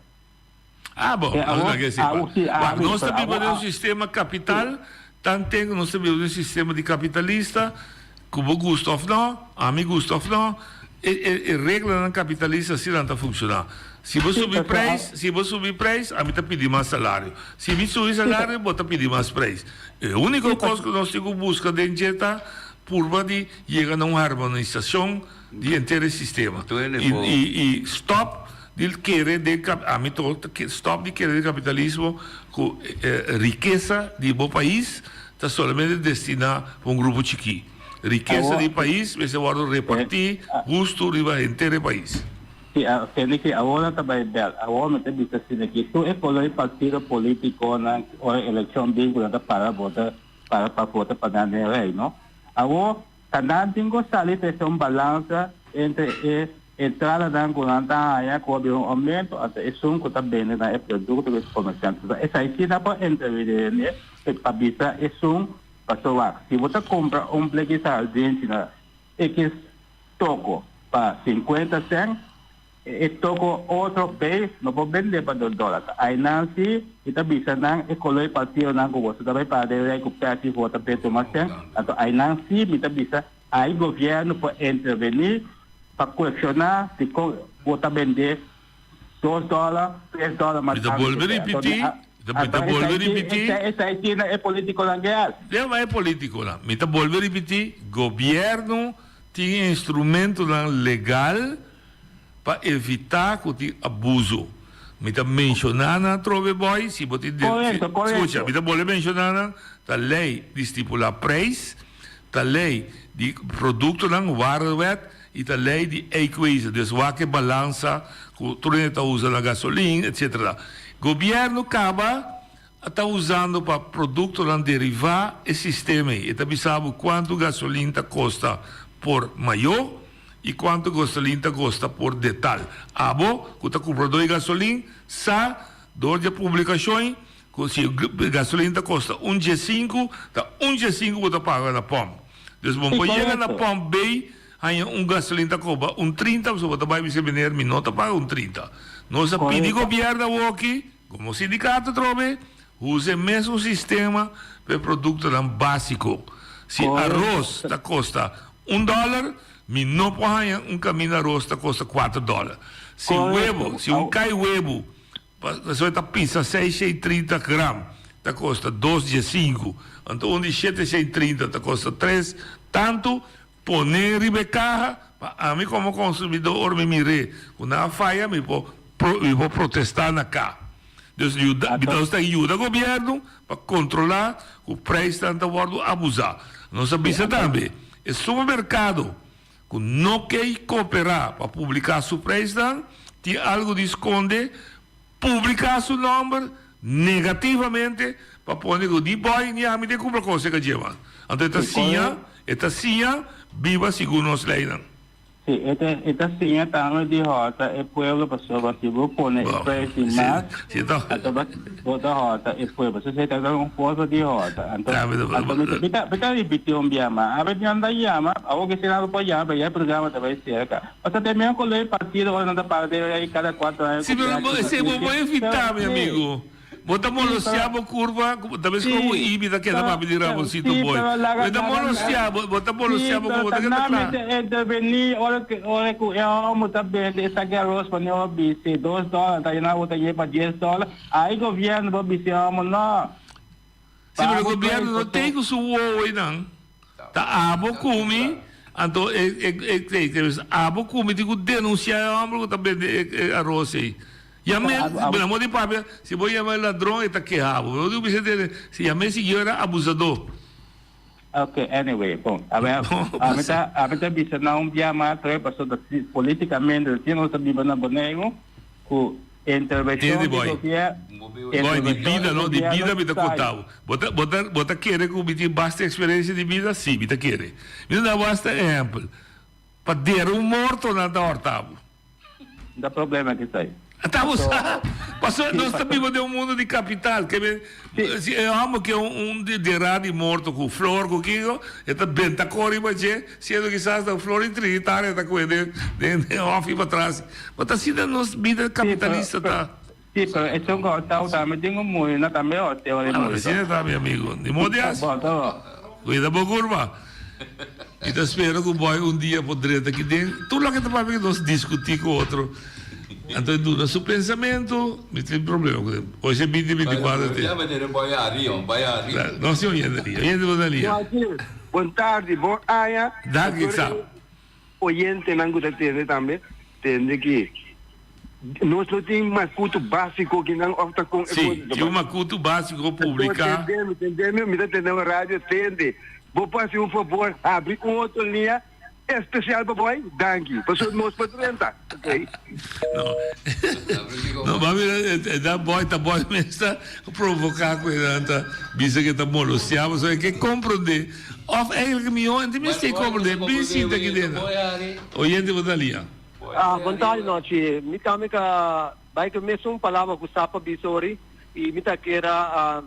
Ah, bon, E nos awor, ta ke sepa. awor si Wak, ami, nos ta pero biba awor den un a sistema kapital, tanten ku nos ta biba den un sistema di kapitalista, ku bo gusta òf nò, ami gusta òf nò, e e e reglanan kapitalista asina nan ta funshoná. Si bo Sí, subi pasobra preis, si bo subi preis, ami ta pidi mas salario. Si mi subi Sí, pa salario, bo ta pidi mas preis. E úniko Sí, kos pas ku nos tin ku buska den dje ta purba di yega na un harmonisashon di henter e sistema. Tur hende I por. i i stòp. di kere den ami to stop di kere den kapitalismo ku rikesa di bo pais ta solamente destina pa un grupo chikí. Rikesa di pais mester wòrdu repartí hustu riba henter e pais. Si, tende ki awor nan ta bai bel. Awor mi ta bisa asina ki tur e kolor di partido politikonan ora elekshon bin ku nan ta para vota para pa vota pa nan den reino. Awor ta nan tin ku sali trese un balansa entre e entradanan ku nan ta haña ku a bira un oumento anto esun ku ta bende nan e produkto ku e komersiante. Esaki nan por interveni pa bisa esun pasobra wak si bo ta kumpra un bleki sardinchi na Ekis toko pa sinkuenta sèn, e toko otro bes no por bendé pa dos dòler. Ta ainan si i ta bisa nan e koló e partidonan ku boso ta bai para den rei ku pèchi vota p'e tuma sèn. Anto ainan si mi ta bisa ai gobièrnu por intervení pa kuestioná dikon bo ta bendé dos dòler, tres dòler mas Mi ta tantu bolbe ku esei. Anto mi ripití, a mi ta anto bolbe esei si ripití. esei esei si na e polítikonan ke hasi. Leba e polítikonan. Mi ta bolbe ripití, gobièrnu tin e instrumentonan legal pa evitá ku tin abuso. Mi ta menshoná nan atrobe boy, si bo tin de, si, Korekto, skucha, korekto. mi ta bolbe menshoná nan, ta lei di stipulá preis, ta lei di produktonan, warenwet, I ta lei di eikwezen, dus wak e balansa ku tur hende ta usa na gasolin etc. Gobièrnu kaba a ta usando pa produktonan derivá e sistema ei. E ta bisa bo kuantu gasolin ta kosta por mayó i kuantu gasolin ta kosta por detal. Abo ku ta kumpradó di gasolin sa dor di e publikashon ei ku si gasolin ta kosta un diesinku ta un diesinku bo ta paga na pòmp. Dus bo por yega na pòmp bei Haña un gasolin ta koba un 30 pasobra bo ta bai bisa meneer mi no ta paga un 30. Nos a pidi gobierno awoki como sindicato atrobe usa e mesun sistema pa e productonan basico. Si aros ta costa un dollar mi no por haña un caminda aros ta costa cuater dollar. Si webo si un cay webo Pasobra ta pisa 630 gram ta costa dos diesinku anto un di 730 ta costa tres tanto. Pone riba e kaha pa ami komo konsumidó ora mi mir'é ku nan a faya mi por mi por protestá na ka. Dus yuda mi ta yuda gobièrnu pa kontrolá ku preisnan ta wòrdu abuzá. Nos a bisa tambe e supermerkado ku no ke koperá pa publiká su preisnan tin algu di skonde Publica su nomber negativamente pa pone cu ni boy ni ami den cumpra cos e dje man. Anto e ta siña, e ta siña biba segun nos leynan. Si, e ta e ta siña tambe di hòrta e pueblo pasobra si bo pone e prijs di mas, anto bo bo ta hòrta e pueblo. So esei ta un forma di hòrta. Anto anto mi ta mi ta mi ta ripití un bia mas. Awe nan ta yama, awor ke si nan por yama, pero ya e programa ta bai serka. Pasobra te mihó ku lei partido ora nan ta para den rei kada kuatro aña Sí, ku pero bo, pèchi esei bo por evitá, mi amigo. Bo ta molostiá bo kurva, ta bes komo Ibi ta keda papia di Ramoncito Boy. Bo ta molostiá, bo, bo ta molostiá bo kurva, bo ta keda Nan kla. mester intervení ora ku ora ku e hòmber ta bende e saki aros pa nan bisi dos dòler, ta nan bo ta yega pa dies dòler, ai gobièrnu por bisi e hòmber nò. Sí, pero gobièrnu no tin ku su wowo einan. Ta abo ku mi, anto e e e e abo ku mi tin ku denunsiá e hòmber ku ta bende e e aros ei. Yam'é, na modo di papia, si bo yama e ladron e ta keha bo. Bo tin ku bisa tene, si yam'é siguió era abusadó. Ok, anyway, bon, a ber, ami ta ami ta bisa nan un bia mas tres pasobra politikamente si nos ta biba na Boneiru ku Intervenshon Tende di boy. gobier Boy, di intervenshon bida di no, di gobierno bida mi ta sai. konta bo. Bo ta, bo ta, bo ta kere ku mi tin basta eksperensia di bida? Si, mi ta kere. Mi ta da bo hasta ehèmpel. Pa dera un morto nan ta hòrta bo. No ta problema kisai. Ata bo Paso, sa? Paso si, nos ta paso. biba den un mundu di kapital. Ke men, Si. si e hòmber ke un, un di derá di morto ku flor ku kiko, e ta benta kor riba dje, siendo kisas ta flor di trinitaria ta kohe den, den, den hòfi patras. Bo ta asina nos bida Sí, pero, kapitalista pero, ta. sí, pero esun ku hòrtau tambe tin ku muri, no tambe hòrt'é ora e Ah, muri asina to. ta mi amigo. Ni modo di hasi. Bon, ta bon. Cuida bo curva. Mi ta spera cu boy un dia por drenta aki den. Tur loke ta papia cu nos discuti cu otro. Anto e duna su pensamento, mi tin problema cu e. Hoy se binti binticuatro te. No si oyente lia. Oyente bo ta lia. Bon tardi, bon aña. Danki, Sam. Oyentenan ku ta tende tambe, tende ki. Nos no tin makutu básiko kinan òf ta kon e Sí, kos ta tin un bai? makutu básiko publiká. Tende mi, tende mi, mi ta tende un radio, tende. Bo por hasi un fabor, habri un otro liña espesial pa boy? Danki. Pasobra nos por drenta, ok? No, no, ba mira, e ta boy, ta boy mes ta provoká ku e nan ta bisa ku e ta molostiá, pasobra e ke komprondé. Òf eigenlijk mihó e no tin mester komprondé, bin sinta aki den. Oyente bo ta liña. Ah, bon tardi nochi. Mi tambe ka bai ku e mesun palabra ku Sapa bisa ori i mi ta kier a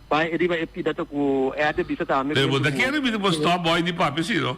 bai riba e pida ta ku Ed a bisa tambe. Pero bo ta kier mi ta por stop boy di papia si no?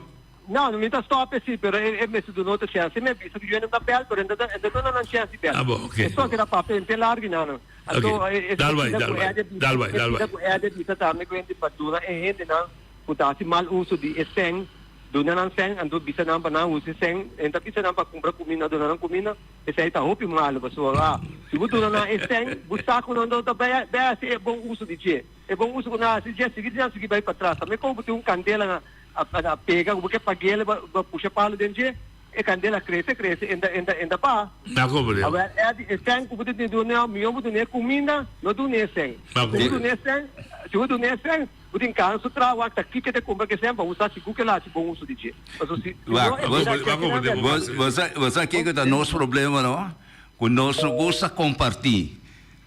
No, mi ta stop si, pero e mester duna otro chance. Mi a bisa ku yo no ta bel, pero e no ta duna nan chance di bel. Ah bo, ok. E so keda papia henter largu i nan. Anto e Dal bai, pida dal ku bai, Ed a bisa, dal bai, e dal pida bai. ku Ed a bisa tambe ku hende pa duna e hendenan ku ta hasi mal uso di e sèn. Duna nan sèn, anto bisa nan pa nan usa e sèn. E ta bisa nan pa kumpra kuminda, duna nan kuminda, esei ta hopi malu pasobra si bo duna nan e sèn, bo sa ku nan no ta bai bai hasi e bon uso di dje. E bon uso ku nan hasi di dje, sigui nan sigui bai patras. Tambe komo bo tin un kandela na a pega ku bo ke pag'el, bo pusha palu den dje, e kandela krese krese, e ta e ta baha. Na komprende. Awor, e sèn ku bo ta duna nan, mihó bo duna e kuminda, no duna e sèn. Na Si bo komprende. duna e sèn, si bo duna e sèn, Bo tin kansa tra wak ta kiko te kumpra ke semper bo sa sigur ke la hasi bon uso di dje. Paso si si no e bira ke kinan ta Bo bo sa bo sa kiko ta nos problema no? Ku nos no gusta kompartí.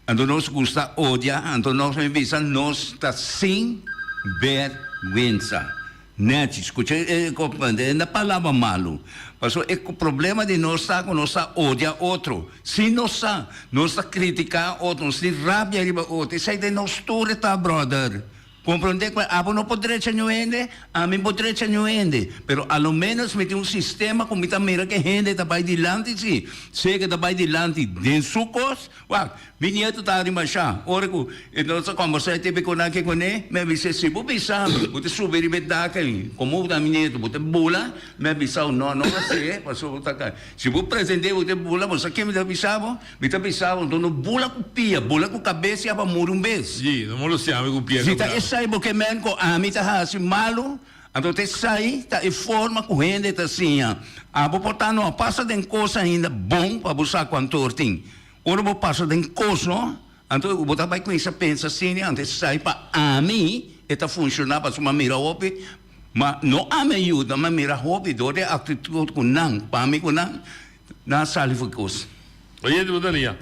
Anto nos gusta odia, anto nos mi bisa nos ta sin bèrgwensa. Nèchi, skucha e e na palabra malu. Paso e problema di nos ta ku nos ta odia otro. Si nos sa, nos ta kritiká otro, nos tin rabia riba otro. Esei den nos tur e ta, bròder. Komprondé ku abo no por drecha niun hende, ami por drecha niun hende. Pero a lo ménos mi tin un sistema ku mi ta mira ku e hende ta bai dilanti si. Sea ku e ta bai dilanti den su kos, wak, mi nieto ta hari mashá. Ora ku nos a kòmbersá e tepe ku nan ke kuné, mi a bis'é, si bo bisa mi, bo ta subi riba e dak ei, komo bo ta mi nieto, bo ta bula? Mi a bisao, no, no hasié, pasobra bo ta kai. Si bo pretendé bo ta bula, bo sa ken mi ta bisa bo? Mi ta bisa bo, no bula ku pia, bula ku kabes ya pa muri un bes. Sí, no molestiá mi ku pia Si ta kabrá. esei bo ke men ku ami ta hasi malu, anto ta esei ta e forma ku hende ta siña. Abo por ta no a pasa den kos ainda bon pa bo sa kuantor tin. Ora bo pasa den kos no, anto bo ta bai kuminsá pensa asina, anto esei pa ami e ta funshoná pasobra mi a mira hopi Ma no ami a yuda, ma mira hopi dor di e actitud cu nan, pa mi cu nan, nan a sali for cos. Oye di bo ta lia.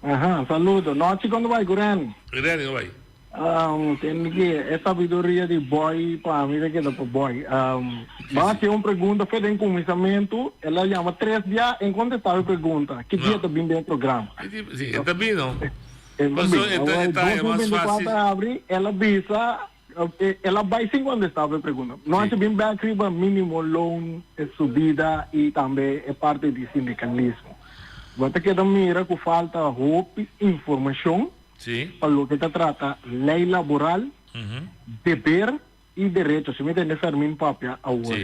Aha, saludo. Nochi con ta bai cu Renny? Renny con bai? Um, tende ki e sabiduria di boy pa mi ta keda pa boy. Um, bo a hasi un pregunta fe den kuminsamentu, el a yama tres bia en kontestá e pregunta. Ki dia ta bin den e programa? Si, e ta bin no. E ta Paso bin. e ta e ta e mas fácil. 2024 a abri, el a bisa El a bai sin contesta e pregunta. No a bin bek riba minimo loon, e subida y tambe e parti di sindicalismo. Bo ta keda mira cu falta hopi informacion pa loke ta trata ley laboral, deber y derecho. Si mi tende Fermin papia awor.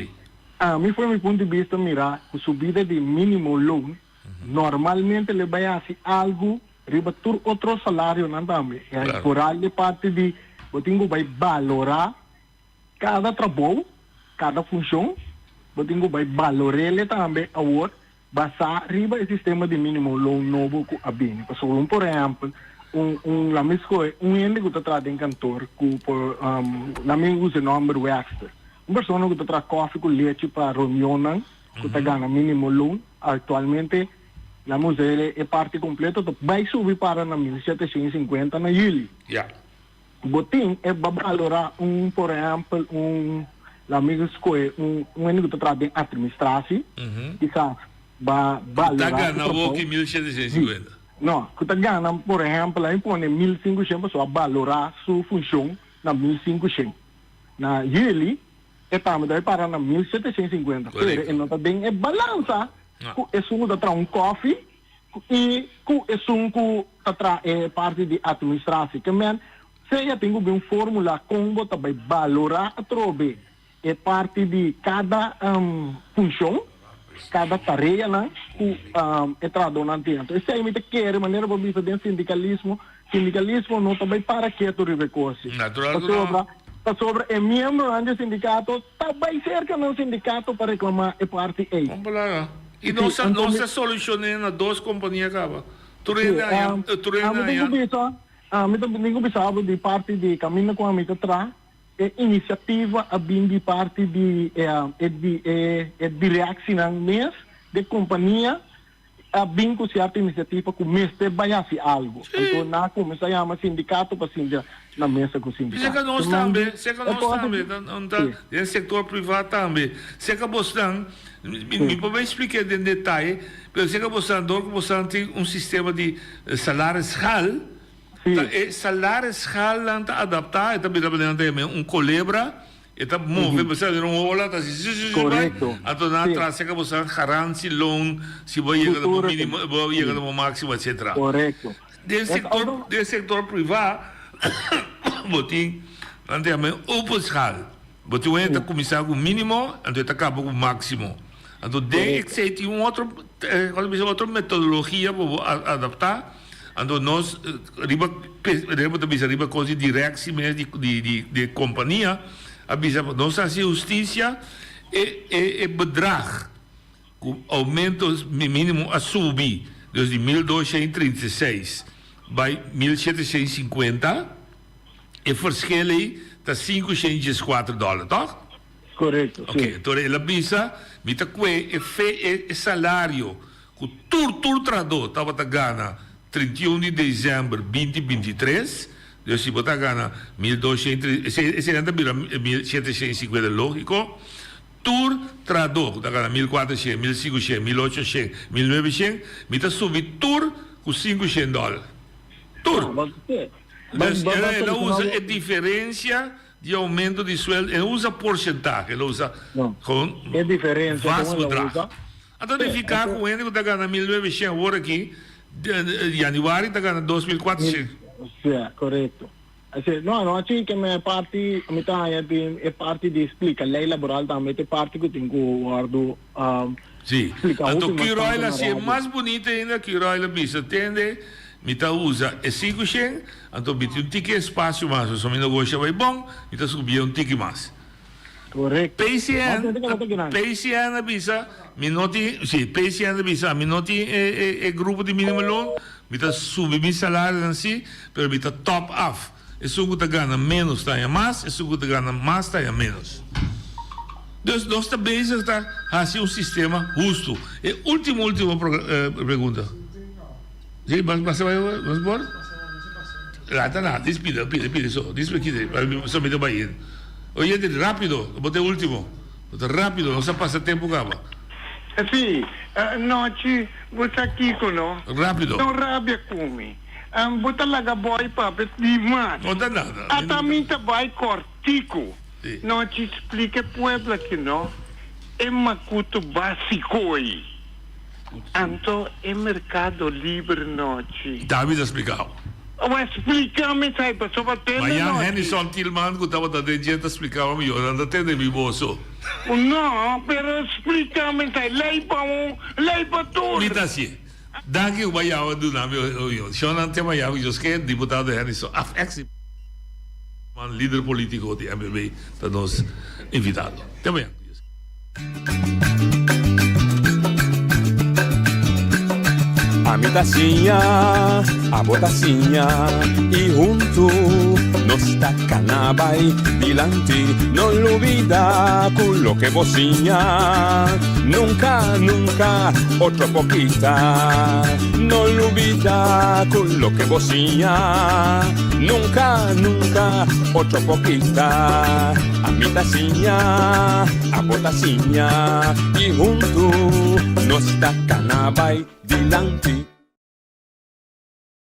Ami for mi punto di bista mira cu subida di minimo loon Normalmente lo bai hasi algu riba tur otro salarionan tambe. E foral di parti di bo tin ku bai balorá kada trabou, kada funshon, bo tin ku bai balor'ele tambe awor basá riba e sistema di mínimo loon nobo ku a bini. Pasobra un por ehèmpel, un un laat mi skohe un hende ku ta traha den kantor ku por laat mi usa e nòmber Wexter, un persona ku ta traha kòfi ku lechi pa reunionnan, ku ta gana mínimo loon aktualmente la mujer e parti kompleto ta bai subi para na 1750 na yüli. Ya. Bo tin e ba balorá un por ehèmpel un la mi skohe un un hende ku ta traha den atministrasi kisas ba Ku ta balorá su gana trabou. woki 1750. No, ku ta gana por ehèmpel a mi pone 1500 pasobra a balorá su funshon na 1500. Na yüli E tambe ta para na 1750, pero e no ta den e balansa ku esun ku ta traha un kòfi i ku esun ku ta traha e parti di atministrasi. Ke men, sea tin ku bin un fórmula kon bo ta bai balorá atrobe e parti di kada funshon, kada tareanan ku e trahadónan tin. Anto esei mi ta kere, manera bo bisa den sindikalismo, Sindikalismo no ta bai para ketu riba e kosi. Natural ku no. Pasobra, pasobra e miembronan di e sindikato ta bai serka nan sindikato pa reklamá e parti ei. Bon palabra. I nos a nos a solucion'é na dos kompania kaba. Tur hende haña, tur hende Ami tin haña. ku bisa, ami ta tin ku bisa bo di parti di kaminda ku ami ta traha, e inisiativa a bin di parti di e di e e direksinan mes di kompania a bin ku sierto inisiativa ku mester bai hasi algu. Anto nan a kuminsá yama sindikato pa sinta na mesa ku sindikato. Seka nos Te mandi tambe, seka e nos kos tambe, aki. ta ta Sí. den sektor privá tambe. Seka bosnan, mi mi por bai splik'é den detaye, pero seka bosnan dor ku bosnan tin un sistema di salarisschaal, ta e salarisschaal-nan ta adaptá, e ta bira manera nan ta yama un kolebra, E ta move bo sa den un ola ta hasi zzzz bai Correcto. anto nan Sí. tras seka bo sa garantie loon si bo a yega na bo Futuro minimo bo a yega na bo maximo etcetera. Correcto. Den Es sector algo den sector priva bo tin nan ta yama e open schaal bo tin un hende ta cuminsa cu minimo anto e ta caba cu maximo anto den Correcto. esey tin un otro cual ta bisa otro metodologia pa bo adapta. Anto nos riba riba ta bisa riba cos di directie mes di di di di compania a bisa nos a haci husticia e e e bedrag cu aumento minimo a subi dus di 1236 bay 1750 e verschil ey ta 514 dollar toch? Correcto, si. Ok, enton el a bisa mi ta cue e fe e salario Ku tur tur trahadó tabata gana 31 di desèmber 2023, dus si bo ta gana 1200, esei eseinan ta bira 1750 lógiko, tur trahadó ku ta gana 1400, 1500, 1800, 1900, mi ta subi tur ku 500 dòler. Tur! Dus el a usa e diferensia di oumento di sueldo, el a usa porsentahe, el a usa gewoon vast bedrag. A ta nifiká ku hende ku ta gana 1900 awor aki, yanüari ta gana 2400. Sea, korekto. Así, no, no así ke me parti, mi ta haña tin e parti di splika lei laboral tambe ta e parti ku tin ku wòrdu Sí. splika Anto hopi mas Curoil tantu na hasié radio. mas bunita ainda, Curoil a bisa, Tende, mi ta usa e 500, anto mi tin un tiki espasio mas, pasobra mi negoshi a bai bon, mi ta subié un tiki mas. Correcto. PCN, PCN a bisa, mi no tin, si, PCN a bisa, mi no tin e, e, e grupo di minimumloon, mi ta subi mi salarionan si, pero mi ta top af. Esun ku ta gana menos ta haña mas, esun ku ta gana mas ta haña menos. Dus nos ta bezig ta hasi un sistema hustu. E ultimo, ultimo pregunta. Sí, bas basa bai bas por? Lata na, dis pida, pida, pida so, dis pida, so mi ta bai in. Oyente, rápido, bo ta e último. Bo ta rápido, nos a pasa tempo kaba. Sí, nochi, bo sa kiko no? Rápido. No rabia ku mi. Bo ta laga boy papia di mas. No ta nada. Ata mi ta bai kòrtiku. Nochi, splika e pueblo aki no, e makutu básiko ei. Anto e mercado libre nochi. David a splica bo. Awor splica mi esai pasobra tende Mayan nochi. Hennyson Tilman cu tabata den dje ta splicaba mi yo nan ta tende mi boso. No, pero splica mi esai ley pa un, ley pa tur. Mi ta hacié. Danki cu bo a yama duna mi opinion. Shon te mayan cu José, diputado Hennyson, af ex diputado, lider politico di MPB ta nos invitado. Te mayan. Ami ta siña, abo ta siña y huntu nos ta cana bay dilanti. No lubida cu loke bo siña nunca, nunca otro por kita. No lubida cu loke bo siña nunca, nunca otro por kita. Ami ta siña, abo ta siña y huntu nos ta cana bay dilanti.